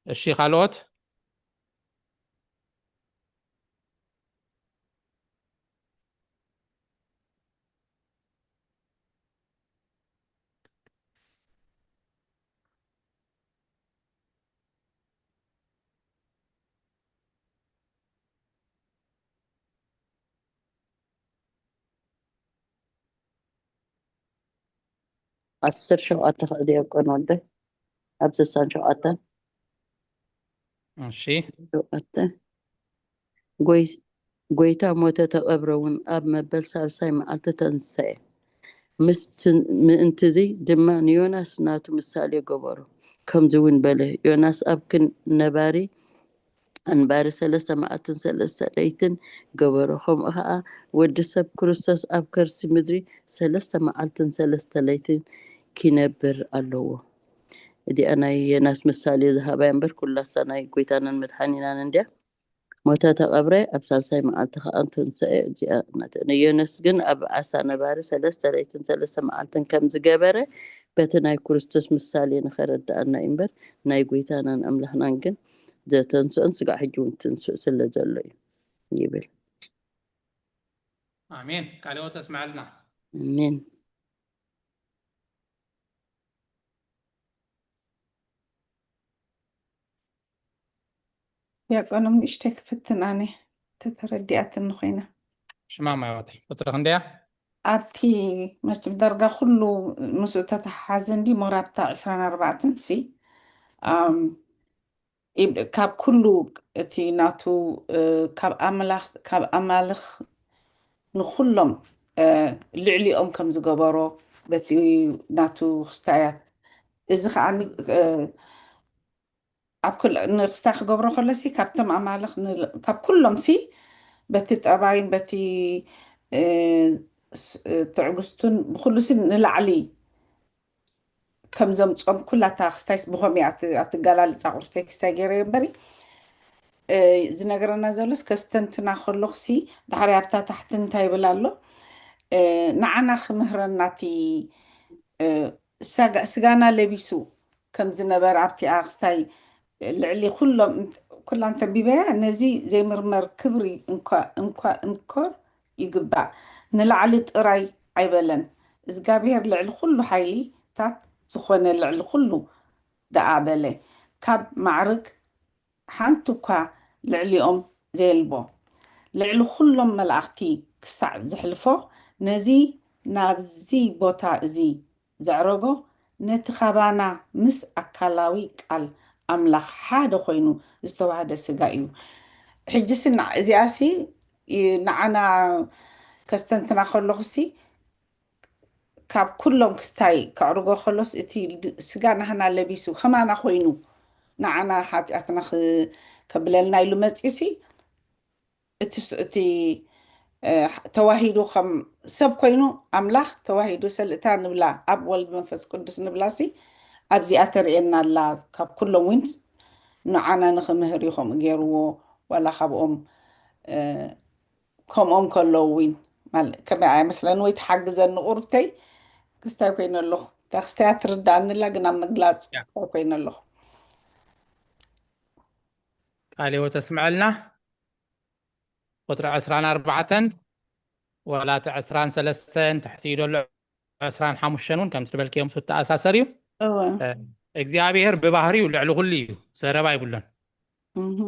እሺ፣ ካልኦት? ዓሰርተ ሸውዓተ ከዓ ዲያቆን ወልደ፣ ኣብ ስሳን ሸውዓተ። እሺ። ሸውዓተ። ጎይ-፣ ጎይታ ሞተ፣ ተቐብረ እውን፣ ኣብ መበል ሳልሳይ መዓልቲ ተንሰኤ። ምስ ትን-፣ ምእንትዚ ድማ ንዮናስ ናቱ ምሳሌ ገበሮ። ከምዚ እውን በለ፣ ዮናስ ኣብ ክን-፣ ነባሪ ኣንባሪ ሰለስተ መዓልትን ሰለስተ ለይትን ገበሮ። ከምኡ ኸዓ ወዲ ሰብ ክርስቶስ ኣብ ከርሲ ምድሪ ሰለስተ መዓልትን ሰለስተ ለይትን ኪነብር ኣለዎ። እዚኣ ናይ ዮናስ ምሳሌ ዝሃባ እያ እምበር፣ ኩላሳ ናይ ጎይታናን መድሓኒናን እንድያ። ሞተ፣ ተቐብረ፣ ኣብ ሳልሳይ መዓልቲ ኸዓ ተንሰኤ። እዚኣ ናተ-፣ ንዮናስ ግን ኣብ ዓሳ ነባሪ ሰለስተ ለይትን ሰለስተ መዓልትን ከም ዝገበረ በቲ ናይ ክርስቶስ ምሳሌ ንኸረድኣና እዩ እምበር፣ ናይ ጎይታናን ኣምላኽናን ግን ዘተንስኦን ስጋዕ ሕጂ እውን ትንስእ ስለ ዘሎ እዩ ይብል። ኣሜን። ቃለ ሕይወት ኣስምዓልና። ኣሜን። ዲያቆኖም ንእሽተይ ክፍትን ኣነ ተተረዲኣትኒ ኮይና። ሽማም ኣይወት ቁፅሪ ክንደያ? ኣብቲ መቸም ዳርጋ ኩሉ ምስኡ ተተሓሓዘ እንዲ ሞራብታ ዕስራን ኣርባዕተን ሲ፣ ኣም፣ ኢብ-፣ ካብ ኩሉ እቲ ናቱ፣ እ፣ ካብ ኣምላኽ፣ ካብ ኣማልኽ ንኹሎም፣ እ፣ ልዕሊኦም ከም ዝገበሮ በቲ ናቱ ክስታያት፣ እዚ ከዓ ን-፣ እ፣ ኣብ ኩል-፣ ንክስታይ ክገብሮ ከሎሲ ካብቶም ኣማልኽ ን-፣ ካብ ኩሎምሲ በቲ ጠባይን በቲ፣ እ፣ ስ-፣ ትዕግስቱን ብኩሉሲ ንላዕሊ ከም ዘምጾም ኩላታ ክስታይስ ብኸምኡ ኣት-፣ ኣትገላልጻ ቁርተይ ክስታይ ገይረዮ እምበሪ፣ እ፣ ዝነገረና ዘሎስ ከስተንትና ከለኹሲ፣ ዳሕሪ ኣብታ ታሕቲ እንታይ ይብል ኣሎ? እ፣ ንዓና ክምህረና እቲ፣ እ፣ ስጋ-፣ ስጋና ለቢሱ ከም ዝነበረ ኣብቲ ኣክስታይ ልዕሊ ኩሎም እንት-፣ ኩላ እንተንቢበያ፣ ነዚ ዘይምርመር ክብሪ እንኳ፣ እንኳ እንኮር ይግባእ። ንላዕሊ ጥራይ ኣይበለን። እዝጋብሄር ልዕሊ ኩሉ ሓይሊታት ዝኾነ ልዕሊ ኩሉ ደኣ በለ። ካብ ማዕርግ ሓንቲ እኳ ልዕሊኦም ዘየልቦ። ልዕሊ ኩሎም መላእኽቲ ክሳዕ ዘሕልፎ፣ ነዚ ናብዚ ቦታ እዚ ዘዕረጎ፣ ነቲ ካባና ምስ ኣካላዊ ቃል ኣምላኽ ሓደ ኮይኑ ዝተዋህደ ስጋ እዩ። ሕጂሲ ንዓ-፣ እዚኣሲ ይ-፣ ንዓና ከስተንትና ከለኹሲ፣ ካብ ኩሎም ክስታይ ከዕርጎ ከሎስ፣ እቲ ድ-፣ ስጋ ናህና ለቢሱ፣ ከማና ኮይኑ፣ ንዓና ሓጢኣትና ክ-፣ ከብለልና ኢሉ መጺኡሲ፣ እቲ ስ-፣ እቲ፣ እ፣ ተዋሂዱ ከም ሰብ ኮይኑ፣ ኣምላኽ ተዋሂዱ ሰልእታ ንብላ፣ ኣብ ወልድ መንፈስ ቅዱስ ንብላሲ፣ ኣብዚኣ ተርእየና ኣላ። ካብ ኩሎም ዊንስ ንዓና ንኽምህር እዩ ከምኡ ገይርዎ፣ ዋላ ካብኦም፣ እ፣ ከምኦም ከለዉ ዊን፣ ማለ-፣ ከመይ ኣይመስለን ወይ ትሓግዘኒ ቁርብተይ፣ ክስታይ ኮይነ ኣለኹ። እታ ክስታያ ትርዳኣኒ ኣላ፣ ግን ኣብ ምግላጽ ያ። ክስታይ ኮይነ ኣለኹ። ቃለ ሕይወት ኣስምዐልና። ቁፅሪ ዕስራን ኣርባዕተን፣ ዋላ እቲ ዕስራን ሰለስተን ትሕቲ ዘሎ ዕስራን ሓሙሽተን እውን ከምቲ ዝበልክዮም ምስ ተኣሳሰር እዩ። እወ። እ፣ እግዚኣብሔር ብባህሪኡ ልዕሊ ኩሉ እዩ፣ ዘረባ ይብሉን። እህ።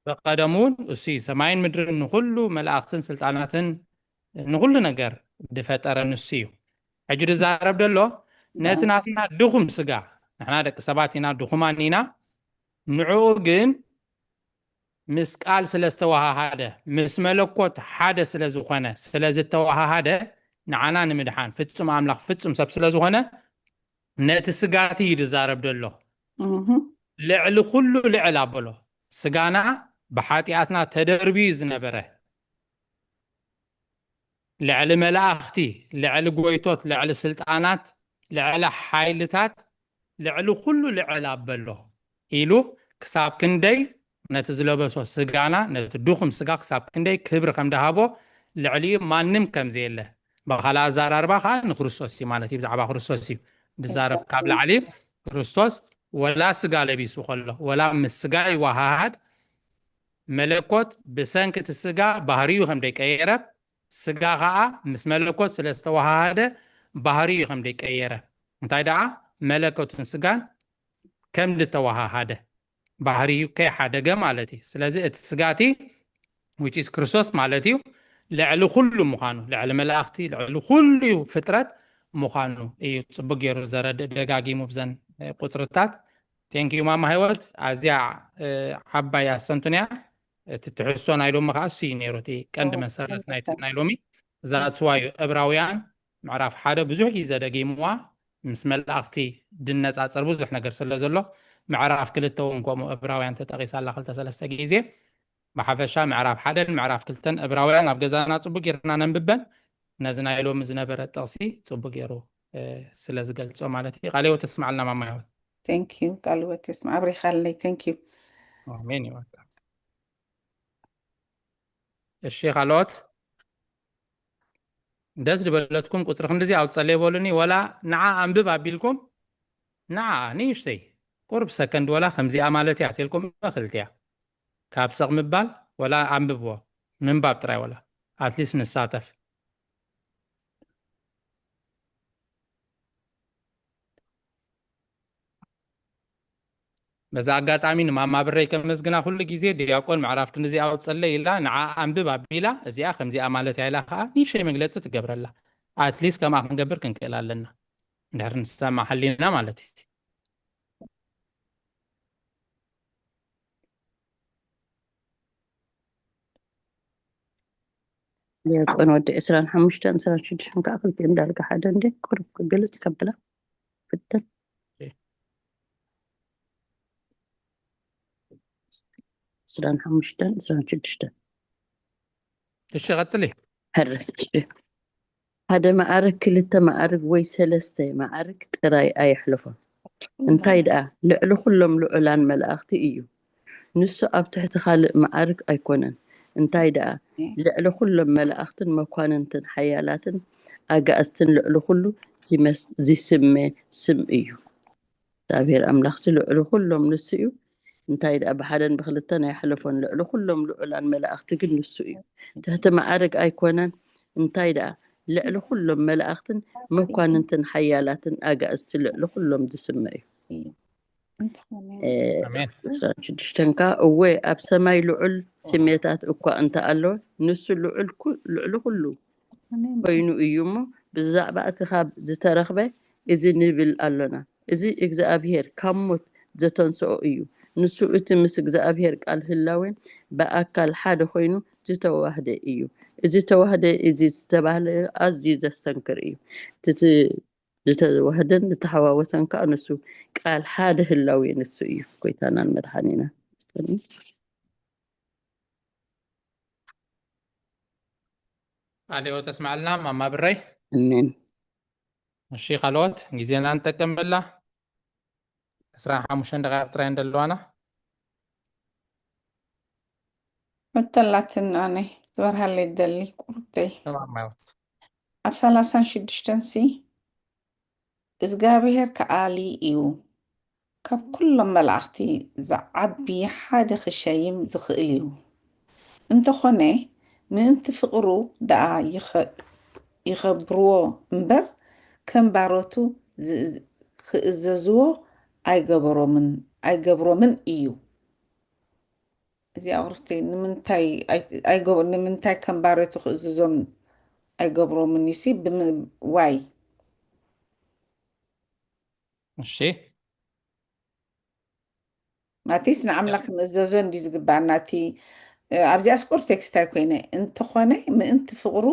በቀደሙ እውን እሱ እዩ ሰማይን ምድርን ንኩሉ መላእኽትን ስልጣናትን ንኩሉ ነገር ዝፈጠረ ንሱ እዩ። ሕጂ ዝዛረብ ዘሎ ነቲ ያ። ናትና ድኹም ስጋ፣ ንሕና ደቂ ሰባት ኢና፣ ድኹማን ኢና። ንዕኡ ግን ምስ ቃል ስለ ዝተወሃሃደ፣ ምስ መለኮት ሓደ ስለ ዝኾነ፣ ስለ ዝተወሃሃደ፣ ንዓና ንምድሓን ፍጹም ኣምላኽ ፍጹም ሰብ ስለ ዝኾነ፣ ነቲ ስጋቲ እዩ ዝዛረብ ዘሎ። እህ። ልዕሊ ኩሉ ልዕል ኣበሎ። ስጋና ብሓጢኣትና ተደርብዩ ዝነበረ፣ ልዕሊ መላእኽቲ፣ ልዕሊ ጎይቶት፣ ልዕሊ ስልጣናት፣ ልዕሊ ሓይልታት፣ ልዕሊ ኩሉ ልዕል ኣበሎ ኢሉ ክሳብ ክንደይ ነቲ ዝለበሶ ስጋና፣ ነቲ ድኹም ስጋ ክሳብ ክንደይ ክብሪ ከም ደሃቦ፣ ልዕሊኡ ማንም ከም ዘየለ፣ ብኻልእ ኣዘራርባ ከዓ ንክርስቶስ እዩ ማለት እዩ። ብዛዕባ ክርስቶስ እዩ ብዛረብ። ካብ ላዕሊ ክርስቶስ ወላ ስጋ ለቢሱ ከሎ፣ ወላ ምስ ስጋ ይወሃሃድ፣ መለኮት ብሰንኪ እቲ ስጋ ባህሪኡ ከም ደይቀየረ፣ ስጋ ከዓ ምስ መለኮት ስለ ዝተወሃሃደ ባህሪኡ ከም ደይቀየረ፣ እንታይ ደኣ መለኮትን ስጋን ከም ዝተወሃሃደ፣ ባህሪኡ ከይሓደገ ማለት እዩ። ስለዚ እቲ ስጋ እቲ which is ክርስቶስ ማለት እዩ፣ ልዕሊ ኩሉ ምዃኑ፣ ልዕሊ መላእኽቲ፣ ልዕሊ ኩሉ ፍጥረት ምዃኑ እዩ ጽቡቅ ገይሩ ዘረድእ ደጋጊሙ ብዘን ቁጽርታት። Thank you ማማ ህይወት፣ ኣዝያ ዓባይ ኣስተንትኖ እያ። እቲ ትሕዝቶ ናይ ሎሚ ከዓ እሱ እዩ ነይሩ፣ እቲ ቀንዲ መሰረት ናይቲ ናይ ሎሚ። That's why እዩ ዕብራውያን ምዕራፍ ሓደ ብዙሕ ግዜ ደጊምዋ፣ ምስ መላእኽቲ ድነጻጸር ብዙሕ ነገር ስለ ዘሎ፣ ምዕራፍ ክልተ እውን ከምኡ ዕብራውያን ተጠቒሳ ኣላ ክልተ ሰለስተ ግዜ። ብሓፈሻ ምዕራፍ ሓደን ምዕራፍ ክልተን ዕብራውያን ኣብ ገዛና ጽቡቅ ጌርና ነንብበን፣ ነዚ ናይ ሎሚ ዝነበረ ጥቕሲ ጽቡቅ ገይሩ ስለ ዝገልጾ ማለት እዩ። ቃለ ህይወት ተስምዓልና ማማ ህይወት። Thank you። ቃለ ህይወት የስምዕ። ኣብሪኻለይ። Thank you። ኣሜን ይባርክ። እሺ፣ ካልኦት ደስ ዝበለትኩም ቁጽሪ ክንድዚ ኣውጸለይ በሉኒ። ወላ ንዓ ኣንብብ ኣቢልኩም፣ ንዓ ንእሽተይ ቁርብ ሰከንድ፣ ወላ ከምዚኣ ማለት እያ ትልኩም፣ እኽልትያ ካብ ሰቕ ምባል፣ ወላ ኣንብብዎ፣ ምንባብ ጥራይ፣ ወላ ኣትሊስት ንሳተፍ። በዚ ኣጋጣሚ ንማማ ብረይ ከመስግና፣ ኩሉ ግዜ ዲያቆን ምዕራፍ ክንድዚ ኣውጸለይ ኢላ፣ ንዓ ኣንብብ ኣቢላ፣ እዚኣ ከምዚኣ ማለት እያ ኢላ ከዓ ንእሽተይ መግለጺ ትገብረላ። ኣትሊስት ከምኣ ክንገብር ክንክእል ኣለና፣ እንድሕር ንሰማዕ ሃሊና ማለት እዩ። ዲያቆን ወዲ ዕስራን ሓሙሽተን ዕስራን ሽዱሽተን ከዓ ክልቲኦም ዳርጋ ሓደ እንደ ቁሩብ ግልጽ ከብላ ፍትን። ዕስራን ሓሙሽተን ዕስራን ሽዱሽተን። እሺ፣ ቀጽሊ። ሕረ፣ እሺ። ሓደ መዓርግ፣ ክልተ መዓርግ ወይ ሰለስተ መዓርግ ጥራይ ኣየሕልፎን። እንታይ ደኣ፣ ልዕሊ ኩሎም ልዑላን መላእኽቲ እዩ። ንሱ ኣብ ትሕቲ ካልእ መዓርግ ኣይኮነን። እንታይ ደኣ፣ ልዕሊ ኩሎም መላእኽትን መኳንንትን ሓያላትን ኣጋእዝትን ልዕሊ ኩሉ ዚመስ-፣ ዚስመ ስም እዩ። እግዚኣብሔር ኣምላኽሲ ልዕሊ ኩሎም ንሱ እዩ። እንታይ ደኣ፣ ብሓደን ብክልተን ኣይሕልፎን። ልዕሊ ኩሎም ልዑላን መላእኽቲ ግን ንሱ እዩ። ትሕቲ መዓርግ ኣይኮነን። እንታይ ደኣ፣ ልዕሊ ኩሎም መላእኽትን መኳንንትን ሓያላትን ኣጋእዝቲ ልዕሊ ኩሎም ዝስመ እዩ። እዩ። እንተኾነ ኣሜን። ዕስራን ሽዱሽተን ከኣ፣ እወ፣ ኣብ ሰማይ ልዑል ስሜታት እኳ እንተ ኣሎ፣ ንሱ ልዑል ኩ-፣ ልዕሊ ኩሉ ኮይኑ እዩ እሞ፣ ብዛዕባ እቲ ካብ ዝተረኽበ እዚ ንብል ኣሎና፣ እዚ እግዚኣብሔር ካብ ሞት ዘተንስኦ እዩ። ንሱ እቲ ምስ እግዚኣብሔር ቃል ህላዌ ብኣካል ሓደ ኮይኑ ዝተዋህደ እዩ። እዚ ተዋህደ እዚ ዝተባህለ ኣዝዩ ዘስተንክር እዩ። እቲ ዝተዋህደን ዝተሓዋወሰን ከኣ ንሱ ቃል ሓደ ህላዌ ንሱ እዩ። ጎይታናን መድሓኒና። ቃለ ሕይወት ተስማዕልና ማማ ብረይ። ኣሜን። እሺ፣ ካልኦት ግዜና ንጠቀመላ። ዕስራን ሓሙሽተን ደቂቕ ጥራይ እንደለዋና። መተላትን ኣነ ትበርሃለይ ደሊ ቁርብተይ። ተማም ማይወት። ኣብ ሰላሳን ሽዱሽተን ሲ እግዚኣብሔር ከኣሊ እዩ። ካብ ኩሎም መላእኽቲ ዝዓቢ ሓደ ክሸይም ዝኽእል እዩ። እንተኾነ ምእንቲ ፍቕሩ ደኣ ይኸ-፣ ይኸብርዎ እምበር ከም ባሮቱ ዝ-፣ ክእዘዝዎ ኣይገበሮምን፣ ኣይገብሮምን እዩ። እዚ ኣቕርብቲ ንምንታይ ኣይ-፣ ኣይገብ-፣ ንምንታይ ከም ባሮቱ ክእዝዞም ኣይገብሮምን እዩ ሲ ብም-፣ ዋይ? እሺ። ማቴስ ንኣምላኽ ክንእዘዞ እንዲ ዝግባኣና። እቲ፣ እ፣ ኣብዚኣ ስቁር ቴክስት ኣይኮይነ። እንተኾነ ምእንቲ ፍቕሩ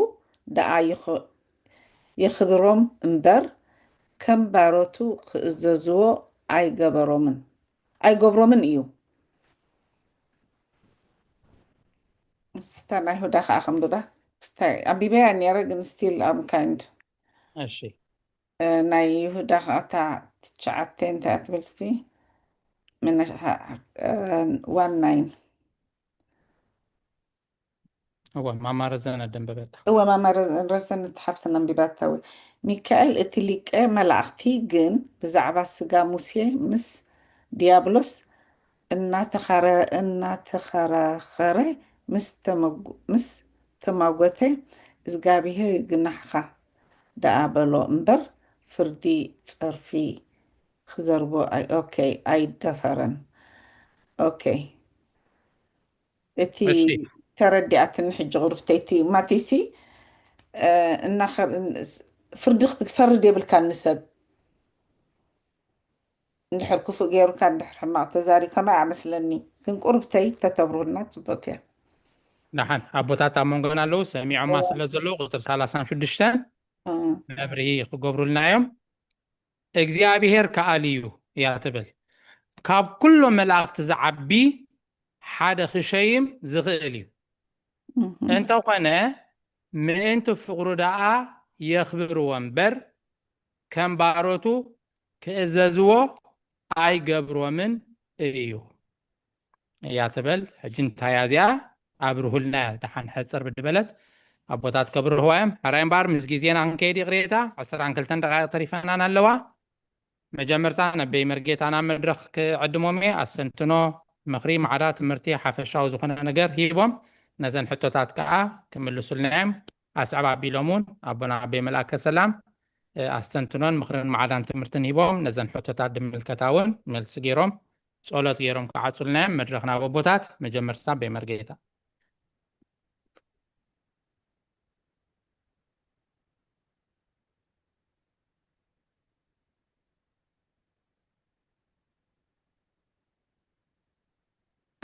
ደኣ ይኸ-፣ የኽብሮም እምበር ከም ባሮቱ ክእዘዝዎ ኣይገበሮምን፣ ኣይገብሮምን እዩ። እስታ ናይ ይሁዳ ከኣ ከንብባ። እስታ ኣንቢበያ ነይረ፣ ግን ስቲል ኣም ካይንድ። እሺ። እ፣ ናይ ይሁዳ ከኣ እታ ትሽዓተ እንታይ እያ ትብል እስቲ? ምን-፣ እ፣ ዋን ናይን። እወ፣ ማማ ረዘነ ደንበበታ። እወ፣ ማማ ረዘ-፣ ረዘነ ሓፍትና ኣንቢባታ። እወ። ሚካኤል እቲ ሊቀ መላእኽቲ ግን ብዛዕባ ስጋ ሙሴ ምስ ዲያብሎስ እናተኻረ-፣ እናተኸራኸረ ምስ ተመጉ-፣ ምስ ተማጎተ፣ እዝጋብሄር ይግናሕኻ ደኣ በሎ እምበር፣ ፍርዲ ጸርፊ ክዘርቦ ኣይ-፣ ኦኬ፣ ኣይደፈረን። ኦኬ። እቲ እሺ። ተረዲኣትኒ ሕጂ ቁርብተይ። እቲ ማቴሲ፣ እ፣ እናኸ-፣ ፍርዲ ክትፈርድ የብልካን ንሰብ። እንድሕር ክፉእ ገይሩካ፣ እንድሕር ሕማቕ ተዛሪብካ፣ ማይ ኣመስለኒ። ግን ቁርብተይ ተተብርሁልና ጽቡቕቲ እያ። ደሓን፣ ኣቦታት ኣብ መንጎና ኣለዉ፣ ሰሚዖማ እወ። ስለ ዘለዉ፣ ቁጽሪ ሰላሳን ሽዱሽተን እ። መብርሂ ክገብሩልና እዮም። እግዚኣብሄር ከኣል እዩ እያ ትብል። ካብ ኩሎም መላእኽቲ ዝዓቢ ሓደ ክሸይም ዝኽእል እዩ። እህ። እንተኾነ፣ ምእንቲ ፍቕሩ ደኣ የኽብርዎ እምበር፣ ከም ባሮቱ ክእዘዝዎ ኣይገብሮምን እዩ እያ ትብል። ሕጂ እንታይ እያ እዚኣ? ኣብርሁልና እያ። ደሓን ሕጽር ብድበለት ኣቦታት ከብርህዋ እዮም። ሕራይ እምበኣር፣ ምስ ግዜና ክንከይድ ይቕሬታ፣ ዕስራን ክልተን ደቓይቕ ተሪፈናን ኣለዋ። መጀመርታ፣ ነበይ መርጌታ ናብ መድረኽ ክዕድሞም እየ። ኣስተንትኖ፣ ምኽሪ፣ ማዕዳ፣ ትምህርቲ፣ ሓፈሻዊ ዝኾነ ነገር ሂቦም፣ ነዘን ሕቶታት ከኣ ክምልሱልና እዮም። ኣስዕብ ኣቢሎም እውን ኣቦና ኣበይ መልኣከ ሰላም፣ እ፣ ኣስተንትኖን ምኽርን ማዕዳን ትምህርትን ሂቦም፣ ነዘን ሕቶታት ድምልከታ እውን መልሲ ገይሮም፣ ጸሎት ገይሮም ክዓጹልና እዮም። መድረኽ ናብ ኣቦታት። መጀመርታ ኣበይ መርጌታ።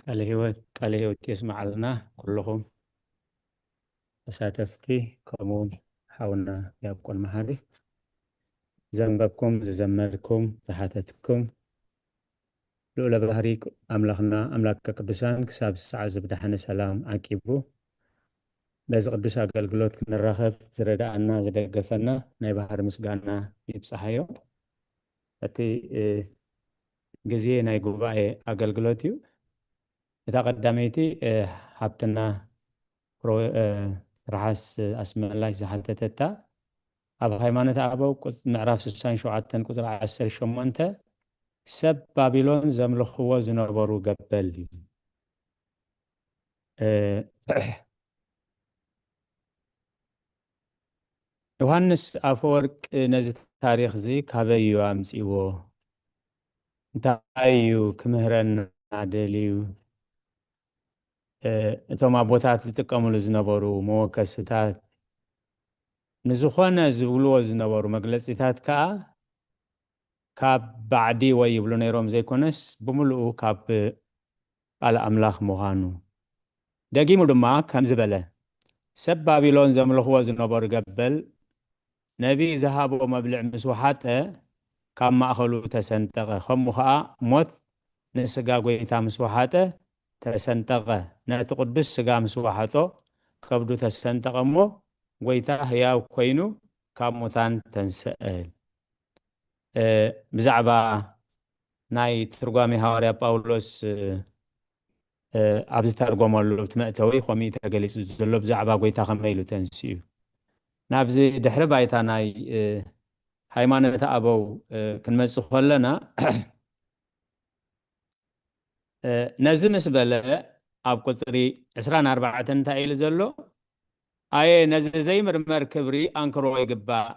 ቃለ ህይወት፣ ቃለ ህይወት የስምዓልና ኩልኹም ተሳተፍቲ፣ ከምኡውን ሓውና ዲያቆን መሓሪ። ዘንበብኩም፣ ዝዘመርኩም፣ ዝሓተትኩም፣ ልዑለ ባህሪ ኣምላኽና ኣምላከ ቅዱሳን ክሳብ ሰዓት እዚ ብደሓነ ሰላም ዓቂቡ በዚ ቅዱስ ኣገልግሎት ክንራኸብ ዝረድኣና ዝደገፈና ናይ ባህሪ ምስጋና ይብጽሓዮ። እቲ፣ እ፣ ግዜ ናይ ጉባኤ ኣገልግሎት እዩ። እታ ቀዳመይቲ፣ እ፣ ሃብትና ፕሮ-፣ እ፣ ትርሓስ ኣስመላሽ ዝሓተተታ፣ ኣብ ሃይማኖተ ኣበው ቁጽ-፣ ምዕራፍ ስሳን ሸውዓተን ቁጽሪ ዓሰርተ ሸሞንተ፣ ሰብ ባቢሎን ዘምልኽዎ ዝነበሩ ገበል እዩ። እ፣ ዮሃንስ ኣፈወርቅ ነዚ ታሪኽ እዚ ካበይ እዩ ኣምጺእዎ? እንታይ እዩ ክምህረና ደልዩ? እ፣ እቶም ኣቦታት ዝጥቀምሉ ዝነበሩ መወከስታት፣ ንዝኾነ ዝብልዎ ዝነበሩ መግለጺታት ከኣ ካብ ባዕዲ ወይ ይብሉ ነይሮም ዘይኮነስ፣ ብምሉኡ ካብ ቃል ኣምላኽ ምዃኑ። ደጊሙ ድማ ከምዚ በለ፣ ሰብ ባቢሎን ዘምልኽዎ ዝነበሩ ገበል፣ ነቢይ ዝሃቦ መብልዕ ምስ ወሓጠ፣ ካብ ማእከሉ ተሰንጠቐ። ከምኡ ኸኣ ሞት ንስጋ ጐይታ ምስ ወሓጠ፣ ተሰንጠቐ። ነቲ ቅዱስ ስጋ ምስ ወሓጦ፣ ከብዱ ተሰንጠቐ እሞ፣ ጐይታ ህያው ኮይኑ ካብ ሙታን ተንስአ። እ፣ ብዛዕባ ናይ ትርጓሜ ሃዋርያ ጳውሎስ፣ እ፣ እ፣ ኣብ ዝተርጎመሉ እቲ መእተዊ ከምኡ እዩ ተገሊጹ ዘሎ፣ ብዛዕባ ጐይታ ከመይ ኢሉ ተንስኡ። ናብዚ ድሕሪ ባይታ ናይ፣ እ፣ ሃይማኖተ ኣበው፣ እ፣ ክንመጽእ ከለና፣ እ፣ ነዚ ምስ በለ ኣብ ቁጽሪ ዕስራን ኣርባዕተን እንታይ ኢሉ ዘሎ? ኣየ ነዚ ዘይምርመር ክብሪ ኣንክሮ ይግባእ፣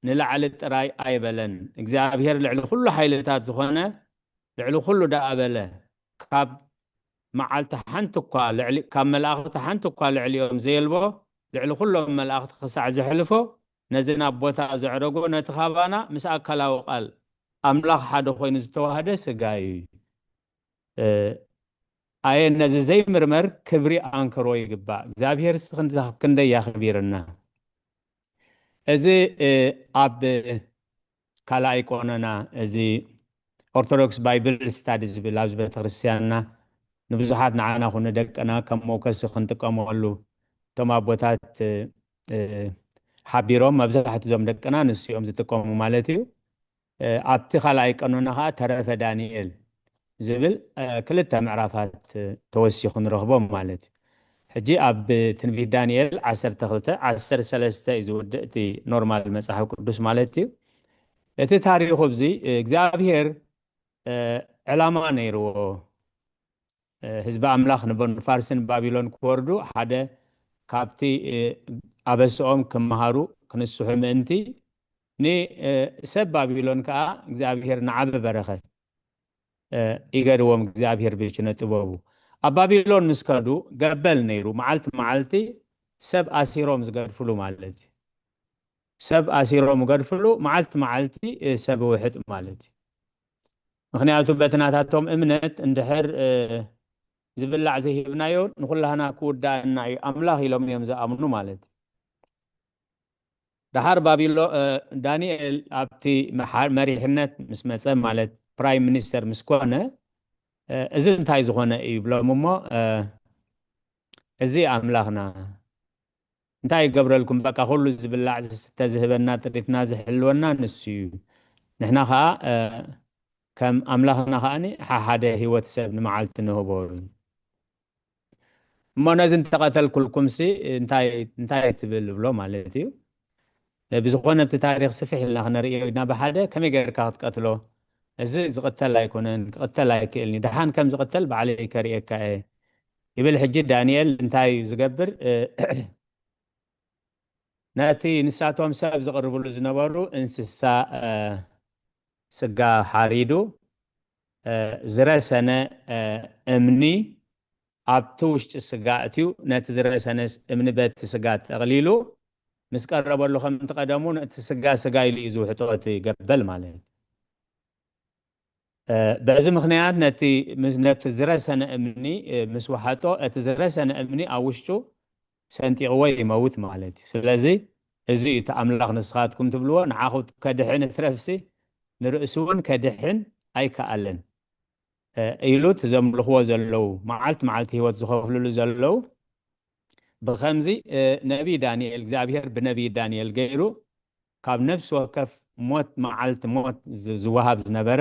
ንላዕሊ ጥራይ ኣይበለን። እግዚኣብሔር ልዕሊ ኩሉ ሓይልታት ዝኾነ፣ ልዕሊ ኩሉ ደኣ በለ። ካብ መዓልቲ ሓንቲ እኳ ልዕሊ-፣ ካብ መላእኽቲ ሓንቲ እኳ ልዕሊኦም ዘየልቦ፣ ልዕሊ ኩሎም መላእኽቲ ክሳዕ ዘሕልፎ፣ ነዚ ናብ ቦታ ዘዕረጎ፣ ነቲ ካባና ምስ ኣካላዊ ቃል ኣምላኽ ሓደ ኮይኑ ዝተዋህደ ስጋ እዩ። እ፣ ኣየ ነዚ ዘይምርመር ክብሪ ኣንክሮ ይግባእ። እግዚኣብሔር ስ-፣ ክንድ-፣ ክንደይ ያኽቢርና። እዚ፣ እ፣ ኣብ ካልኣይ ቆነና፣ እዚ ኦርቶዶክስ ባይብል ስታዲ ዝብል ኣብዚ ቤተክርስትያንና ንብዙሓት ንዓና ኩኑ ደቅና ከም መውከሲ ክንጥቀመሉ እቶም ኣቦታት፣ እ፣ እ፣ ሓቢሮም መብዛሕትኡ እዞም ደቅና ንሱ እዮም ዝጥቀሙ ማለት እዩ። እ፣ ኣብቲ ካልኣይ ቀኖና ኸዓ ተረፈ ዳንኤል ዝብል፣ እ፣ ክልተ ምዕራፋት፣ እ፣ ተወሲኹ ንረኽቦም ማለት እዩ። ሕጂ ኣብ ትንቢት ዳንኤል ዓሰርተ ክልተ፣ ዓሰርተ ሰለስተ እዩ ዝውድእ፣ እቲ ኖርማል መጽሓፍ ቅዱስ ማለት እዩ። እቲ ታሪኹ ኣብዚ እግዚኣብሔር ዕላማ ነይርዎ። ህዝቢ ኣምላኽ ንፋርስን ባቢሎን ክወርዱ ሓደ ካብቲ ኣበስኦም ክመሃሩ፣ ክንስሑ ምእንቲ፣ ንሰብ ባቢሎን ከዓ እግዚኣብሔር ንዓቢ በረኸት ይገድዎም እግዚኣብሔር ብችነ ጥበቡ። ኣብ ባቢሎን ምስ ከዱ ገበል ነይሩ። መዓልቲ መዓልቲ ሰብ ኣሲሮም ዝገድፍሉ ማለት እዩ። ሰብ ኣሲሮም ዝገድፍሉ፣ መዓልቲ መዓልቲ ሰብ ውሕጥ ማለት እዩ። ምክንያቱ በቲ ናታቶም እምነት እንድሕር ዝብላዕ ዘይሂብናዮ ንኩላህና ክውዳእና እዩ ኣምላኽ ኢሎም እዮም ዝኣምኑ ማለት እዩ። ደሓር ባቢሎ ዳንኤል ኣብቲ መሪሕነት ምስ መፀ፣ ማለት ፕራይም ሚኒስተር ምስ ኮነ፣ እዚ እንታይ ዝኾነ እዩ ይብሎም እሞ፣ እዚ ኣምላኽና እንታይ ይገብረልኩም፣ በቃ ኩሉ ዝብላዕ ዝስተ ዝህበና፣ ጥሪትና ዝሕልወና ንሱ እዩ። ንሕና ከዓ ከም ኣምላኽና ከዓ ሓሓደ ህይወት ሰብ ንመዓልቲ ንህቦ እዩ። እሞ ነዚ እንተቐተልኩልኩምሲ እንታይ ትብል ብሎ ማለት እዩ። ብዝኾነ ኣብቲ ታሪኽ ስፍሕ ኢልና ክነርእዮ ኢና። ብሓደ ከመይ ጌርካ ክትቀትሎ፣ እዚ ዝቕተል ኣይኮነን፣ ክቕተል ኣይክእልኒ፣ ደሓን ከም ዝቕተል ባዕለይ ከርእየካ እየ ይብል። ሕጂ ዳንኤል እንታይ እዩ ዝገብር? ነቲ ንሳቶም ሰብ ዝቕርብሉ ዝነበሩ እንስሳ ስጋ ሓሪዱ ዝረሰነ እምኒ ኣብቲ ውሽጢ ስጋ እትዩ፣ ነቲ ዝረሰነ እምኒ በቲ ስጋ ጠቕሊሉ ምስ ቀረበሉ ከምቲ ቀደሙ ነቲ ስጋ ስጋ ኢሉ እዩ ዝውሕጦ እቲ ገበል ማለት እዩ። በዚ ምክንያት ነቲ ዝረሰነ እምኒ ምስ ወሓጦ፣ እቲ ዝረሰነ እምኒ ኣብ ውሽጡ ሰንጢቕዎ ይመውት ማለት እዩ። ስለዚ እዚ እዩ እቲ ኣምላኽ ንስኻትኩም ትብልዎ፣ ንዓኹ ከድሕን እትረፍሲ ንርእሱ እውን ከድሕን ኣይከኣለን ኢሉ እቲ ዘምልኽዎ ዘለዉ፣ መዓልቲ መዓልቲ ህይወት ዝኸፍልሉ ዘለዉ። ብኸምዚ ነቢይ ዳንኤል እግዚኣብሔር ብነቢይ ዳንኤል ገይሩ ካብ ነፍሲ ወከፍ ሞት፣ መዓልቲ ሞት ዝወሃብ ዝነበረ፣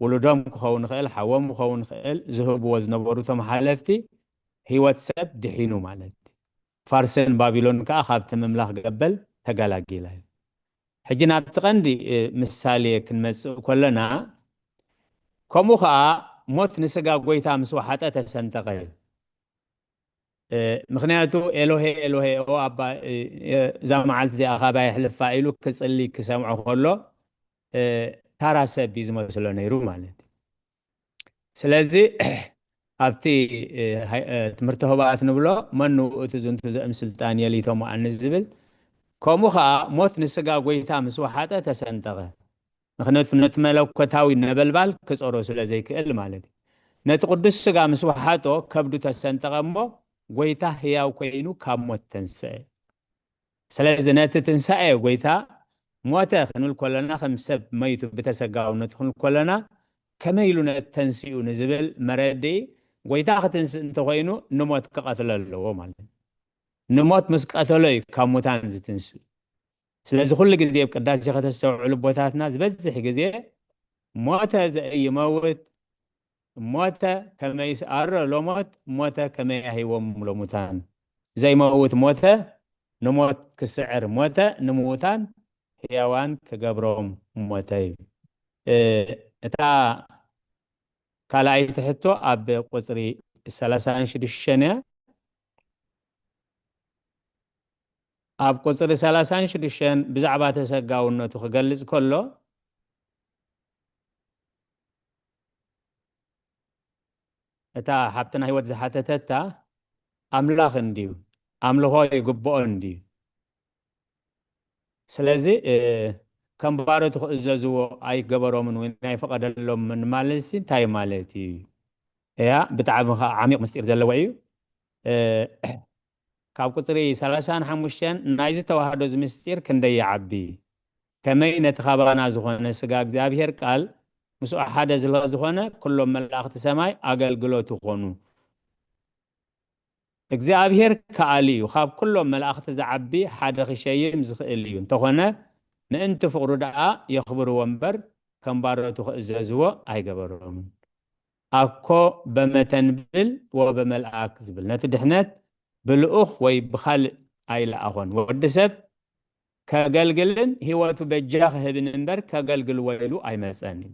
ውሉዶም ክኸውን ይኽእል፣ ሓዎም ክኸውን ይኽእል፣ ዝህብዎ ዝነበሩ እቶም ሓለፍቲ ህይወት ሰብ ድሒኑ ማለት እዩ። ፋርስን ባቢሎን ከዓ ካብቲ ምምላኽ ገበል ተገላጊላ እዩ። ሕጂ ናብቲ ቀንዲ ምሳሌ ክንመጽእ ከለና፣ ከምኡ ከዓ ሞት ንስጋ ጎይታ ምስ ወሓጠ ተሰንጠቐ። ምክንያቱ ኤሎሄ ኤሎሄ ኦ ኣባ፣ እዛ መዓልቲ እዚኣ ካባይ ኣሕልፋ ኢሉ ክጽሊ ክሰምዖ ከሎ ታራ ሰብ እዩ ዝመስሎ ነይሩ ማለት እዩ። ስለዚ ኣብቲ ትምህርቲ ህባኣት ንብሎ መኑ ውእቱ ዝንቱ ዘእም ስልጣን የሊቶ መኣኒ ዝብል፣ ከምኡ ከዓ ሞት ንስጋ ጎይታ ምስ ወሓጠ ተሰንጠቐ። ምክንያቱ ነቲ መለኮታዊ ነበልባል ክፀሮ ስለ ዘይክእል ማለት እዩ። ነቲ ቅዱስ ስጋ ምስ ወሓጦ ከብዱ ተሰንጠቐ እሞ ጎይታ ህያው ኮይኑ ካብ ሞት ተንስአ። ስለዚ ነቲ ትንሳኤ ጎይታ ሞተ ክንብል ከለና ከም ሰብ መይቱ ብተሰጋውነቱ ክንብል ከለና ከመይ ኢሉ ነቲ ተንስኡ ንዝብል መረድኢ ጎይታ ክትንስእ እንተኮይኑ ንሞት ክቐትሎ ኣለዎ ማለት እዩ። ንሞት ምስ ቀተሎ እዩ ካብ ሙታን ዝትንስእ። ስለዚ ኩሉ ግዜ ኣብ ቅዳሴ ከተስተውዕሉ ኣቦታትና ዝበዝሕ ግዜ ሞተ ዘይመውት ሞተ ከመይስ ኣረ ሎሞት ሞተ ከመይ ኣህይዎም ለሙታን ዘይመውት ሞተ ንሞት ክስዕር ሞተ ንምውታን ህያዋን ክገብሮም ሞተ እዩ። እታ ካልኣይቲ ሕቶ ኣብ ቁፅሪ ሰላሳን ሽዱሽተን እያ። ኣብ ቁፅሪ ሰላሳን ሽዱሽተን ብዛዕባ ተሰጋውነቱ ክገልፅ ከሎ፣ እታ ሓብትና ህይወት ዝሓተተታ ኣምላኽ እንድዩ፣ ኣምልኾ ይግብኦ እንድዩ። ስለዚ ከም ባሮቱ ክእዘዝዎ ኣይገበሮምን ወይ ኣይፈቐደሎምን ማለትሲ እንታይ ማለት እዩ? እያ ብጣዕሚ ከዓ ዓሚቕ ምስጢር ዘለዎ እዩ። ካብ ቁፅሪ ሰላሳን ሓሙሽተን ናይዚ ተዋህዶ እዚ ምስጢር ክንደይ ይዓቢ፣ ከመይ ነቲ ካባና ዝኾነ ስጋ እግዚኣብሔር ቃል ምስኡ ሓደ ስለ ዝኾነ ኩሎም መላእኽቲ ሰማይ ኣገልግሎቱ ኮኑ። እግዚኣብሔር ከኣሊ እዩ፣ ካብ ኩሎም መላእኽቲ ዝዓቢ ሓደ ክሸይም ዝኽእል እዩ። እንተኾነ ምእንቲ ፍቕሩ ደኣ የኽብርዎ እምበር ከም ባሮቱ ክእዘዝዎ ኣይገበሮምን። ኣኮ በመተንብል ወበመልኣክ ዝብል ነቲ ድሕነት ብልኡኽ ወይ ብኻልእ ኣይለኣኾን። ወዲ ሰብ ከገልግልን ህይወቱ በጃ ክህብን እምበር ከገልግልዎ ኢሉ ኣይመጸን እዩ።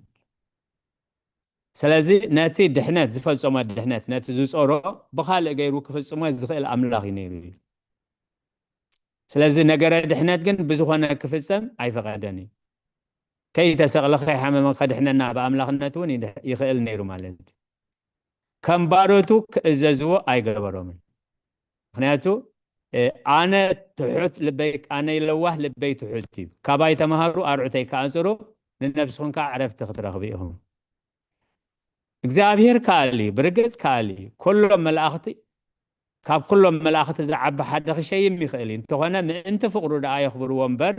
ስለዚ ነቲ ድሕነት ዝፈጸሞ ድሕነት ነቲ ዝጾሮ ብኻልእ ገይሩ ክፍጽሞ ዝኽእል ኣምላኽ እዩ ነይሩ እዩ። ስለዚ ነገረ ድሕነት ግን ብዝኾነ ክፍጸም ኣይፈቐደን እዩ። ከይተሰቕለ ከይሓመመ ከድሕነና ብኣምላኽነት እውን ይድሕ- ይኽእል ነይሩ ማለት እዩ። ከም ባሮቱ ክእዘዝዎ ኣይገበሮምን። ምክንያቱ ኣነ ትሑት ልበይ ኣነ ለዋህ ልበይ ትሑት እዩ። ካባይ ተምሃሩ ኣርዑተይ ከኣፅሩ ንነብስኹም ከዓ ዕረፍቲ ክትረኽቡ ኢኹም። እግዚኣብሔር ከኣል እዩ፣ ብርግፅ ከኣል እዩ። ኩሎም መላእኽቲ ካብ ኩሎም መላእኽቲ ዝዓቢ ሓደ ክሸይም ይኽእል እዩ። እንተኾነ ምእንቲ ፍቕሩ ደኣ የኽብርዎ እምበር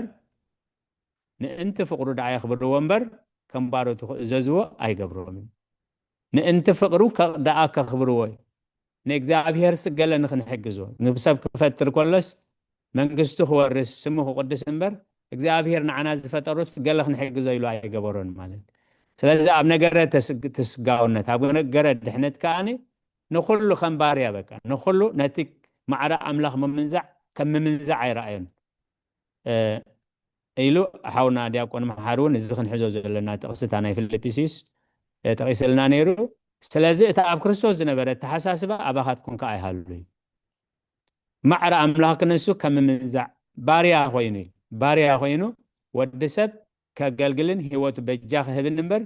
ምእንቲ ፍቕሩ ደኣ የኽብርዎ እምበር ከም ባሮቱ ክእዘዝዎ ኣይገብሮምን። ምእንቲ ፍቕሩ ከ- ደኣ ከኽብርዎ እዩ። ንእግዚኣብሔርስ ገለ ንክንሕግዞ ንሰብ ክፈጥር ከሎስ መንግስቱ ክወርስ ስሙ ክቕድስ እምበር እግዚኣብሔር ንዓና ዝፈጠሮስ ገለ ክንሕግዞ ኢሉ ኣይገበሮን ማለት እዩ። ስለዚ ኣብ ነገረ ተስግ- ተስጋውነት ኣብ ነገረ ድሕነት ከኣ ንኩሉ ከም ባርያ በቃ ንኩሉ ነቲ ማዕረ ኣምላኽ ምምንዛዕ ከም ምምንዛዕ ኣይረኣዮን። ኢሉ ሓውና ዲያቆን መሓሪ እውን እዚ ክንሕዞ ዘለና ጥቕስታ ናይ ፊልጵስዩስ ጠቒስልና ነይሩ። ስለዚ እቲ ኣብ ክርስቶስ ዝነበረ ኣተሓሳስባ ኣባኻትኩም ከዓ ይሃሉ እዩ። ማዕረ ኣምላኽ ክንሱ ከም ምንዛዕ ባርያ ኮይኑ እዩ። ባርያ ኮይኑ ወዲ ሰብ ከገልግልን ህይወቱ በጃ ክህብን እምበር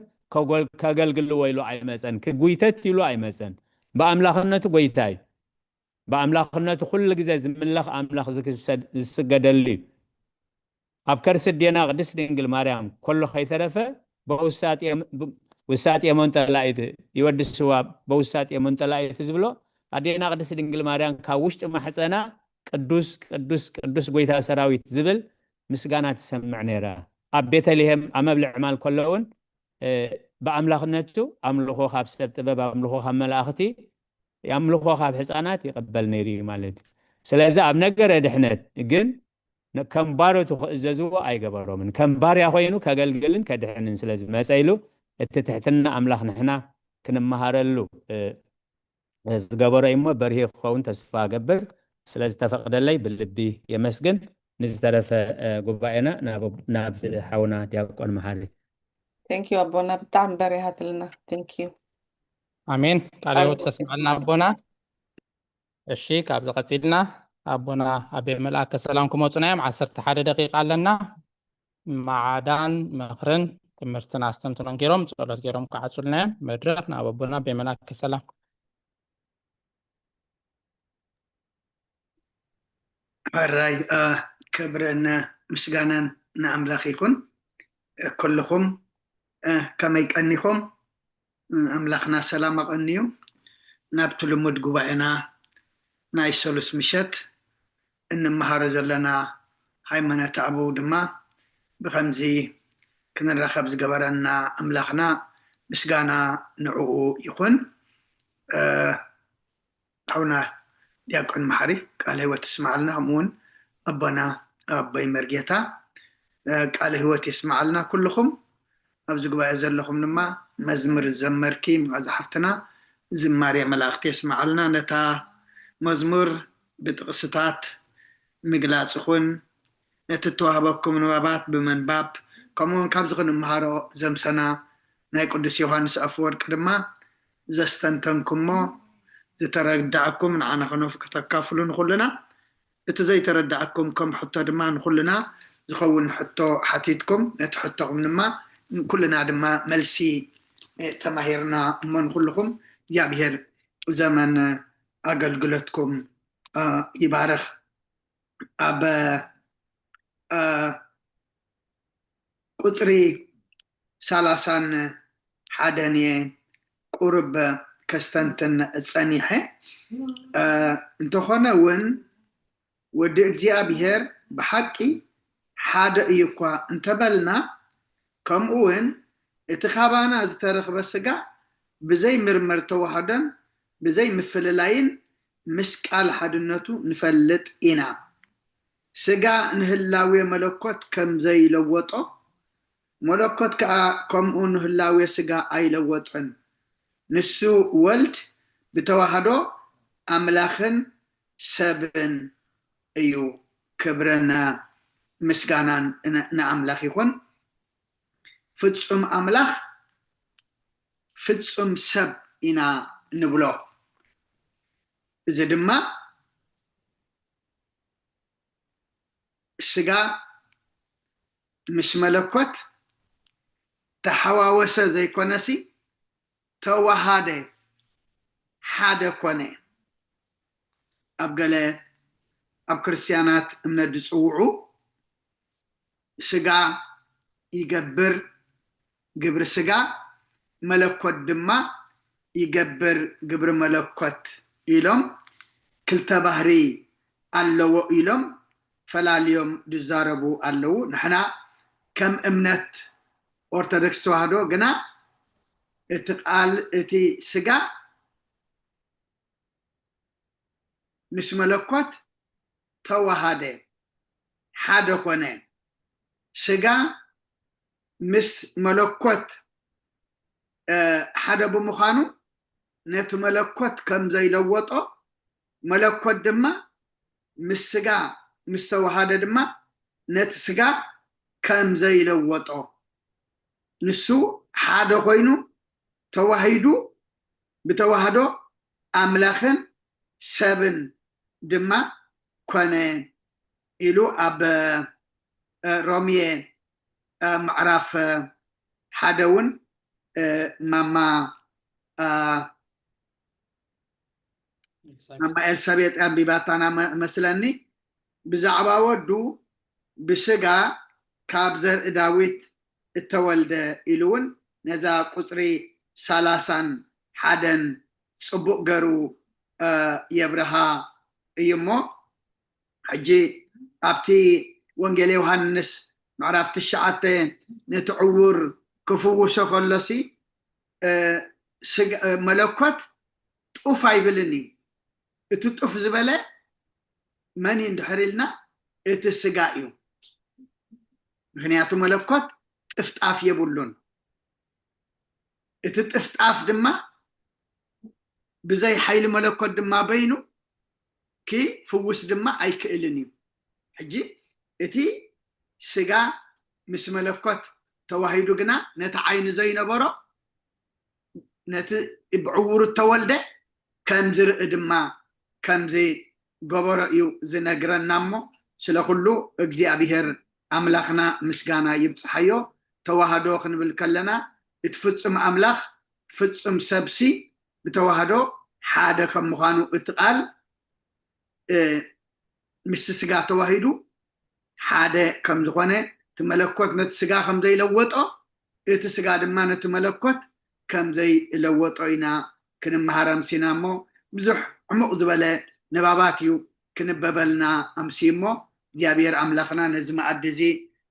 ከገልግልዎ ኢሉ ኣይመፀን። ክጉይተት ኢሉ ኣይመፀን። ብኣምላኽነቱ ጎይታ እዩ። ብኣምላኽነቱ ኩሉ ግዜ ዝምለኽ ኣምላኽ ዝስገደሉ እዩ። ኣብ ከርሲ ኣዴና ቅድስት ድንግል ማርያም ከሎ ከይተረፈ ውሳጤ መንጠላኢት ይወድስዋ። በውሳጤ መንጠላኢት ዝብሎ ኣዴና ቅድስት ድንግል ማርያም ካብ ውሽጢ ማሕፀና ቅዱስ ቅዱስ ቅዱስ ጎይታ ሰራዊት ዝብል ምስጋና ትሰምዕ ነይራ። ኣብ ቤተልሔም ኣብ መብልዕ ማል ከሎ እውን ብኣምላኽነቱ ኣምልኾ ካብ ሰብ ጥበብ ኣምልኾ ካብ መላእኽቲ ኣምልኾ ካብ ሕፃናት ይቕበል ነይሩ እዩ ማለት እዩ። ስለዚ ኣብ ነገረ ድሕነት ግን ከም ባሮቱ ክእዘዝዎ ኣይገበሮምን። ከም ባርያ ኮይኑ ከገልግልን ከድሕንን ስለ ዝመፀ ኢሉ እቲ ትሕትና ኣምላኽ ንሕና ክንመሃረሉ ዝገበሮ እዩ እሞ በርሂ ክኸውን ተስፋ ገብር። ስለ ዝተፈቕደለይ ብልቢ የመስግን። ንዝተረፈ ጉባኤና ናብ ሓውና ዲያቆን መሓሪ። Thank you ኣቦና፣ ብጣዕሚ በሪሃትልና። Thank you። ኣሜን። ቃለ ሕይወት ተስምዐልና ኣቦና። እሺ፣ ካብዚ ቀፂልና ኣቦና ኣቤ መልኣከ ሰላም ክመፁና እዮም። ዓሰርተ ሓደ ደቂቃ ኣለና። ማዕዳን ምኽርን ትምህርትን ኣስተንትኖን ገይሮም ጸሎት ገይሮም ክዓጹልና እዮም። መድረኽ ናብ ኣቦና ኣቤ መልኣከ ሰላም። ሕራይ ክብርን ምስጋናን ንኣምላኽ ይኹን። ኩልኹም ከመይ ቀኒኹም? ኣምላኽና ሰላም ኣቐንዩ ናብቲ ልሙድ ጉባኤና ናይ ሰሉስ ምሸት እንመሃሮ ዘለና ሃይማኖት ኣበው ድማ ብኸምዚ ክንራኸብ ዝገበረና ኣምላኽና ምስጋና ንዕኡ ይኹን። ሓውና ዲያቆን መሓሪ ቃለ ህይወት ይስማዓልና፣ ከምኡ እውን ኣቦና ኣቦይ መርጌታ ቃለ ህይወት የስማዓልና። ኩልኹም ኣብዚ ጉባኤ ዘለኹም ድማ መዝሙር ዘመርኪ መቐዛ ሓፍትና ዝማሬ መላእኽቲ የስማዓልና። ነታ መዝሙር ብጥቕስታት ምግላጽ ይኹን ነቲ እተዋህበኩም ንባባት ብምንባብ ከምኡ እውን ካብዚ ክንምሃሮ ዘምሰና ናይ ቅዱስ ዮሃንስ ኣፈወርቂ ድማ ዘስተንተንኩሞ ዝተረዳእኩም ንዓና ከተካፍሉ ንኩልና እቲ ዘይተረዳእኩም ከም ሕቶ ድማ ንኩልና ዝኸውን ሕቶ ሓቲትኩም ነቲ ሕቶኹም ድማ ኩልና ድማ መልሲ ተማሂርና እሞ ንኩልኹም እግዚኣብሔር ዘመን ኣገልግሎትኩም ይባርኽ። ኣብ ቁፅሪ ሰላሳን ሓደን እየ ቁሩብ ከስተንትን ፀኒሐ። እንተኾነ እውን ወዲ እግዚኣብሔር ብሓቂ ሓደ እዩ እኳ እንተበልና፣ ከምኡ እውን እቲ ካባና ዝተረኽበ ስጋ ብዘይ ምርመር ተዋህዶን ብዘይ ምፍልላይን ምስ ቃል ሓድነቱ ንፈልጥ ኢና። ስጋ ንህላዌ መለኮት ከም ዘይለወጦ፣ መለኮት ከኣ ከምኡ ንህላዌ ስጋ ኣይለወጠን። ንሱ ወልድ ብተዋህዶ ኣምላኽን ሰብን እዩ። ክብርን ምስጋናን ንኣምላኽ ይኹን። ፍጹም ኣምላኽ ፍጹም ሰብ ኢና ንብሎ። እዚ ድማ ስጋ ምስ መለኮት ተሓዋወሰ ዘይኮነሲ ተዋሃደ፣ ሓደ ኮነ። ኣብ ገለ ኣብ ክርስትያናት እምነት ዝጽውዑ ስጋ ይገብር ግብሪ ስጋ፣ መለኮት ድማ ይገብር ግብሪ መለኮት ኢሎም ክልተ ባህሪ ኣለዎ ኢሎም ፈላልዮም ዝዛረቡ ኣለዉ። ንሕና ከም እምነት ኦርቶዶክስ ተዋህዶ ግና እቲ ቃል እቲ ስጋ ምስ መለኮት ተዋሃደ፣ ሓደ ኮነ። ስጋ ምስ መለኮት ሓደ ብምዃኑ ነቲ መለኮት ከም ዘይለወጦ፣ መለኮት ድማ ምስ ስጋ ምስ ተዋሃደ ድማ ነቲ ስጋ ከም ዘይለወጦ፣ ንሱ ሓደ ኮይኑ ተዋሂዱ ብተዋህዶ ኣምላኽን ሰብን ድማ ኮነ ኢሉ ኣብ ሮሜ ምዕራፍ ሓደ እውን ማማ ማማ ኤልሳቤጥ ኣንቢባታና መስለኒ። ብዛዕባ ወዱ ብስጋ ካብ ዘርኢ ዳዊት እተወልደ ኢሉ እውን ነዛ ቁፅሪ ሰላሳን ሓደን ፅቡቕ ገሩ የብርሃ እዩ እሞ፣ ሕጂ ኣብቲ ወንጌል ዮሃንስ ምዕራፍ ትሽዓተ ነቲ ዕውር ክፍውሶ ከሎሲ መለኮት ጡፍ ኣይብልን እዩ። እቲ ጡፍ ዝበለ መን እዩ እንድሕር ኢልና እቲ ስጋ እዩ። ምክንያቱ መለኮት ጥፍጣፍ የብሉን። እቲ ጥፍጣፍ ድማ ብዘይ ሓይሊ መለኮት ድማ በይኑ ክፍውስ ድማ ኣይክእልን እዩ። ሕጂ እቲ ስጋ ምስ መለኮት ተዋሂዱ ግና ነቲ ዓይኒ ዘይነበሮ ነቲ ብዕውሩ እተወልደ ከም ዝርኢ ድማ ከም ዝገበሮ እዩ ዝነግረና። እሞ ስለ ኩሉ እግዚኣብሔር ኣምላኽና ምስጋና ይብጽሓዮ። ተዋህዶ ክንብል ከለና እቲ ፍጹም ኣምላኽ ፍጹም ሰብሲ ብተዋህዶ ሓደ ከም ምዃኑ እቲ ቃል ምስቲ ስጋ ተዋሂዱ ሓደ ከም ዝኾነ፣ እቲ መለኮት ነቲ ስጋ ከም ዘይለወጦ፣ እቲ ስጋ ድማ ነቲ መለኮት ከም ዘይለወጦ ኢና ክንመሃር ኣምሲና። እሞ ብዙሕ ዕሙቕ ዝበለ ንባባት እዩ ክንበበልና ኣምስዩ። እሞ እግዚኣብሔር ኣምላኽና ነዚ መኣዲ እዚ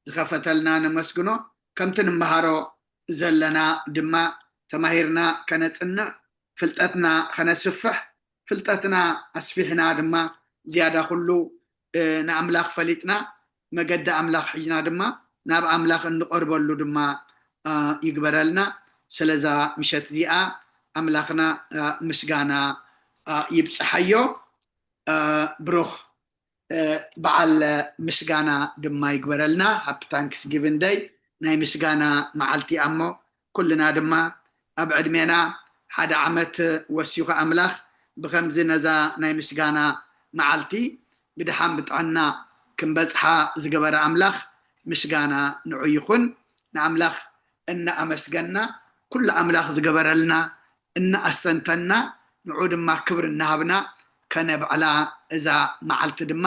ዝኸፈተልና ነመስግኖ። ከምቲ ንመሃሮ ዘለና ድማ ተማሂርና ከነጽንዕ፣ ፍልጠትና ከነስፍሕ፣ ፍልጠትና ኣስፊሕና ድማ ዝያዳ ኩሉ ንኣምላኽ ፈሊጥና መገዲ ኣምላኽ ሒዝና ድማ ናብ ኣምላኽ እንቐርበሉ ድማ ይግበረልና። ስለዛ ምሸት እዚኣ ኣምላኽና ምስጋና ይብጽሓዮ። ብሩኽ በዓል ምስጋና ድማ ይግበረልና። ሃፒ ታንክስ ጊቪን ደይ፣ ናይ ምስጋና መዓልቲ እሞ ኩልና ድማ ኣብ ዕድሜና ሓደ ዓመት ወሲኹ ኣምላኽ ብኸምዚ ነዛ ናይ ምስጋና መዓልቲ ብድሓን ብጥዕና ክንበጽሓ ዝገበረ ኣምላኽ ምስጋና ንዑ ይኹን። ንኣምላኽ እናኣመስገንና ኩሉ ኣምላኽ ዝገበረልና እናኣስተንተንና ንዑ ድማ ክብሪ እናሃብና ከነብዕላ እዛ መዓልቲ ድማ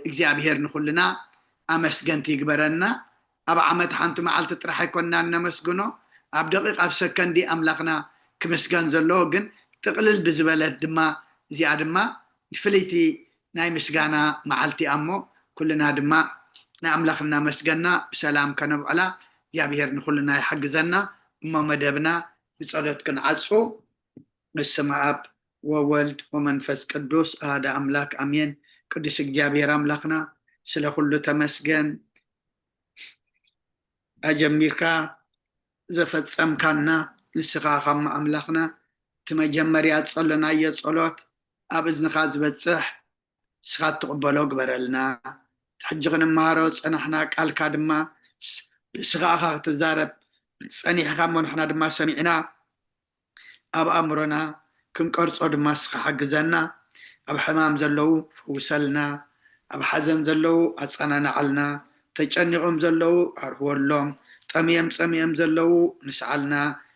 እግዚኣብሔር ንኹልና ኣመስገንቲ ይግበረና። ኣብ ዓመት ሓንቲ መዓልቲ ጥራሕ ኣይኮንና እነመስግኖ፣ ኣብ ደቂቕ ኣብ ሰከንዲ ኣምላኽና ክምስገን ዘለዎ። ግን ጥቕልል ብዝበለት ድማ እዚኣ ድማ ፍልይቲ ናይ ምስጋና መዓልቲ እሞ ኩልና ድማ ንኣምላኽ እናመስገና ብሰላም ከነብዕላ እግዚኣብሔር ንኹልና ይሓግዘና። እሞ መደብና ብጸሎት ክንዓጹ። በስመ ኣብ ወወልድ ወመንፈስ ቅዱስ ኣሃደ ኣምላክ ኣሜን። ቅዱስ እግዚኣብሔር ኣምላኽና ስለ ኩሉ ተመስገን። ኣጀሚርካ ዘፈጸምካና ንስኻ ኻማ ኣምላኽና እቲ መጀመርያ ጸለናዮ ጸሎት ኣብ እዝንኻ ዝበጽሕ ንስኻ እትቕበሎ ግበረልና። ሕጂ ክንመሃሮ ዝጸናሕና ቃልካ ድማ ብስኻ ኢኻ ክትዛረብ ጸኒሕካ እሞ ንሕና ድማ ሰሚዕና ኣብ ኣእምሮና ክንቀርጾ ድማ ንስኻ ሓግዘና። ኣብ ሕማም ዘለዉ ፈውሰልና፣ ኣብ ሓዘን ዘለዉ ኣጸናንዓልና፣ ተጨኒቖም ዘለዉ ኣርህወሎም፣ ጠምዮም ጸሚኦም ዘለዉ ንስዓልና፣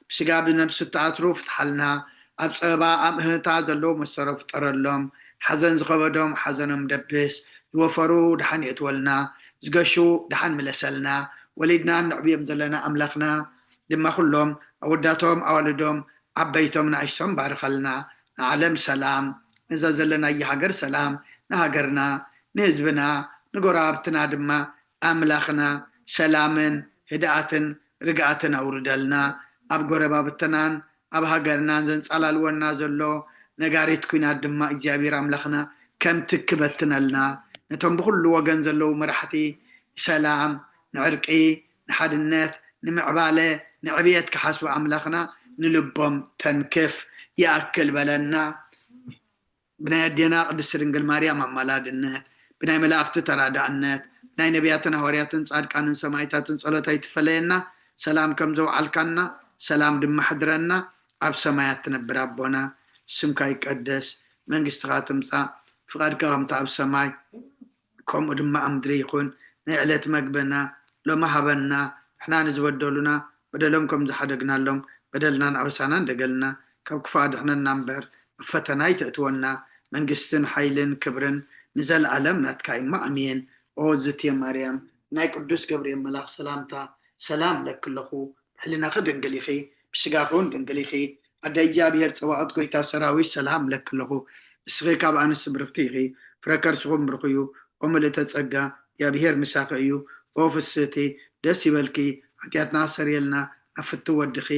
ብስጋ ብነብሲ እተኣስሩ ፍትሓልና፣ ኣብ ጸበባ ኣብ እህታ ዘለዉ መሰሮ ፍጠረሎም፣ ሓዘን ዝኸበዶም ሓዘኖም ደብስ፣ ዝወፈሩ ደሓን የእትወልና፣ ዝገሹ ደሓን ምለሰልና፣ ወሊድና ነዕብዮም ዘለና ኣምላኽና ድማ ኩሎም ኣወዳቶም ኣዋልዶም ዓበይቶም ንኣሽቶም ባርኸልና። ንዓለም ሰላም፣ ነዛ ዘለናያ ሃገር ሰላም፣ ንሃገርና፣ ንህዝብና፣ ንጎረባብትና ድማ ኣምላኽና ሰላምን ህድኣትን ርግኣትን ኣውርደልና። ኣብ ጎረባብትናን ኣብ ሃገርናን ዘንጻላልወና ዘሎ ነጋሪት ኲናት ድማ እግዚኣብሔር ኣምላኽና ከም ትኪ በትነልና። ነቶም ብኹሉ ወገን ዘለዉ መራሕቲ ንሰላም፣ ንዕርቂ፣ ንሓድነት፣ ንምዕባለ፣ ንዕብየት ክሓስቡ ኣምላኽና ንልቦም ተንክፍ። ይኣክል በለና። ብናይ ኣዴና ቅድስቲ ድንግል ማርያም ኣማላድነት፣ ብናይ መላእኽቲ ተራዳእነት፣ ብናይ ነቢያትን ሃዋርያትን ጻድቃንን ሰማዕታትን ጸሎት ኣይትፈለየና። ሰላም ከም ዘውዓልካና ሰላም ድማ ሕድረና። ኣብ ሰማያት ትነብር ኣቦና፣ ስምካ ይቀደስ፣ መንግስትኻ ትምጻእ፣ ፍቓድካ ከምቲ ኣብ ሰማይ ከምኡ ድማ ኣብ ምድሪ ይኹን። ናይ ዕለት መግብና ሎሚ ሃበና፣ ንሕና ንዝበደሉና በደሎም ከም ዝሓደግናሎም በደልናን ኣበሳናን ደገልና፣ ካብ ክፉእ ኣድሕነና እምበር፣ ኣብ ፈተና ኣይተእትወና፣ መንግስትን ሓይልን ክብርን ንዘለኣለም ናትካ እዩ'ሞ፣ ኣሜን። ኦ ዝትየ ማርያም፣ ናይ ቅዱስ ገብርኤል መልኣኽ ሰላምታ፣ ሰላም እለኪ ኣለኹ። ብሕልናኺ ድንግል ኢኺ፣ ብስጋኺ እውን ድንግል ኢኺ። ኣደ እግዚኣብሔር ጸባኦት፣ ጐይታ ሰራዊት፣ ሰላም እለኪ ኣለኹ። ንስኺ ካብ ኣንስቲ ብርኽቲ ኢኺ፣ ፍረ ከርስኹም ብሩኽ እዩ። ኦ ምልእተ ጸጋ፣ እግዚኣብሔር ምሳኺ እዩ። ኦ ፍስህቲ፣ ደስ ይበልኪ፣ ሓጢኣትና ኣሰርየልና፣ ናብ ፍትው ወድኺ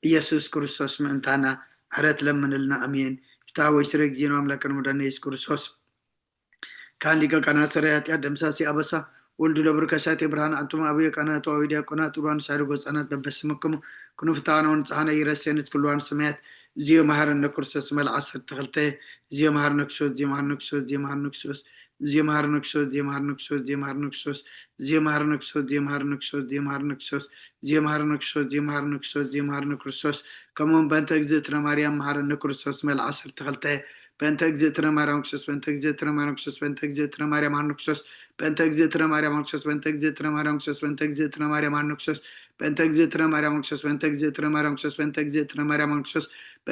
ኢየሱስ ክርስቶስ ምእንታና ምሕረት ለምንልና። ኣሜን። ፍትሐ ወይ ስረ ጊዜና ኣምላክን መድኃኒነ ኢየሱስ ክርስቶስ ካህን ሊቀ ካህናት ሰራይ ኃጢአት ደምሳሲ አበሳ ወልዱ ለብሩ ከሳቴ ብርሃን አንቱም አብየ ካህናት ወአዊ ዲያቆናት ሩባን ሳይርጎ ህጻናት በበስምክሙ ኩኑ ፍትሐነ ወንጽሐነ ኢረሴን እስክልዋን ሰማያት እዚዮ መሐረነ ክርስቶስ መልዓ ዓሰርተ ክልተ እዚዮ መሐረነ ክርስቶስ እዚዮ መሐረነ ክርስቶስ እዚዮ መሐረነ ክርስቶስ እዚዮ መሐረነ ክርስቶስ እዚዮ መሐረነ ክርስቶስ እዚዮ መሐረነ ክርስቶስ እዚዮ መሐረነ ክርስቶስ እዚዮ መሐረነ ክርስቶስ እዚዮ መሐረነ ክርስቶስ እዚዮ መሐረነ ክርስቶስ እዚዮ መሐረነ ክርስቶስ ከምኡውን በእንተ እግዝእትነ ማርያም መሐረነ ክርስቶስ መልዓ ዓሰርተ ክልተ በእንተ እግዝእትነ ማርያም ክርስቶስ በእንተ እግዝእትነ ማርያም ክርስቶስ በእንተ እግዝእትነ ማርያም ሐረነ ክርስቶስ በእንተ እግዝእትነ ማርያም ሐረነ ክርስቶስ በእንተ እግዝእትነ ማርያም ክርስቶስ በእንተ እግዝእትነ ማርያም ሐረነ ክርስቶስ በእንተ እግዝእትነ ማርያም ክርስቶስ በእንተ እግዝእትነ ማርያም ክርስቶስ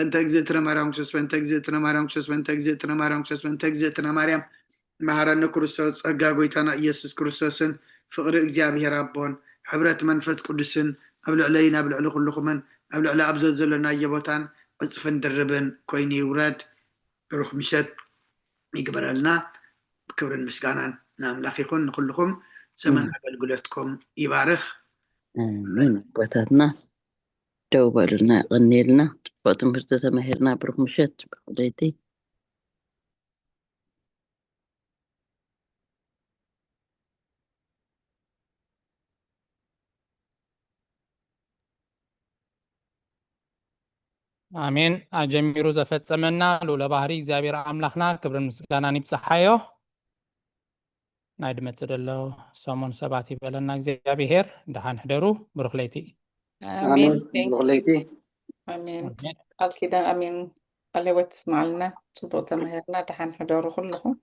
በእንተ እግዝእትነ ማርያም ክርስቶስ በእንተ እግዝእትነ ማርያም ክርስቶስ በእንተ እግዝእትነ ማርያም ክርስቶስ በእንተ እግዝእትነ ማርያም ክርስቶስ በእንተ እግዝእትነ ማርያም መሐረነ ክርስቶስ ጸጋ ጐይታና ኢየሱስ ክርስቶስን ፍቕሪ እግዚኣብሔር ኣቦን ሕብረት መንፈስ ቅዱስን ኣብ ልዕለይን ኣብ ልዕሊ ኩልኹምን ኣብ ልዕሊ ኣብ ዘዘሎናዮ ቦታን ዕጽፍን ድርብን ኮይኑ ይውረድ። ብሩኽ ምሸት ይግበረልና። ክብርን ምስጋናን ንኣምላኽ ይኹን። ንኹልኹም ዘመን ኣገልግሎትኩም ይባርኽ። ኣሜን። ኣቦታትና ደው በሉልና፣ የቐንየልና። ጽቡቕ ትምህርቲ ተማሂርና። ብሩኽ ምሸት፣ ብሩኽ ለይቲ። ኣሜን። ኣጀሚሩ ዘፈጸመና ልኡለ ባህሪ እግዚኣብሔር ኣምላኽና ክብርን ምስጋናን ይብጽሓዮ። ናይ ድመጽእ ዘሎ ሰሙን ሰባት ይበለና እግዚኣብሔር። ደሓን ሕደሩ። ብሩኽ ለይቲ። ኣሜን። ኣሜን። ብሩኽ ለይቲ። ኣሜን። ኣሜን። ቃል ኪዳን ኣሜን። ቃለ ህይወት ትስማዕልና። ጽቡቕ ተማሂርና። ደሓን ሕደሩ ኩልኹም።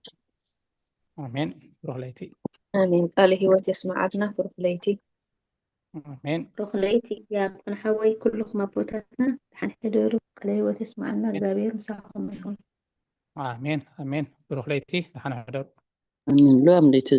ኣሜን። ብሩኽ ለይቲ። ኣሜን። ቃለ ህይወት የስምዓልና። ብሩኽ ለይቲ። ኣሜን። ብሩኽ ለይቲ ዲያቆን ሓወይ፣ ኩልኹም ኣቦታትና ደሓን ሕደሩ። ቃለ ህይወት የስምዓልና። እግዚኣብሔር ምሳኹም ይኹን። ኣሜን። ኣሜን። ብሩኽ ለይቲ። ደሓን ሕደሩ። ኣሜን። ሎም ለይቲ